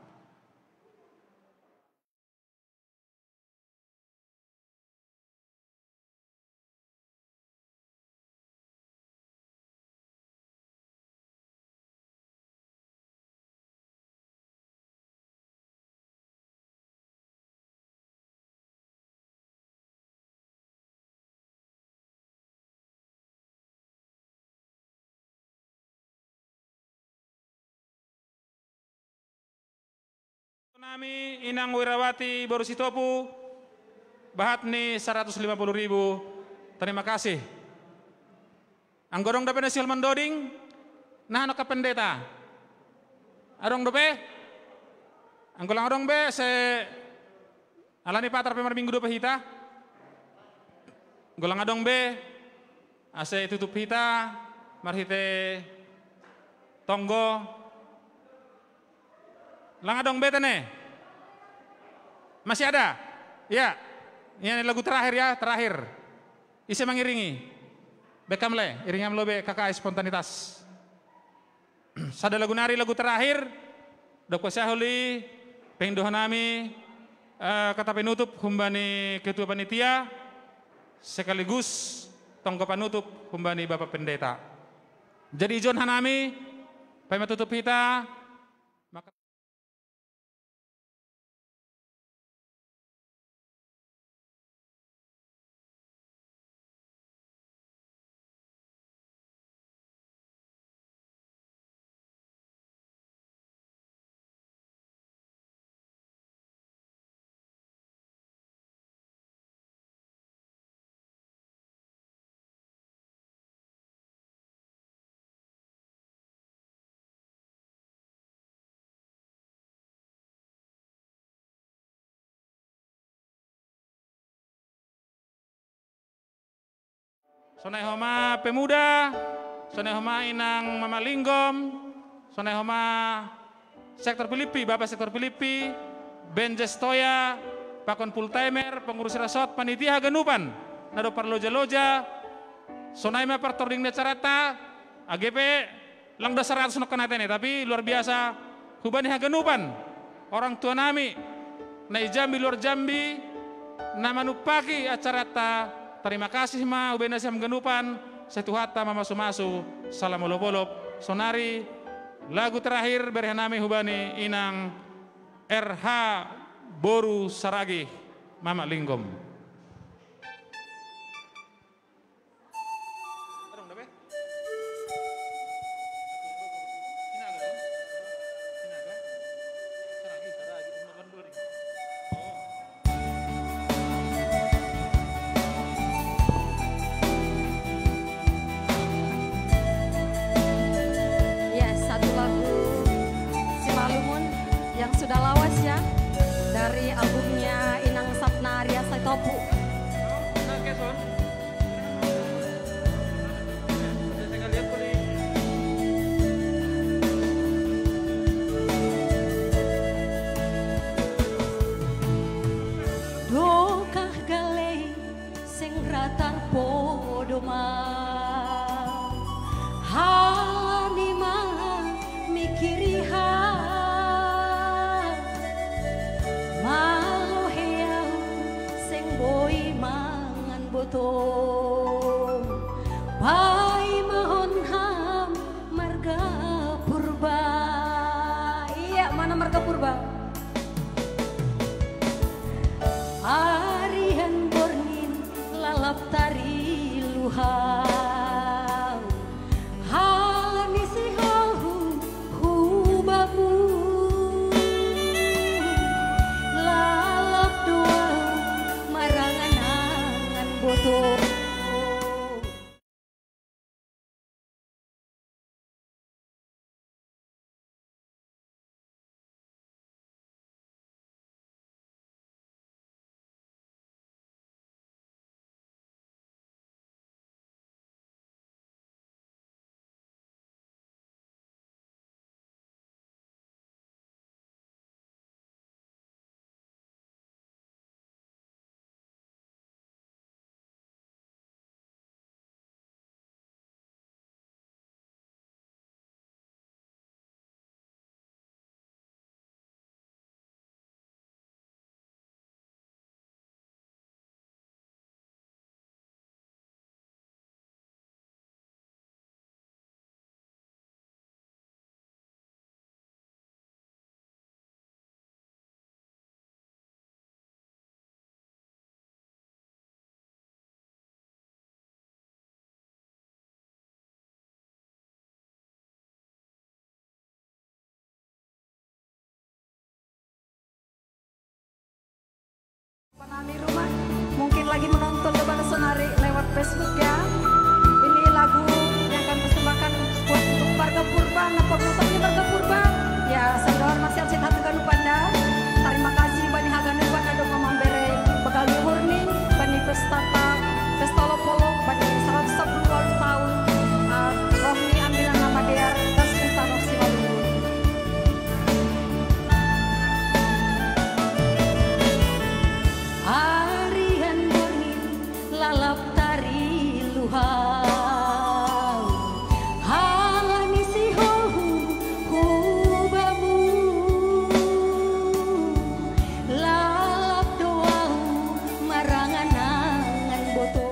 Nami inang Wirawati boru Sitopu, bahat ni seratus lima puluh ribu. Terima kasih. Anggo adong dope na sihol mandoding, naha no ka pendeta. Adong dope? Anggo lang adong be, se alani patar pe marminggu dope hita. Anggo lang adong be, ase tutup hita marhite tonggo. Lang adong be tene? Masih ada? Ya. Ini lagu terakhir ya, terakhir. Ise mangiringi? Bekam le, iringi am lobe K K I spontanitas. Sada lagu nari, lagu terakhir. Dok pasaholi, pengdohanami, eh, kata penutup humbani ketua panitia, sekaligus tonggo panutup humbani Bapak Pendeta. Jadi ijon hanami, paima tutup hita, maka Sonai homa pemuda, sonai homa inang Mama Linggom, sonai homa sektor Pilippi, Bapak sektor Pilippi, Benjes Toya, pakon full timer, pengurus resort, panitia haganupan, na dob parloja-loja, sonai ma partording ni acaranta, age pe lang da saratus nongkan hata ini, tapi luar biasa, hubani haganupan, orang tua nami, na i Jambi luar Jambi, na manumpaki acaranta, terima kasih ma hubani nasiam ganupan, sai Tuhanta mamasu-masu, salam olop-olop, sonari, lagu terakhir, bere hanami hubani inang R H boru Saragih, Mama Linggom. Ya, satu lagu Simalungun yang sudah lawas ya, dari albumnya Inang Sapna Arya Sitopu. Dokah gale sing ra tarpodo ma. Halani ma mikiriha. Malohe au sing boi mangan boto. Paimahon ham marga Purba. Iya, mana marga Purba? Arian borngin lalap tariluhang. Ya, ini lagu yang kami persembahkan buat untuk warga Purba, nah, penontonnya warga Purba. Ya, sendor masih harus satu galu panda. Terima kasih bani hagan ubat ada mamambere begal murni bani pesta, pesta lopolop bani seratus sepuluh tahun, ah, rohni ambilan nama dear tercinta roh si Arian Borngin lalap tari luhau, halani si hohu hubamu, lalap doau marangan-angan boto.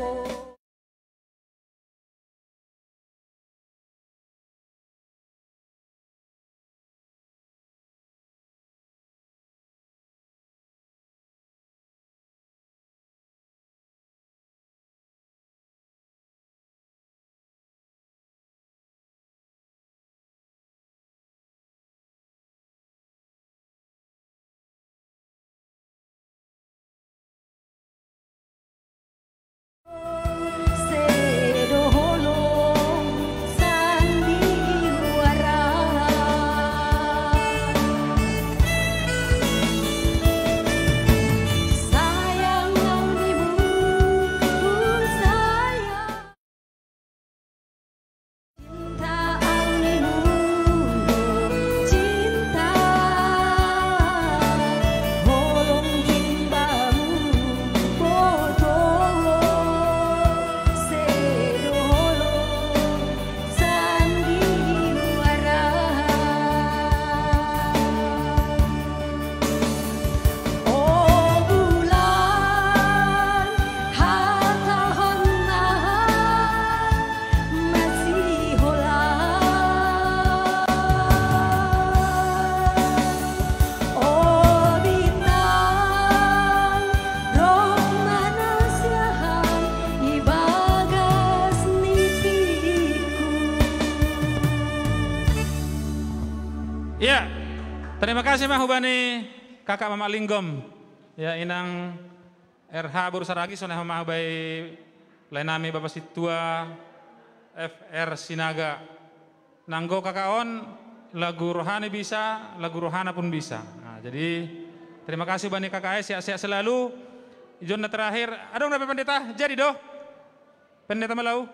Iya, terima kasih mah hubani kakak mama Linggom. Ya, inang R H Bursa Ragi sonai mah hubai lain nami Bapak Situa F R Sinaga. Nanggo kakak on lagu rohani bisa, lagu rohana pun bisa. Nah, jadi terima kasih bani kakak, sehat-sehat selalu. Ijon na terakhir, adong na pendeta, jadi doh. Pendeta Malau.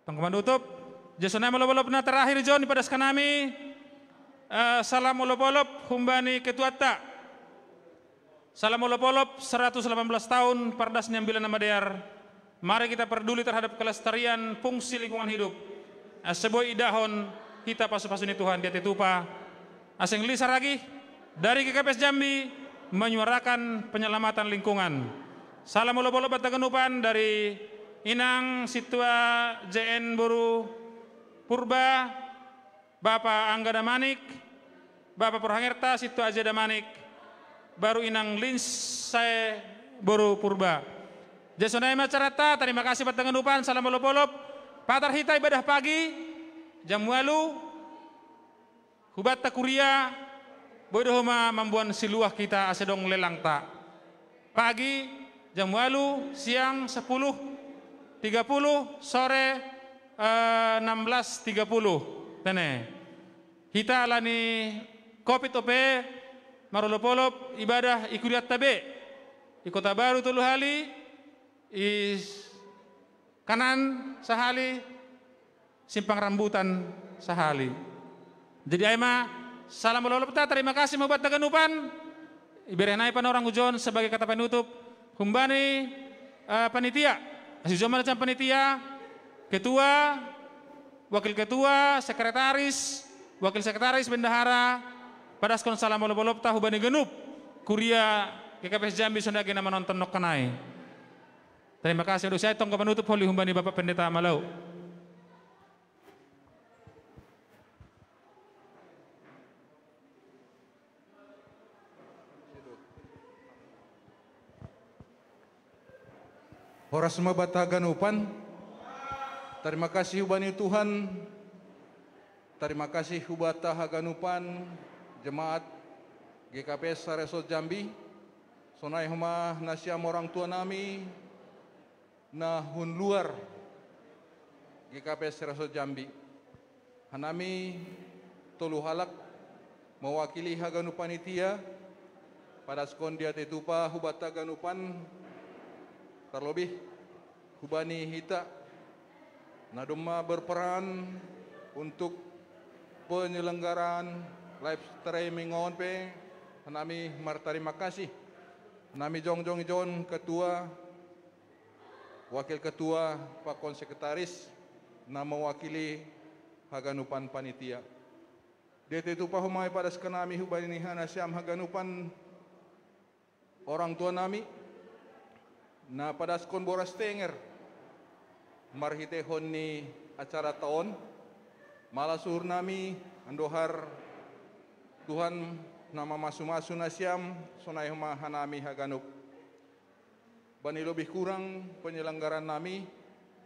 Tong manutup. Jasonai malopolop na terakhir John, ipadas kanami, eh, salam olop-olop humbani ketuatta. Salam olop-olop seratus delapan belas tahun pardas ni ambilan na madear. Mari kita peduli terhadap kelestarian fungsi lingkungan hidup. Asa boi idahon hita pasu-pasu ni Tuhan dia titupa. Asing Lisa Ragih dari G K P S Jambi menyuarakan penyelamatan lingkungan. Salam olop-olop banta ganupan dari Inang Situa J N Boru Purba, Bapa Angga Damanik, Bapa Purhangerta Situa Aja Damanik, baru Inang Linsae Boru Purba. Jasonai ma carata, terima kasih banta ganupan, salam olop-olop. Patar hita ibadah pagi, jam walu, hubatta kuria, boi do homa mamboan siluah hita asa dong lelangta. Pagi jam walu, siang sepuluh tiga puluh, sore, eh, enam belas tiga puluh. Tene. Hita alani covid ope marolop-olop ibadah i kuriatta be. I Kota Baru tolu hali, i Kanan sahali, Simpang Rambutan sahali. Jadi ai ma, salam olop-olopta, terima kasih ma buat na ganupan. Ibereh nai panorang ujon sebagai kata penutup. Humbani, eh, panitia. Asi ujon ma na jam panitia, ketua, wakil ketua, sekretaris, wakil sekretaris, bendahara, padaskon salam olop-olopta hubani ganup kuria G K P S Jambi sonai age na manonton nongkanai. Terima kasih. Untuk saya tong manutup holi humbani Bapak Pendeta Malau. Horas ma banta haganupan. Terima kasih hubani Tuhan. Terima kasih hubanta haganupan jemaat G K P S Saresot Jambi. Sonai homa nasiam orang tua nami na hun luar G K P S Resort Jambi. Hanami tolu halak mewakili haganup panitia, padaskon diatei tupa hubata ganupan, terlebih hubani hita na domma berperan untuk penyelenggaraan live streaming on pe, hanami martarima kasih. Hanami jongjong ijon ketua, wakil ketua, pakon sekretaris na mewakili haganupan panitia. Diatei tupa homa ipadaskon nami hubani hanasiam haganupan orang tua nami na padaskon boras tenger marhiteihon ni acara taon. Malas uhur nami, andohar Tuhan na mamasu-masu nasiam, sonai homa hanami haganup. Bani lebih kurang penyelenggaran nami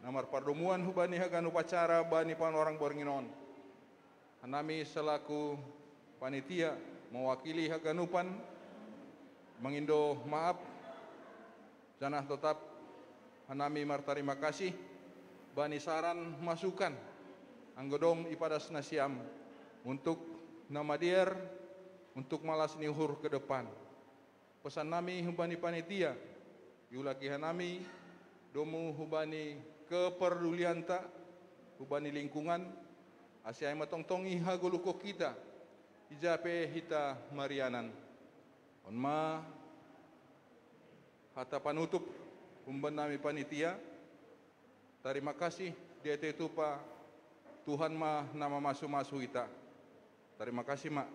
na marpardomuan hubani haganup acara bani panorang borngin on, hanami selaku panitia mewakili haganupan mangindo maaf, janah tetap hanami martarima kasih bani saran masukan anggo dong ipadas nasiam untuk na madear, untuk malas ni uhur ke depan. Pesan nami hubani panitia, iulaki hanami domu hubani keperdulianta hubani lingkungan, ase ai matongtongi hagoluhkon hita, ija pe hita marianan. On ma hata panutup humbannami panitia. Tarima kasih, diatei tupa, Tuhan ma na mamasu-masu hita. Tarima kasih ma.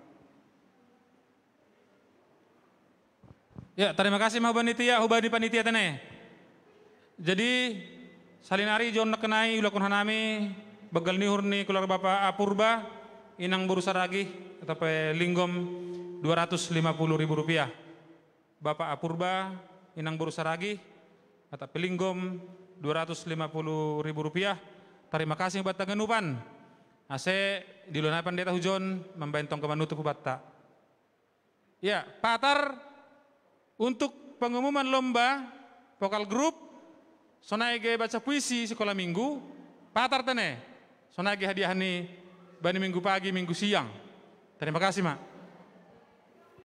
Ya, tarima kasih ma hubani tia, hubani panitia tene. Jadi, salinari jon nangkin ai iulakon hanami banggal ni uhur ni keluarga Bapak A Purba, inang boru Saragih, atau pe linggom dua ratus lima puluh ribu rupiah. Bapak A Purba, inang boru Saragih, atau pe linggom dua ratus lima puluh ribu rupiah. Tarima kasih hubanta haganupan. Ase diulahon pandita hujon mambahen tonggo manutup hubanta. Ya, patar untuk pengumuman lomba vokal grup, sonai ge baca puisi sekolah minggu, patar tene, sonai ge hadiah ni bani minggu pagi, minggu siang. Tarima kasih ma.